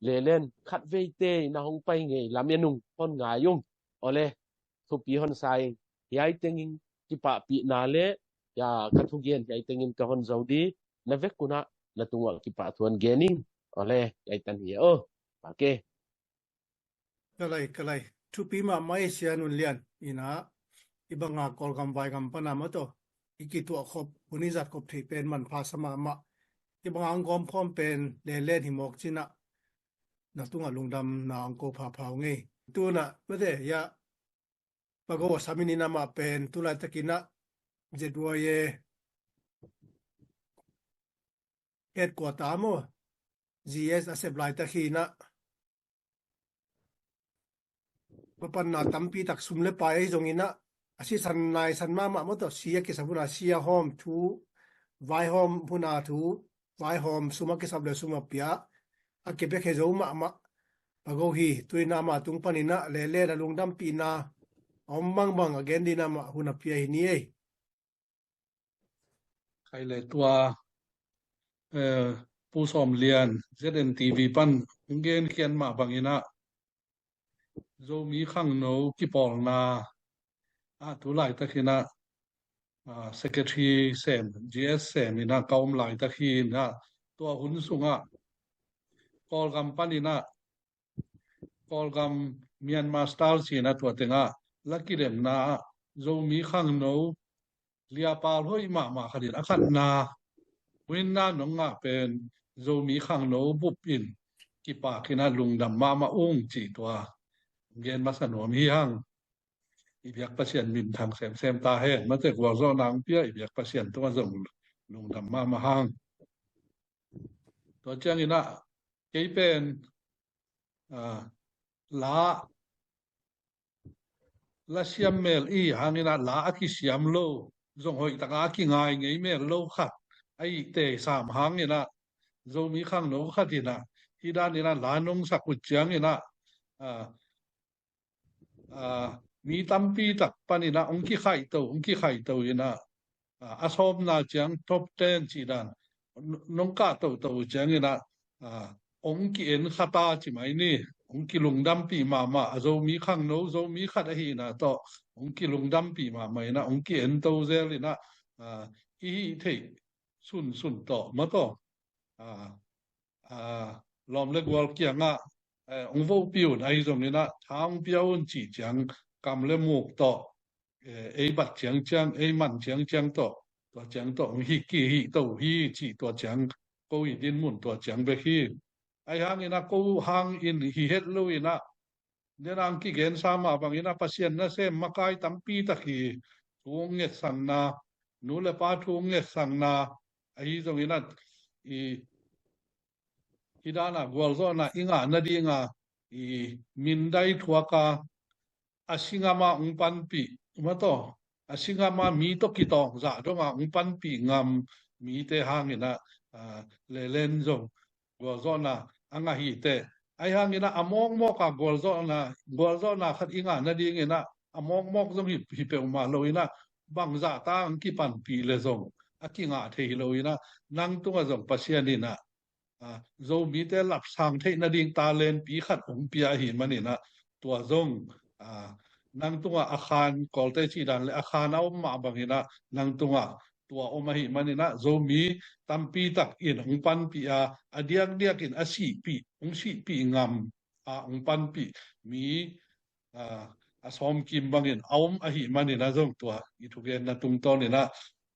Lelen khatveite na hong pai ngei lam en ung, hong ngai ung. Awle, thupi hong sa ing. Hiai tengin kipahpihna le, ya, ka thugen hiai tengin ka hong zo dih. Na vek un ah na tungah kipahthu hong gen ing. Awle, hiai tan hi. Oh, okay. Ka lai, ka lai. Thupi mahmah e Sia Nun Lian. In ah, i bang a Kawlgam vaigam pan a mah tawh i kituah khop, hun i zat khop theih pen manpha sa mahmah. I bang a hong gawm khawm pen Lelen hi mawk cin ah, na tungah lungdamna hong ko phapha ung ei. Tu-in ah, mate, ya, Pago a samin in ah amah pen tu laitakin ah Z Y A headquarter maw, G S a sep laitak hi in ah, papanna tampi tak, sum le pai ahi zongin ah, a sisan naisan mahmah maw tawh, si a kisap hun a si a hawm thu, vaihawm hun a thu, vaihawm, sum a kisap le sum a pia, a kibekhe zo mahmah. Pago hi, tu-in ah amah tung panin ah Lelen a lungdampihna a om bangbang a gen dingin ah amah hun a pia hi ni ei. Khai le tua, eh, Pu Sawm Lian, Z N T V pan hong genkhiat mah bangin ah, Zomi khangno kipawlna ah tu laitakin ah, ah, secretary sem, G S sem in ah ka om laitak hi in ah, tua hun sungah Kawlgam panin ah, Kawlgam Myanmar Style ci-in ah tua tengah la kilemna ah Zomi khangno liapal hoih mahmah khat in a khatna winna nong ngah pen Zomi khangno bup in kipak in ah lungdam mahmah ung ci tua gen masa nuam hi hang. I biak Pasian minthang semsem ta hen, mate, gualzawhna hong pia i biak Pasian tungah zong lungdam mahmah hang. Tua ciangin ah kei pen, ah, la, la siam mel i hangin ah la a kisiam lo, zong hoih taka a kingai ngei mel lo khat a ihteh sam hangin ah, Zomi khangno khat in ah hih danin ah la nong sak uh ciangin ah, ah, ah, mi tampi tak panin ah hong kikhaihto, hong kikhaihto in ah, ah, a sawmna ciang top ten cih dan, n-, nong kah toto uh ciangin ah, ah, hong ki-en kha ta ci mai ni, hong kilungdampih mahmah, a Zomi khangno, Zomi khat ahihna tawh hong kilungdampih mahmah in ah, hong ki-en to zel in ah, ah, i hih theih sunsun tawh maw tawh, a, a, lawm le gual kiangah, eh, hong vopi un, ahi zongin ah tha hong pia un cih ciang, kam le muk tawh, eh, ei bat ciangciang, ei man ciangciang tawh, tua ciang tawh hong hi ki hi to hi cih tua ciang, ko i dinmun tua ciang bek hi. Ahi hangin ah ko hangin hi het lo in ah, den ang kigensa mah bangin ah Pasian nasem makai tampi tak hi. Thu hong ngetsakna, nu le pa thu hong ngetsakna, ahi zongin ah i, i dana gualzawhna i ngah nadinga i mindai thuaka, a singama hong panpih, mataw, a singama mi tawh kitawng zah donga hong panpih ngam mite hangin ah, a, lelen zong gualzawhna a ngah hi teh. Ahi hangin ah a mawkmawka gualzawhna, gualzawhna khat i ngah nadingin ah a mawkmawk zong hi, hi peuhmah lo in ah, bangzah ta hong kipanpih le zong a kingah thei hi lo in ah, nang tungah zong Pasian in ah, a, Zomite lapsang theih nading talent pi khat hong pia ahih manin ah, tua zong, a, nang tungah a khan, Kawlte cih dan le a khan a om mah bangin ah, nang tungah tua om ahih manin ah, Zomi tampi tak in hong panpih a, a diakdiak in a sihpih, hong sihpih ngam a hong panpih mi, a, a sawmkim bangin a om ahih manin ah zong tua i thugenna tungtawnin ah,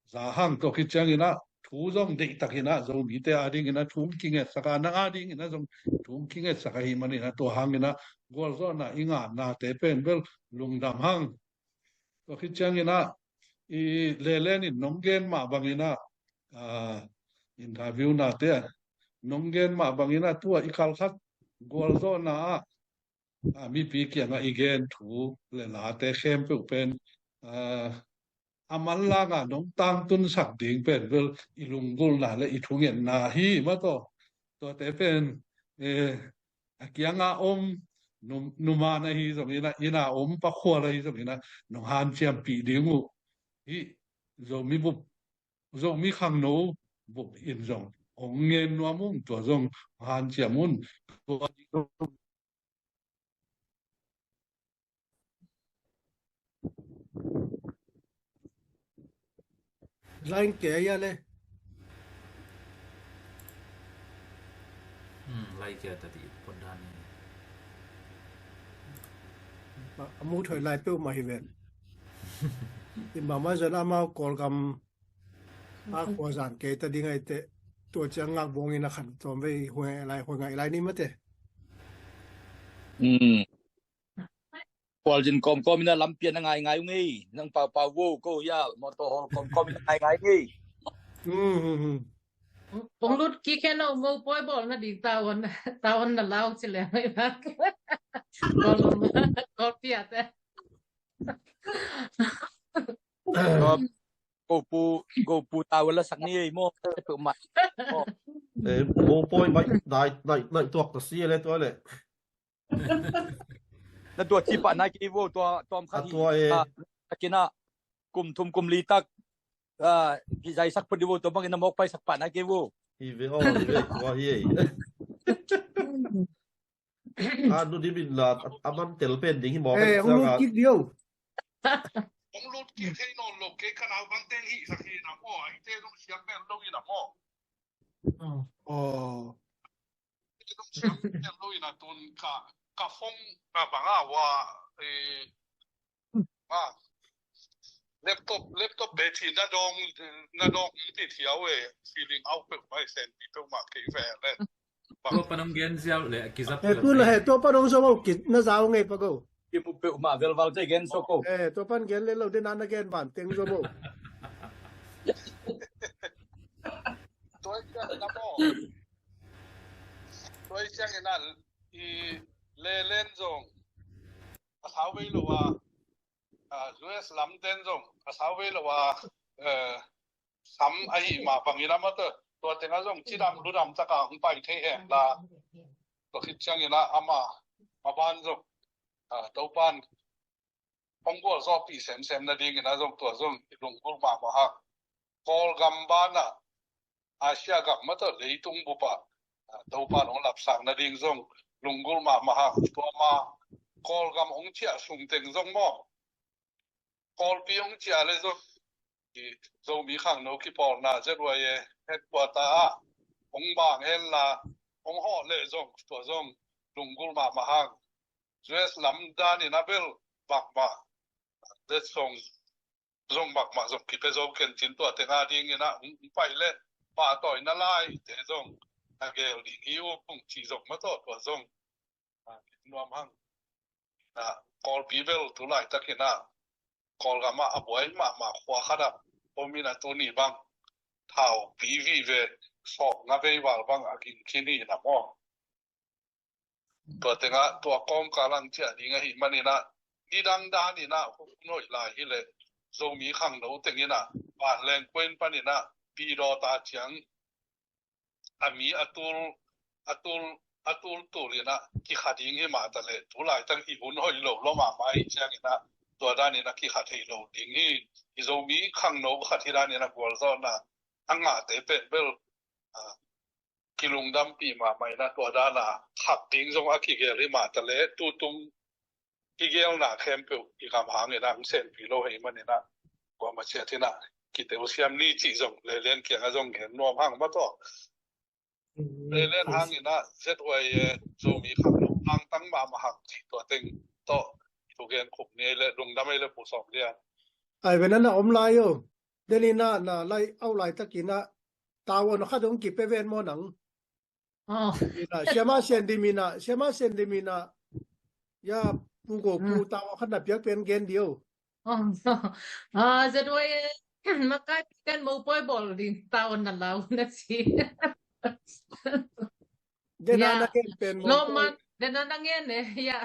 za hang, tua khit ciangin ah thu zong deihtakin ah Zomite adingin ah thu hong kingetsak a, nang adingin ah zong thu hong kingetsak ahih manin ah, tua hangin ah gualzawhna i ngahnate pen bel lungdam hang. Tua khit ciangin ah i lelen in nong gen mah bangin ah, a, interview nate ah nong gen mah bangin ah, tua i kalkhat gualzawhna ah, a, mipi kiangah i gen thu le late khempeuh pen, a, a manlanga nong tangtunsak ding pen bel i lunggulhna le i thungetna hi, mataw. Tuate pen, eh, a kianga om num-, numan ahi zongin ah, inn a om pakhual ahi zongin ah, nong hanciampih ding uh hi. Zomi bup, Zomi khangno bup in zong hong ngen nuam ung, tua zong hanciam un. Tua Line kei a le. Hmm, lai kia tadi pon dan ni. A mu thoi lai peuhmah hi ven. In bangmah zan amau Kawlgam a khua zan kei ta ding ai teh, tua ciang ngak bawngin a khan tawm vei, huai lai, huai ngai lai ni mate. Hmm. Khualzin kawmkawm in a lampian a ngaingai ung ei. Nang paupau vo ko hia, mawtaw hawl kawmkawm in a ngaingai ung ei. Hmm, hmm, hmm. Hong lut kik hen aw, mopawi bawl nading tavuan, tavuan na lau ci leng ei bang. Kawlpi a te. Ko pu, ko pu tavuan la sak ni ei maw. Te peuhmah. Eh, mopawi mai, nai, nai, nai tuak ta si le tua le. Na tua ci pah nai kei vo, tua, tua om khat hi. A tua e. Ah, takin ah, kum thum kum li tak, ah, kizaisak phot di vo, tua bangin na mawk paisak pah nai kei vo. Hi ve aw, hi ve, tua hi ei. A nu di min la, a man tel pen ding hi mawk. Eh, hong lut kik di o. Hong lut kik thei nawn lo, kei ka nau bang teng hi sak hi na maw, a i te zong siam pen lo hi na maw. Aw. Aw. Siam lo in a tun ka, ka phone a bang a wa, eh, ah, laptop, laptop battery na dawng, na dawng ti thiau e, feeling out peuh mai sen ti peuh mah kei ve le. Tua pan hong gen ziau le, kizap. Eh, tu le he, tua pan hong zom o, ki, na zau ngei pa go. Kimu peuhmah velval te gen sawk o. Eh, tua pan gen le lo, den a na gen ban teng zom o. Tua i ciang na maw. Tua i ciang i na i lelen zong a sau vei lo a, a, U S lam ten zong a sau vei lo a, eh, sam ahi mah bangin a mate, tua teng a zong cidam ludam taka hong pai thei hen la. Tua khit ciangin a ama, a ban zong, a, Topan hong gualzawhpih semsem nadingin a zong tua zong i lunggulh mahmah hang. Kawlgam banah, Asia gam mate, leitung bupah, a, Topan hong lapsang nading zong lunggulh mahmah hang. Tua ma Kawlgam hong ciah sung teng zong maw, Kawlpi hong ciah le zong i Zomi khangno kipawlna Z Y A headquarter ah hong bang hen la, hong hawh leh zong tua zong lunggulh mahmah hang. U S lam danin a bel bangmah, le zong zong bangmah zong kipia zo ken cin, tua teng a dingin ah hong pai leh pahtawi na laite zong na gel ding hi ung cih zong mah tawh tua zong nuam hang. Kawlpi bel tu laitakin ah Kawlgam ah a buai mahmah khua khat ah om in ah tuni bang thaupi vive sawmnga vei val bang a ging khin hi na maw. Tua tengah tua kawmkal ah ciah ding ahih manin ah nidang danin ah hun hoih lai hileh Zomi khangno tengin ah vanleng kua in panin ah pidawta ciang a mi a tul a tul a tul tul in ah kikha ding hi mah ta leh tu laitak i hun hoih lo lo mahmah hi ciangin ah tua danin ah kikha thei lo ding hi. I Zomi khangno khat hi danin ah gualzawhna a ngahte pen bel kilungdampih mahmah in ah tua dan a khak ding zong a kigel hi mah ta leh tutung kigelna khempeuh i gam hangin ah hong senpi lo hi manin ah kuamah ciat in ah kiteusiam ni cih zong Lelen kiangah zong gen nuam hang mah tawh. Lelen hangin ah Z Y A Zomi khangno hangtang mahmah hang cih tua teng tawh i thugen khuk ni ei leh lungdam ei leh Pu Sawm Lian. Ai ve, na na om lai o. Denin ah na lai au laitakin ah tavuan khat hong kipia ven maw nang. Siama Sian Dim in ah, Siama Sian Dim in ah ya Pu Go Pu tavuan khat na piak pen gen dih o. Z Y A makai pen mopawi bawl ding tavuan na lau na ci. Dena na gen pen mopawi. Lawmman, dena na gen e, ya.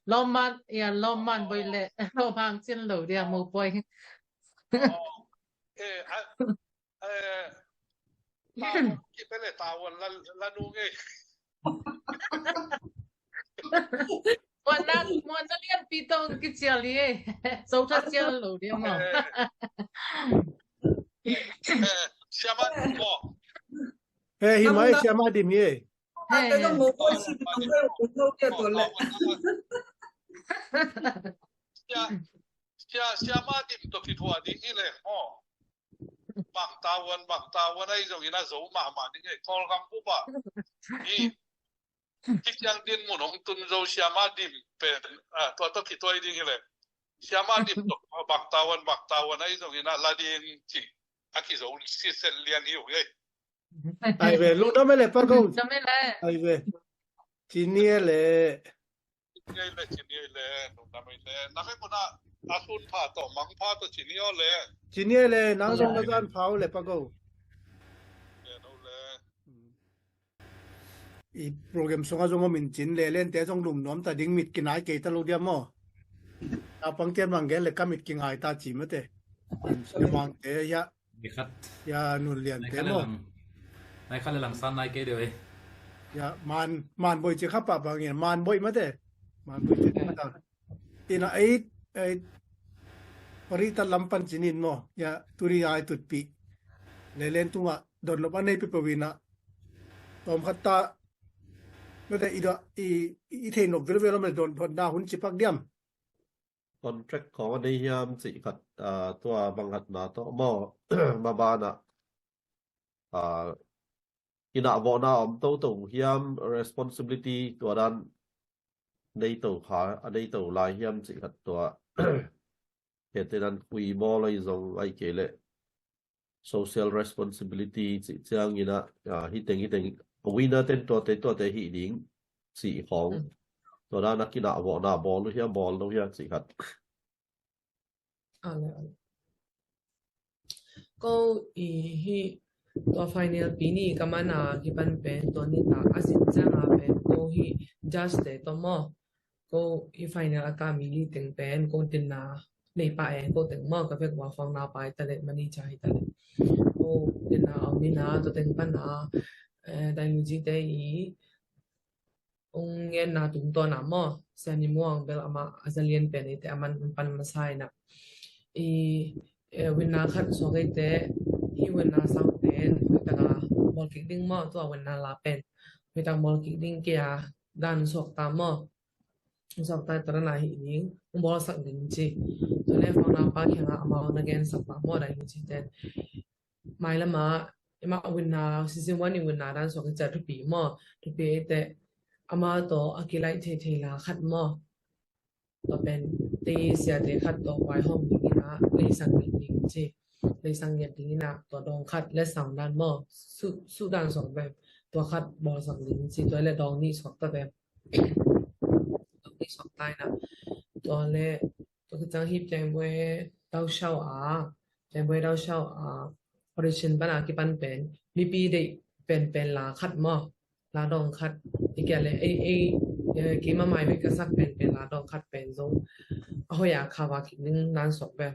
Lawmman, ya, lawmman bawi leh lawmhang cin lo dia mopawi. Eh, a, eh, tavuan kipia leh tavuan la, la nung e. Muanna, muanna lianpi tawh kicial hi e. Sotha cial lo dia maw. Eh, Siama Dim maw. Eh, hi mai, Siama Dim hi e. Sia, Siama Dim tawh kithuah ding hi leh maw. Bang tavuan, bang tavuan ahi zongin a zo mahmah ding e, Kawlgam bup ah. Hi, hi ciang din mun hong tun zo Siama Dim pen, ah, tua tawh kituai ding hi leh. Siama Dim tawh bang tavuan, bang tavuan ahi zongin a la ding cih a kizo siset lian hi ung e. Ai ve, lungdam e le Pa Go. Lungdam e le. Ai ve. Ci ni e le. Ci ni e le, ci ni e le, lungdam e le. Na vekun ah a sun pha tawh mang pha tawh ci ni aw le. Ci ni e le, nang zong na zan pha aw le Pa Go. I program sungah zong om in cin, Lelente zong lum nuam ta ding, mit kinai kei ta lo dia maw. Naupangte bang gen le ka mit kingai ta ci mate. Lemangte ya. Nai khat. Ya, Nun Liante maw. Nai khat le lang san nai kei deuh e. Ya, man, man bawi ci kha pah bang in, man bawi mate. Man bawi ci kha ta. Ina ei, ei, paritat lam pan cinin maw. Ya, tuni ai tutpih. Lelen tungah donlop a nei peuhpeuh ina. Tawm khat ta. Mate i da, i, i thei nop velvel om le don, don da hun ci pak diam. Contract khawng a nei hiam cih khat, ah, tua bang khat na tawh maw, ma banah, ah, kinah vawhna om toto hiam, responsibility tua dan nei to kha, a nei to lai hiam cih khat tua. Hete nan kui bawl ahi zong ai kei leh social responsibility cih ciangin ah, ah, hiteng, hiteng, winner ten tuate, tuate hih ding cih khawng. Mm. Tua dan a kinah vawhna bawl lo hia, bawl lo hia cih khat. A le, a le. Ko i hih tua final pi ni ka man a kipan pen tua ni ta a sin ciang a pen ko hih judge te tawh maw. Ko i final a ka mi li teng pen ko tinna nei pa e, ko teng maw, ka vek ua khawng na pai ta le, manager hi ta le. Ko tinna a om ni na, tua teng pan a, eh, Daimujite i ung ngenna tungtawn a maw, Siani Muang bel amah a za lian pen i te a man pan masa ina. I, eh, winna khat suak i te, i winna sang pen, hui taka bawl kik ding maw, tua winna la pen. Hui tak bawl kik ding kia, dan suak ta maw. Suak ta tua na hi ding, bawlsak ding ci. Tua le khawng na pa kiangah amau na gensak pa maw, Daimujite. Mailama ima winna, season one in winna dan suak hi cia thupi maw. Thupi eite ama tawh a kilaih theithei la khat maw. Tua pen tei siate khat tawh vaihawm dingin ah leisang ding ding ci. Leisang ngiat dingin ah tua dawng khat le sang dan maw. Su, su dan suak pen tua khat bawlsak ding ci. Tua le dawng nih suak ta pen. Dawng nih suak ta in ah. Tua le tua kicang hip teng bue dau shau a. Teng bue dau shau a. Origin pana kipan pen. Mipi deih pen pen la khat maw. La dawng khat, i kia le ei ei, eh, keima mai vei ka sak pen pen la dawng khat pen zong a hoih a kha va kik ning nan suak ve.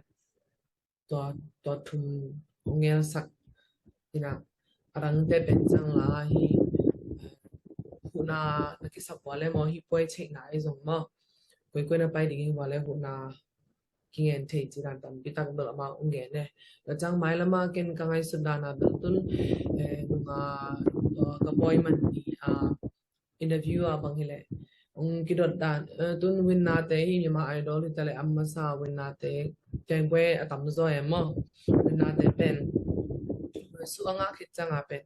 Tua, tua thum ngel sak ina a dangte pen cang la hi, eh, huhna na kisak vua le maw hi puai cheina ei zong maw. Koi koi na pai ding hi vua le huhna kingen thei ci dan tampi tak bel amau ong gen e. Tua ciang mailama ken ka ngaihsut dana bel tun, eh, nunga, eh, ka pawi man ni a interview a bang hileh ong kidot dan, eh, tun winnate hi Myanmar Idol hi ta le a masa winnate kengkue a tam zaw e maw. Winnate pen su a ngah khit cianga pen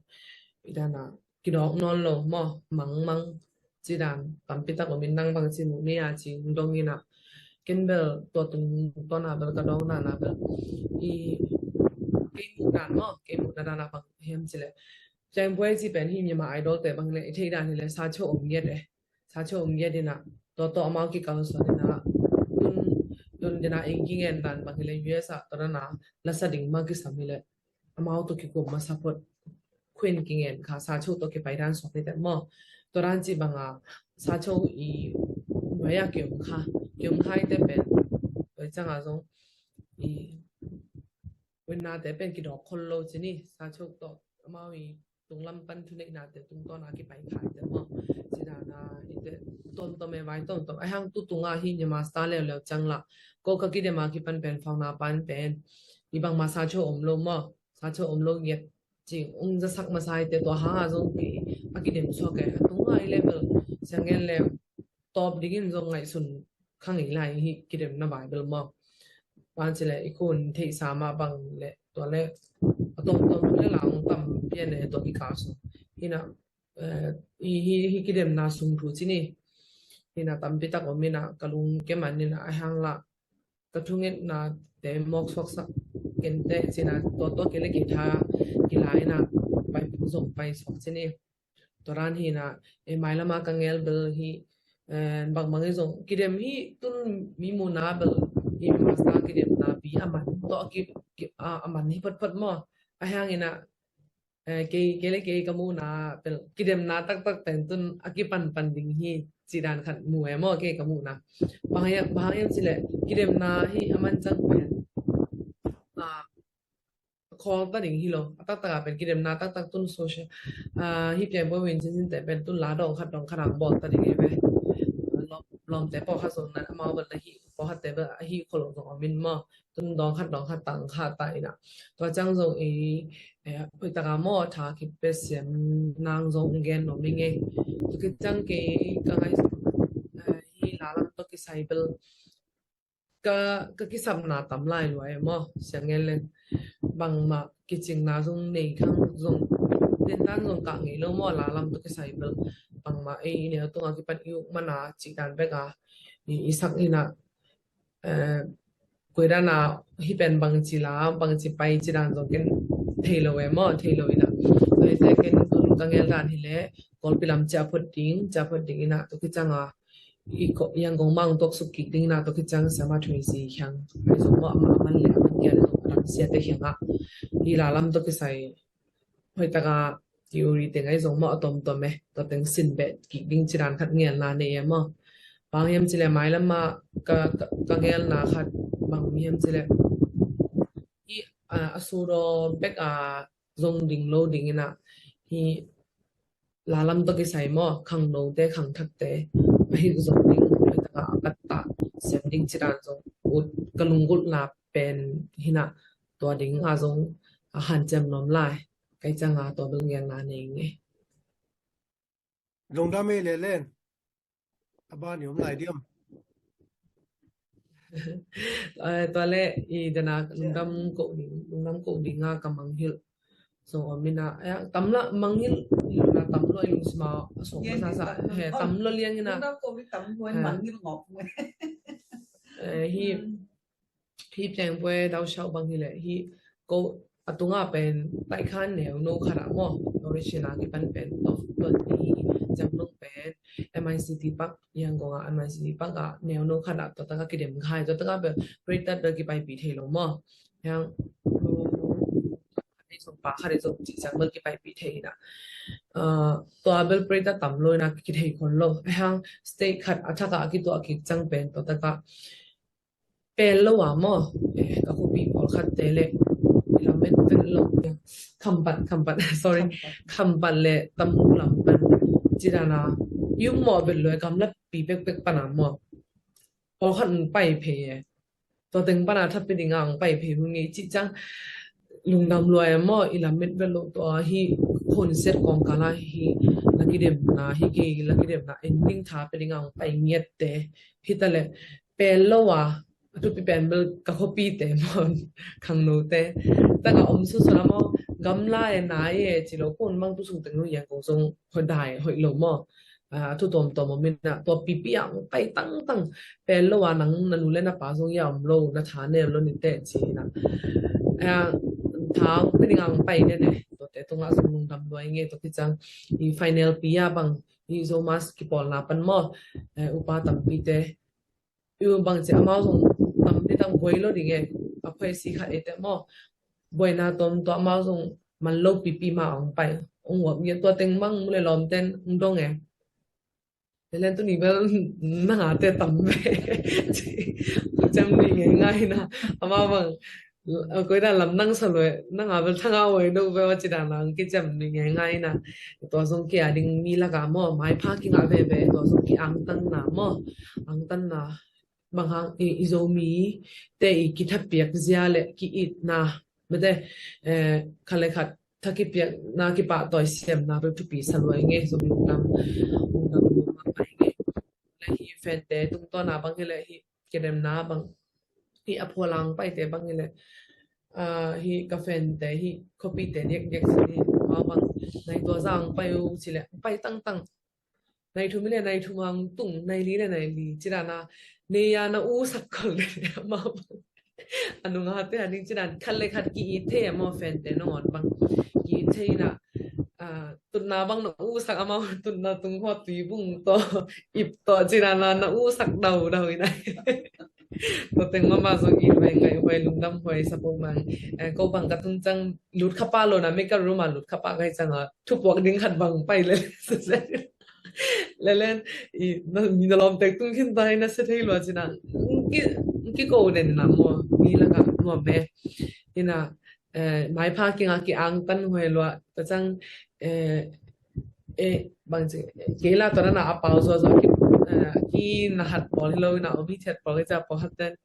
i dana kidawk nawn lo maw, mangmang ci dan tampi tak om in nang bang ci mu ni a ci dong ina ken bel tua tungtawn a bel ka dawng dan a bel i kei muh dan maw, kei muhna dan a bang hiam ci le. Ciang buai ci pen hi Myanmar Idol te bang le i thei dan hi le sa cho om ngiat e. Sa cho om ngiat ina tua tua amau kikal suan ina tun, tun dina eng kingen dan bang hi le U S a tua dana lasa ding ma kisam hi le amau tawh kikum masa phot khuin kingen kha sa cho tawh kipai dan suak hi te maw. Tua dan ci banga sa cho i nuai a kium kha, kium kha i te pen tua cianga zong i winnate pen kidawk khol lo ci ni. Sa cho tawh amau i tunglam pan thuneihnate tungtawn a kipai kha i te maw. Ci dana i te tomtom e vai tomtom a hang tu tunga hi Myanmar Star leuleu ciang la ko ka kidem a kipan pen fauna pan pen i bangma sa cho om lo maw. Sa cho om lo ngiat ci ung zasak masa i te tua hanga zong pi a kidem suak e. A tunga i level siangen le tawp dingin zong ngaihsun kha ngei lai hi kidemna Bible maw. Ban ci le i kun theihsa mah bang le tua le a tomtom le la ung tam pian e tua kikal sung. Hina, eh, i hi, hi kidemna sung thu ci ni. Hina tampi tak om ina ka lung keman ina a hang la ka thungetnate mawk suaksak kente cina tua tua kei le kei tha kila ina pai zong pai suak ci ni. Tua dan hina, e, mailama ka ngel bel hi, eh, bangbang i zong kidem hi tun mi muna bel hi masa kidemna pi a man tawh ki, ki, a, a man hi photphot maw. A hang ina, eh, kei, kei le kei ka muna bel kidemna taktak pen tun a kipanpan ding hi ci dan khat mu e maw kei ka muna. Bang hiam, bang hiam ci le kidemna hi a man cang pen. Ah, khawl ta ding hi lo. A taktak a pen kidemna taktak tun social, ah, hi piang bo win cin cin te pen tun la dawng khat dawng khat ang bawl ta ding e ve. Lawm, lawmte pawlkhat zong nan amau bel na hi pawlkhat te bel a hi khol zong om in maw. Tun dawng khat dawng khat tang khat ta ina. Tua ciang zong i, eh, hoih taka maw tha kipia siam nang zong gen nuam i ngei. Tua kiciang kei ka ngai, eh, hi la lam tawh kisai bel ka, ka kisapna tam lai lua e maw, siang ngen le bangmah kicingna zong nei khang zong, den tan zong kah ngei lo maw, la lam tawh kisai bel bangmah ei i neu tunga kipan i uk mana cih dan bek a i, i sak ina, eh, koi dana hi pen bangci la, bangci pai ci dan zong ken thei lo e maw, thei lo ina. Tua hi te ken tun ka ngel dan hi le Kawlpi lam cia phot ding, cia phot ding ina tua kicianga i ko, Yangon mang tuak suk kik ding na tua kiciang Siama Thwei Si khiang. Ai zong maw ama man le ama kian zong lam siate khianga. Hi la lam tua kisai hoih taka theory teng ai zong maw a tomtom e. Tua teng sin beh kik ding ci dan khat ngelna nei e maw. Bang hiam ci le mailama ka, ka, ka ngelna khat bang hiam ci le. Hi, a, a sudaw bek a zong ding lo ding ina hi la lam tawh kisai maw, khangnote, khangthakte, a hih zong ding, a taka a katta, siam ding ci dan zong, ut, ka lunggulhna pen hina, tua ding a zong, a hanciam nuam lai, kai canga tua bel ngelna nei ngei. Lungdam ei le len, a ban i om lai diam. Eh, tua le, i dana lungdam ko ding, lungdam ko ding a ka mangngilh. So, om ina, eh, tam la mangngilh na tam lo i lungsim ah, so, yes, masa sa, tam lo. He, oh, tam lo liang ina. Lungdam ko i tam lo, eh, mangngilh ngawp. Eh, hi, mm, hi piang pue dau shau bang hi le, hi ko a tunga pen tai khan neu no khat a maw. Origin a kipan pen, of, of, hi, jam nung pen, M I C T Park, Yangon a M I C T Park a neu no khat a, tua taka kidem khai, tua taka pen, Greater Bel kipai pi thei lo maw. Yang, song pa khat i zong ci ciang bel kipai pi thei ina. Ah, tua bel preta tam lo ina kithei khol lo. Ahang state khat a thak a kituah kik ciang pen tua taka pel lo a maw. Eh, ka khuapi pawlkhat te le i lamet pen lo. Khampat, Khampat, sorry. Khampat. Khampat le Tamu lam pan. Ci dan a i um mawh bel lo, gamla pi pekpek pan a maw. Pawlkhat hong pai phei e. Tua teng pan a that pi ding a hong pai phei hong ngei cih ciang lungdam lua e maw, i lamet vet lo. Tua hi hun set kawngkal a hi la kidemna, hi kei la kidemna en ding tha pi ding a hong pai ngiat te. Hi ta le pel lo a, a thupi pen bel ka khuapi te maw, khangno te. Taka om sunsun a maw, gamla e, nai e ci lo, kun mang tu sung teng lo, Yangon zong hoih dai hoih lo maw. Ah, thu tuamtuam om ina, tua pipi a hong pai tangtang, pel lo a, nang na nu le na pa zong i a om lo, na tha neu lo ni teh ci ina. Ah, tha hong pi ding a hong pai ne ne, tuate tungah zong lungdam lua i ngei. Tua kiciang i final pi a bang, i Zomus kipawlna pan maw, eh, upa tampi te i bang ci amau zong tam ni tam buai lo ding e, a phuai si khat e te maw. Buaina tuamtuam amau zong man lo pipi ma hong pai, hong uap ngiat. Tua teng bang mu le lawm ten hong dong e. Len tu ni bel nang a te tam ve. Cem ni ngai ngai na. Amau bang, a, koi dan lam nang sa lo e, nang a bel thanga uai dong ve, a ci dan a hong kicem ni ngai ngai na. Tua zong ki a ding mi lak a maw, maipha kingah veve, tua zong ki angtanna maw. Angtanna bang hang i, i Zomi te i kithapiak zia le ki-itna, mete, eh, khat le khat tha kipiakna, kipahtawi siamna bel thupi sa lua i ngei. Zomi lungdam, lungdam lua mah pai ngei. Le hi fante tungtawn a bang hi le hi kidemna bang hi a phualang paite bang hi le, ah, hi ka fante hi khuapite diakdiak si ni, ma bang nai tua zang pai u ci le pai tangtang. Nai thum le nai thum hang tung, nai li le nai li ci dan a, nei a na u sak khol le amau bang. A nung a te a ding ci dan khat le khat ki-it thei amau fante nangawn bang. Ki-it thei na, ah, tutna bang na u sak amau, tutna tung khaw Tuibung tawh, ip tawh ci dan a na u sak daudau ina. Tua teng mama zong it huai, ngai huai, lungdam huai, support mang. Eh, ko bang ka tung ciang lut kha pah lo na, makeup room a lut kha pah ka hih ciang a, thupuak ding khat bang pai le. Lelen, i, na, mi na lawm tek tung khin ta hi na se thei lua ci na. Ki, ki ko den na maw, mi lak a nuam e. Hi na, eh, maipha kinga ki angtan huai lua. Tua ciang, eh, eh, bang ci, kei la tua na na a pau zua zua ki, eh, ki na hat pawl hi lo na, om hi thiat pawl hi ca pawl hat ten.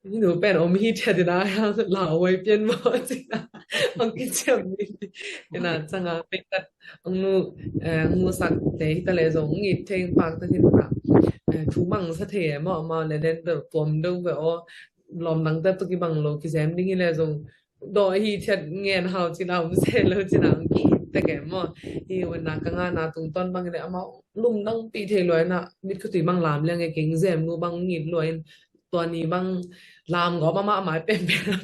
Ni nu pen om hi thiat ina, la huai pian maw ci na. Ang kiciam ni. Ina ciang a, pek kat, ang nu, eh, ang nu sak te hi ta le zong, ngit thei pak ta hi na. Eh, thu mang sa thei e maw, maw le den bel tuam deuh ve aw. Lawm dang te tu kibang lo, kizem ding hi le zong, dawh hi thiat ngen hau ci na, om se lo ci na, ang ki-it tek e maw. Hi wen na ka ngahna tungtawn bang le amau lungdam pi thei lua ina, mit khatui bang lam liang e, keng zem nu bang ngit lua in, tua ni bang lam gawp amah amai penpen.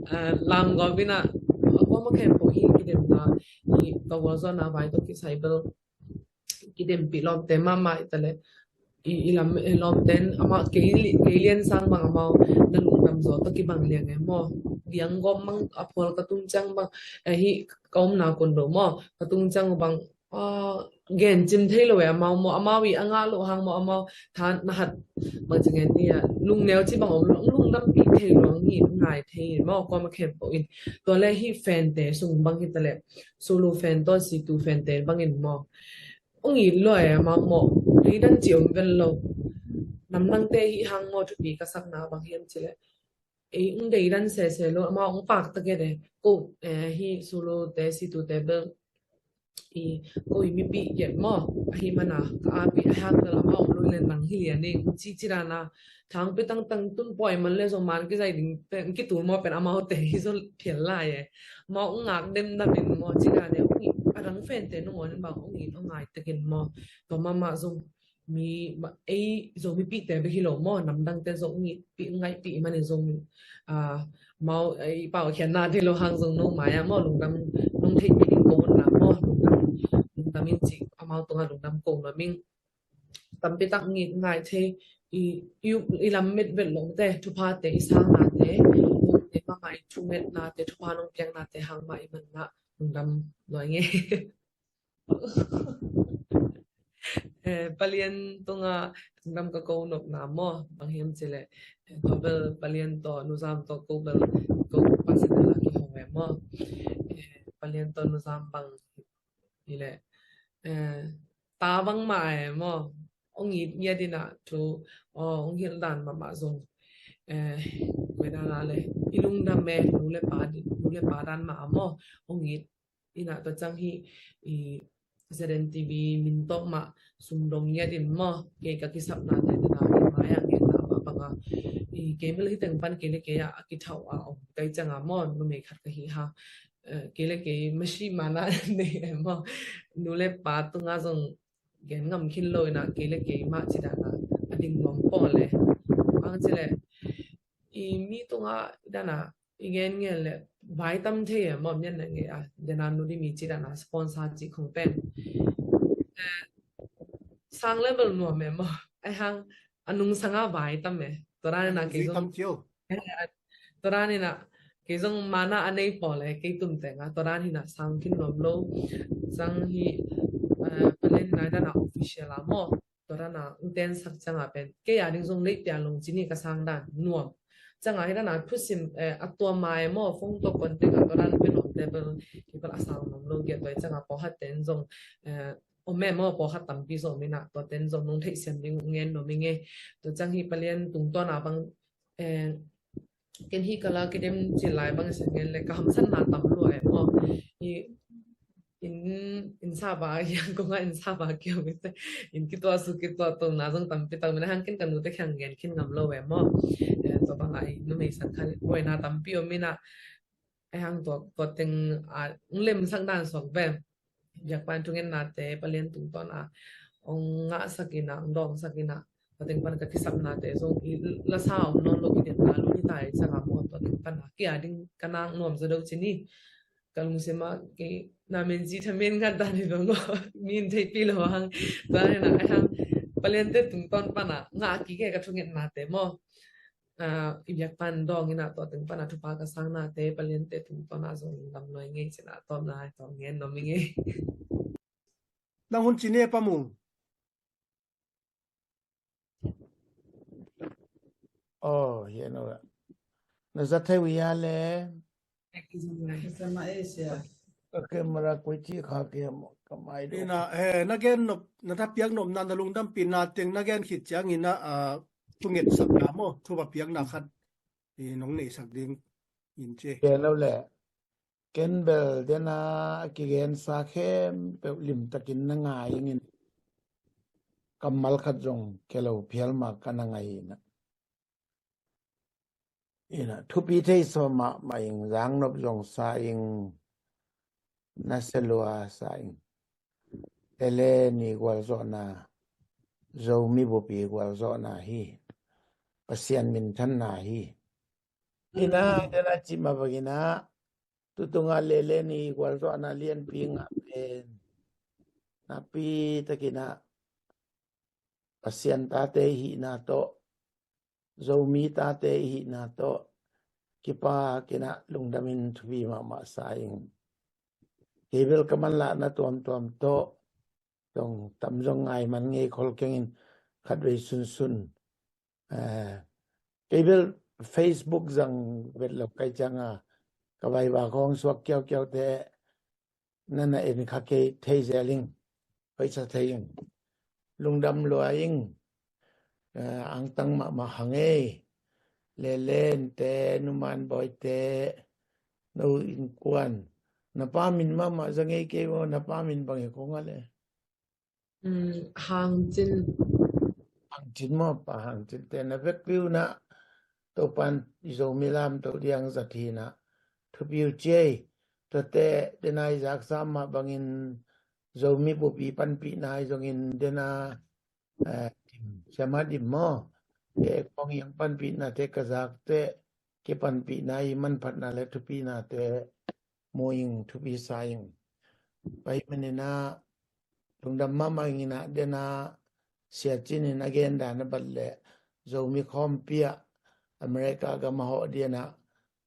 Ah, lam gawp ina, a kuama khempeuh hi kidemna, hi ka gualzawhna vai tawh kisai bel kidempih lawmte mahmah hi ta le, i, i lam, i lawmten amah kei li, kei lian sang bang amau na lungdam zaw tawh kibang liang e maw. Liang gawp mang a phual ka tung ciang bang, eh, hi ka omna kun lo maw, ka tung ciang bang, ah, gen cim thei lo e amau maw, amau i a ngah loh hang maw, amau tha na hat bang ci ngen ni a, lungneu ci bang om lo, lungdampih thei lo, ngi ngai thei maw, kuama khempeuh in. Tua le hi fante sung bang hi ta le, solo fan tawh situ fante bangin maw, ong it lua e amau maw, deidan ci om vel lo. Namdangte hi hang maw, thupi ka sakna bang hiam ci le, ei ong deidan sese lo, amau ong pak ta ke de. Ko, eh, hi solo te situ te bel i ko i mipih giat maw, ahi mana ka api a hak dal amau om lo len nang hi lian ing ci ci dana, thangpi tangtang tun pawi man le zong man kizai ding pen kitul maw pen amaute hi zo phial lai e. Amau ngak dem na min maw ci dana, ong i a dang fente nung on bang ong i ong ngai tekin maw, tua mama zong mi ma ei Zomipihte bek hi lo maw, namdangte zong i pih ngaihpih manin zong, ah, mau ei pau khian na thei lo hang zong nong mai-ah maw lungdam nong theihpih ding ko na maw, lungdam, lungdam in ci amau tungah lungdam ko na ming. Tampi tak ngi ngai thei i, i, i lam met vet longte, thuphate, i sangnate, te mama i thumetnate, thupha nong piaknate hang mah i man na lungdam nuai nge. Eh, Palian tunga lungdam ka ko nopna maw, bang hiam cileh, eh, tua bel Palian tawh Nuzam tawh ko bel ko pasal la ki hong e maw. Eh, Palian tawh Nuzam bang hileh, eh, ta bang mah e maw. Ong it ngiat ina thu, oh, ong hilh dan mahmah zong, eh, koi dan a le i lungdam e, nu le pa, nu le pa dan mah a maw. Ong it ina tua ciang hi i Z N T V min tawh mah sumdong ngiat in maw, kei ka kisapna te na i mai-ah ngiatna mah banga i kei bel hi teng pan kei le kei ah a kithauh a om kai ciang a maw, numei khat ka hi ha. Eh, kei le kei masi mana nei e maw, nu le pa tunga zong gen ngam khin lo ina kei le kei mah ci dana a ding nuam pawl e. Bang cileh i mi tunga dana i gen ngen le vai tam thei e maw, mian na nge a dena nu di mi ci dana sponsor ci khong pen, eh, sang level nuam e maw, ai hang a nung sanga vai tam e. Tua dan ina kei zong tam cio. Tua dan ina kei zong mana a nei pawl e, kei tun tenga tua dan hina sang khin nuam lo. Sang hi, eh, Palian hina dana official a maw, tua dana uten sak cianga pen kei a ding zong lei pian long cini ka sang dan nuam. Cianga hi dana thusim, eh, a tua mai maw, phone tawh contact a tua dan pen om te bel kei bel a sang nuam lo giat tua cianga pawlkhat ten zong, eh, om e maw, pawlkhat tampi zong mina tua ten zong nong theihsiam ding ngen nuam i nge. Tua ciang hi Palian tungtawn a bang, eh, ken hi kala kidem cil lai bang i sa ngen le ka hamsatna tam lua e maw. I in, in saba yang konga in saba kiau mi te in kitua su kitua tungna zong tampi tak mina hang ken ka nu te khiang ngen khin ngam lo e maw. Eh, tua banga i numei sang kha buaina tampi om mina. Ai hang tua, tua teng a ong lemsak dan suak ve. Biakpan thungetnate Palian tungtawn a ong ngahsak ina, ong dawngsak ina, tua teng pan ka kisapnate zong i lasa om nawn lo kidemna lo hi ta i cianga maw, tua teng pan a kia ding ka nak nuam zaw deuh cini. Ka lungsim a kei na men zi tha men ngat dan hi lo maw, min theihpih lo hang. Tua hina ai hang Paliante tungtawn pan a ngah kik e ka thungetnate maw. Ah, i biakpan dawng ina tua teng pan a thupha ka sangnate Paliante tungtawn a zong lungdam nuai ngei cina tawm lai tawm ngen nuam i ngei. Nang hun cine pa mung. Oh, hian ora. Na za thei wia le. Ka camera koi ci kha ke maw, ka mai do. Ina, eh, na gen nop, na tha piak nopna, na lungdampihna teng na gen khit ciang ina, ah, thunget sakna maw, thupha piakna khat i nong neihsak ding in ci. Gen lo le. Ken bel dena a kigensa khempeuh limtakin na ngai ingin kammal khat zong kia lo phial mah ka na ngai ina. Ina, thupi thei sawm mahmah ing, zangnop zong sa ing, nasia lua sa ing. Lele ni gualzawhna, Zomi bupi gualzawhna hi. Pasian minthanna hi. Ina, dena cih mah bangina, tutunga lele ni gualzawhna lianpi ngah pen. Napi takina, Pasian tate ihihna tawh, Zomi tate ihihna tawh, kipak ina lungdamin thupi mahmah sa ing. Kei bel ka manlahna tuamtuam tawh, zong tam zong ngai man ngei khol kengin khatvei sunsun. Eh, kei bel Facebook zang vet lo kai cianga, ka vaiva khawng suak kiaukiaute, nana en kha kei thei zel ing, hoihsa thei ing. Lungdam lua ing, eh, angtang mahmah hang ei. Lelente, numan bawite, no innkuan, Na pa min mahmah za ngei kei maw, na pa min bang hi kong a le. Hang Cin. Hang Cin maw, Pa Hang Cin te na vekpi un ah Topa'n i Zomi lamto diang zat hi in ah thupi uh ci ei. Tuate dena i zaksa mah bangin Zomi bup i panpihna i zongin dena, eh, Dim, Siama Dim maw, te kong i ang panpihnate ka zakte kipanpihna i manphatna le thupihnate mu ing, thupi sa ing. Pai manin ah lungdam mahmah ing in ah dena Sia Cin in a gen dan a bat leh Zomi khawmpi ah America gam a hawh ding in ah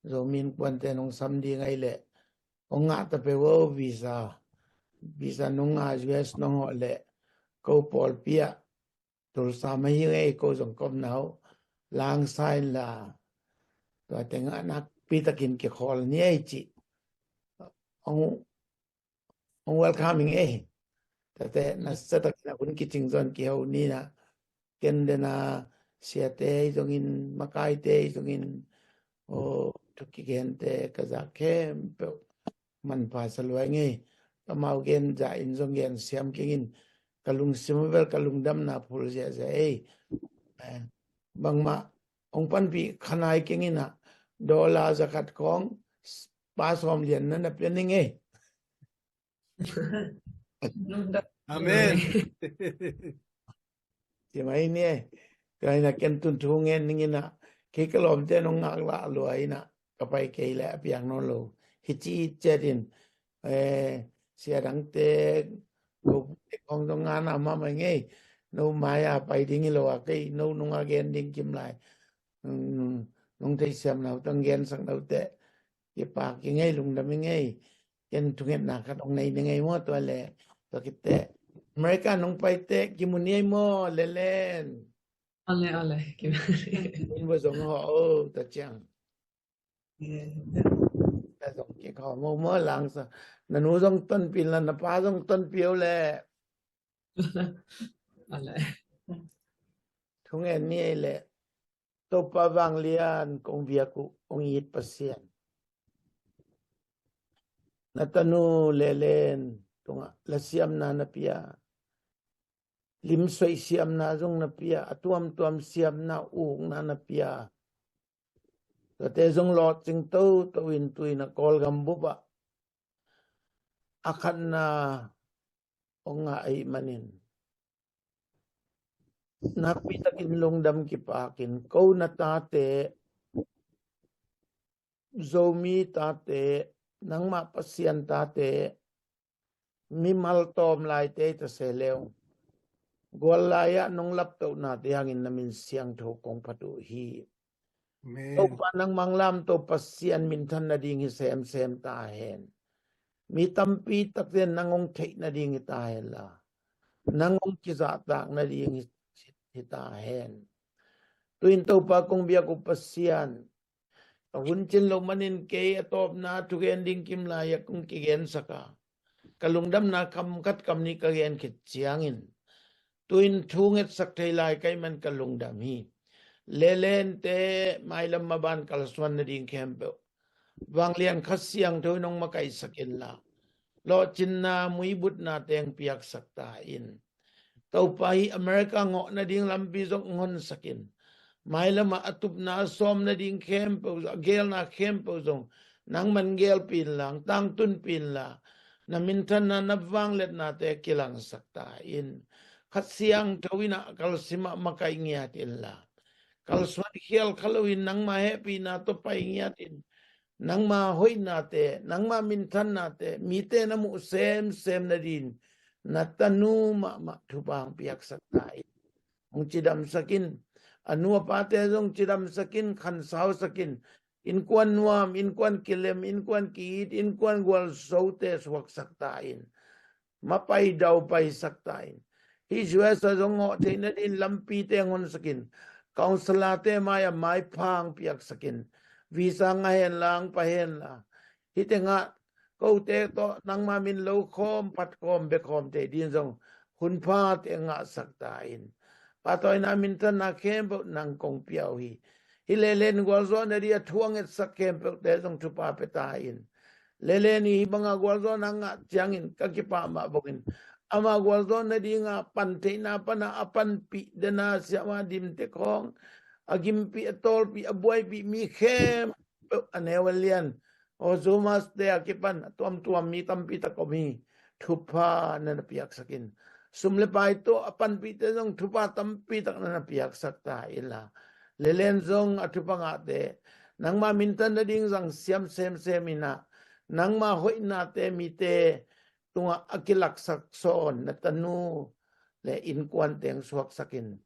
Zomi innkuante nong sam ding ahih leh hong ngah ta peuh o, visa, visa nong ngah, U S nong hawh leh ko pawlpi ah Tulsa mah hi ing ei, ko zong ka omna uh langsa inla, tua teng ah nakpi takin kikhawl ni ei cih hong, hong welcome ing ei. Tuate nasa takin a hun kicing zong kiho ni in ah ken dena siate i zongin, makaite i zongin, aw, thu kigente ka zak khempeuh manpha sa lua ing ei. Amau gen zah in zong gen siam keng in, ka lungsim ah bel ka lungdamna phul ziahziah ei. Eh, bangmah hong panpih kha nai keng in ah dollar za khat khawng Pa Sawm Lian na na pia ning ei. Amen. Ci mai ni ei. Tua in ah ken tun thu ngen ning in ah, kei ka lawmte nong ngaklah lua in ah ka pai kei leh a piang nawn lo hi ci ciat in, eh, sia dangte, ko te khawng zong ngana mahmah ing ei. No mai-a pai ding hi lo a, kei no nung a gen ding kim lai. Mm, nong theihsiam na uh tang gensak na uh teh kipak ing ei, lungdam ing ei. Ken thungetna khat hong nei ning ei maw, tua leh, tua khit teh America nong pai teh kimu ni ei maw, Lelen? Ole, ole, kimu ni. Mun va zong hawh o, ta ciang. Yeah. Ta zong kik hawh maw, maw langsa. Na nu zong tonpih inla, na pa zong tonpih o leh. Ole. Thungen ni ei leh. Topa vanglian, kong biak uh, kong it Pasian, na tanu Lelen tungah lasiamna na pia, limsoih siamna zong na pia, a tuamtuam siamna ukna na pia. Tuate zong lawhcing toto in tu-in a Kawlgam bup ah a khatna hong ngah ahih manin nakpi takin lungdam kipakin, ko na tate, Zomi tate, nangmah Pasian tate, mimal tawm laite ta se leng, gual lai-ah nong laptohnate hangin na min siangtho kong phat uh hi. Amen. Topa nangmah lamto Pasian minthan nading hi semsem ta hen. Mi tampi takte nang hong theih nading hi ta hen la, nang hong kizahtak nading hi, hi ta hen. Tu-in Topa kong biak uh Pasian, a hun cin loh manin kei a tawpna thugen ding kim lai-ah kong kigensak a, ka lungdamna kam khat kam nih ka gen khit ciangin, tu-in thu ngetsak thei lai ka hih man ka lungdam hi. Lelen te mailam maban kalsuan nading khempeuh, vanglian Kha Siangtho in hong makaihsak inla, lawhcinna muibutna teng piaksak ta in. Topa, hih America ngawh nading lampi zong hong honsak in. Mailam ah a tupna a sawm nading khempeuh, a geelna khempeuh zong nangman geelpih inla, tangtunpih inla, na minthanna, na vangliatnate kilangsak ta in. Kha Siangtho in ah kalsim ah makaih ngiat inla, kalsuan khial kha loin nangma hehpihna tawh pai ngiat in. Nangma hoihnate, nangma minthannate mite na muh semsem nadin na tanu mahmah thupha hong piaksak ta in. Hong cidamsak in, a nu a pate zong cidamsak in, khansausak in, innkuan nuam, innkuan kilem, innkuan ki-it, innkuan gualzote suaksak ta in. Mapai dau paisak ta in. Hih U S a zong ngawh theih nadin lampite hong honsak in, councillor-te mai-ah maipha hong piaksak in, visa ngah henla, hong pai henla, hih tengah kote tawh nangma min lo khawm, phat khawm, bia khawm theih din zong hunphate ngahsak ta in. Pahtawina, minthanna khempeuh nang kong pia uh hi. Hih Lelen gualzawh nadin a thu a ngetsak khempeuhte zong thupha pia ta in. Lelen i hih banga gualzawhna ngah ciangin ka kipah mah bangin ama gualzawhna dinga pan theihna pana a panpih dena siama dimte khawng, a gimpih, a tawlpih, a buaipih mi khempeuh, a neu a lian, aw, Zomaste a kipan a tuamtuam mi tampi tak om hi. Thupha na na piaksakin, sum le pai tawh a panpihte zong thupha tampi tak na na piaksak ta inla, lelen zong a thupha ngahte nangma minthang nading zang siam semsem inah, nangma hoihnate mite tungah a kilaksak sawn na tanu le innkuan teng suaksakin.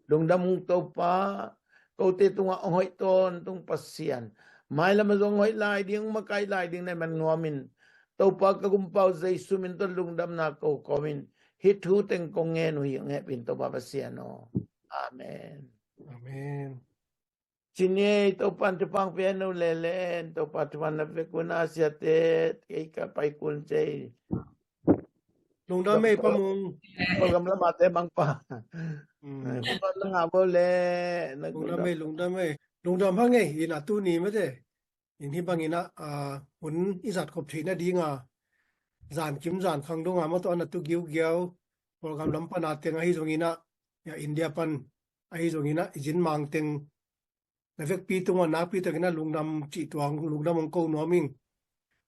Lungdam ung Topa, kote tungah hong hoih tawntung Pasian, mailama zong hoih lai ding, makaih lai ding na man nuamin, Topa ka Gumpa uh Jesu min tawh lungdamna ko kawmin hih thu teng kong ngen uh hi. Hong hehpih in Topa Pasian aw. Amen. Amen. Cine, Topan thupha pia in, lelen Topa thupha na vekun a siate, kei ka pai kun cei. Lungdam ei Pa Mung. Program lamate mangpa. Hmm. Lungdam na ngah bo le. Lungdam ei, lungdam ei. Lungdam hang ei, ina tuni mate. In hih bangin ah, ah, hun i zat khop theihna dinga zan kim zan khang donga mawtaw ana tu giugiau program lam pana teng ahi zongin ah, ya India pan ahi zongin ah i zin mang teng na vekpi tungah nakpi takin ah lungdam cih tuang, lungdam hong ko nuam ing.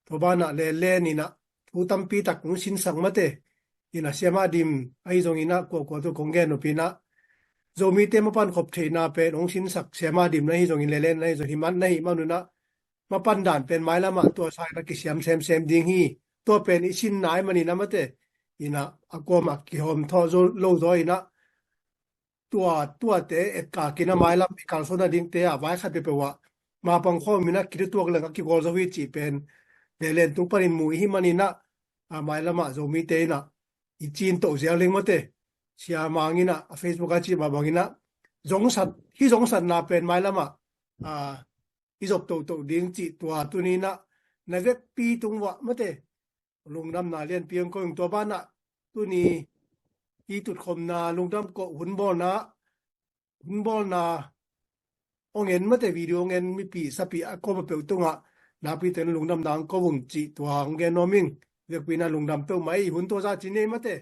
Tua banah lelen inah thu tampi tak hong sinsak mate. Inah siama dim ahi zongin ah kuakua tu kong gen nop inah Zomite mapan khop theihna pen hong sinsak siama dim na hi zongin lelen na hi zong hi man na hi manun ah mapan dan pen mailamah tua sa inah kisiam semsem ding hi. Tua pen i sin nai manin ah mate. Inah a kuamah kihawm thawh zo lo zaw inah tua, tuate etkak inah mailam i kalsuan nadingte ah vai khat peuhpeuh ah mapang khawm inah kitutuak leng a kigual zo hi cih pen lelen tung panin mu i hi manin ah, a mailamah Zomite inah i cin toh ziau leng mate. Sia Mang inah a Facebook a cih mah bangin ah zongsat, hih zongsatna pen mailamah, a, i zop tohtoh ding cih tua tuni inah na vekpi tung uah mate lungdamna lianpi hong ko ing. Tua banah tuni i tutkhopna lungdam ko hun bawlna, hun bawlna hong en mate, video hong en mipi sapi a kawm a peuh tungah nakpi takin lungdamna hong ko ung cih tua hong gen nuam ing. Vekpi inah lungdam peuhmah ei, hun tua zah ci nei mate.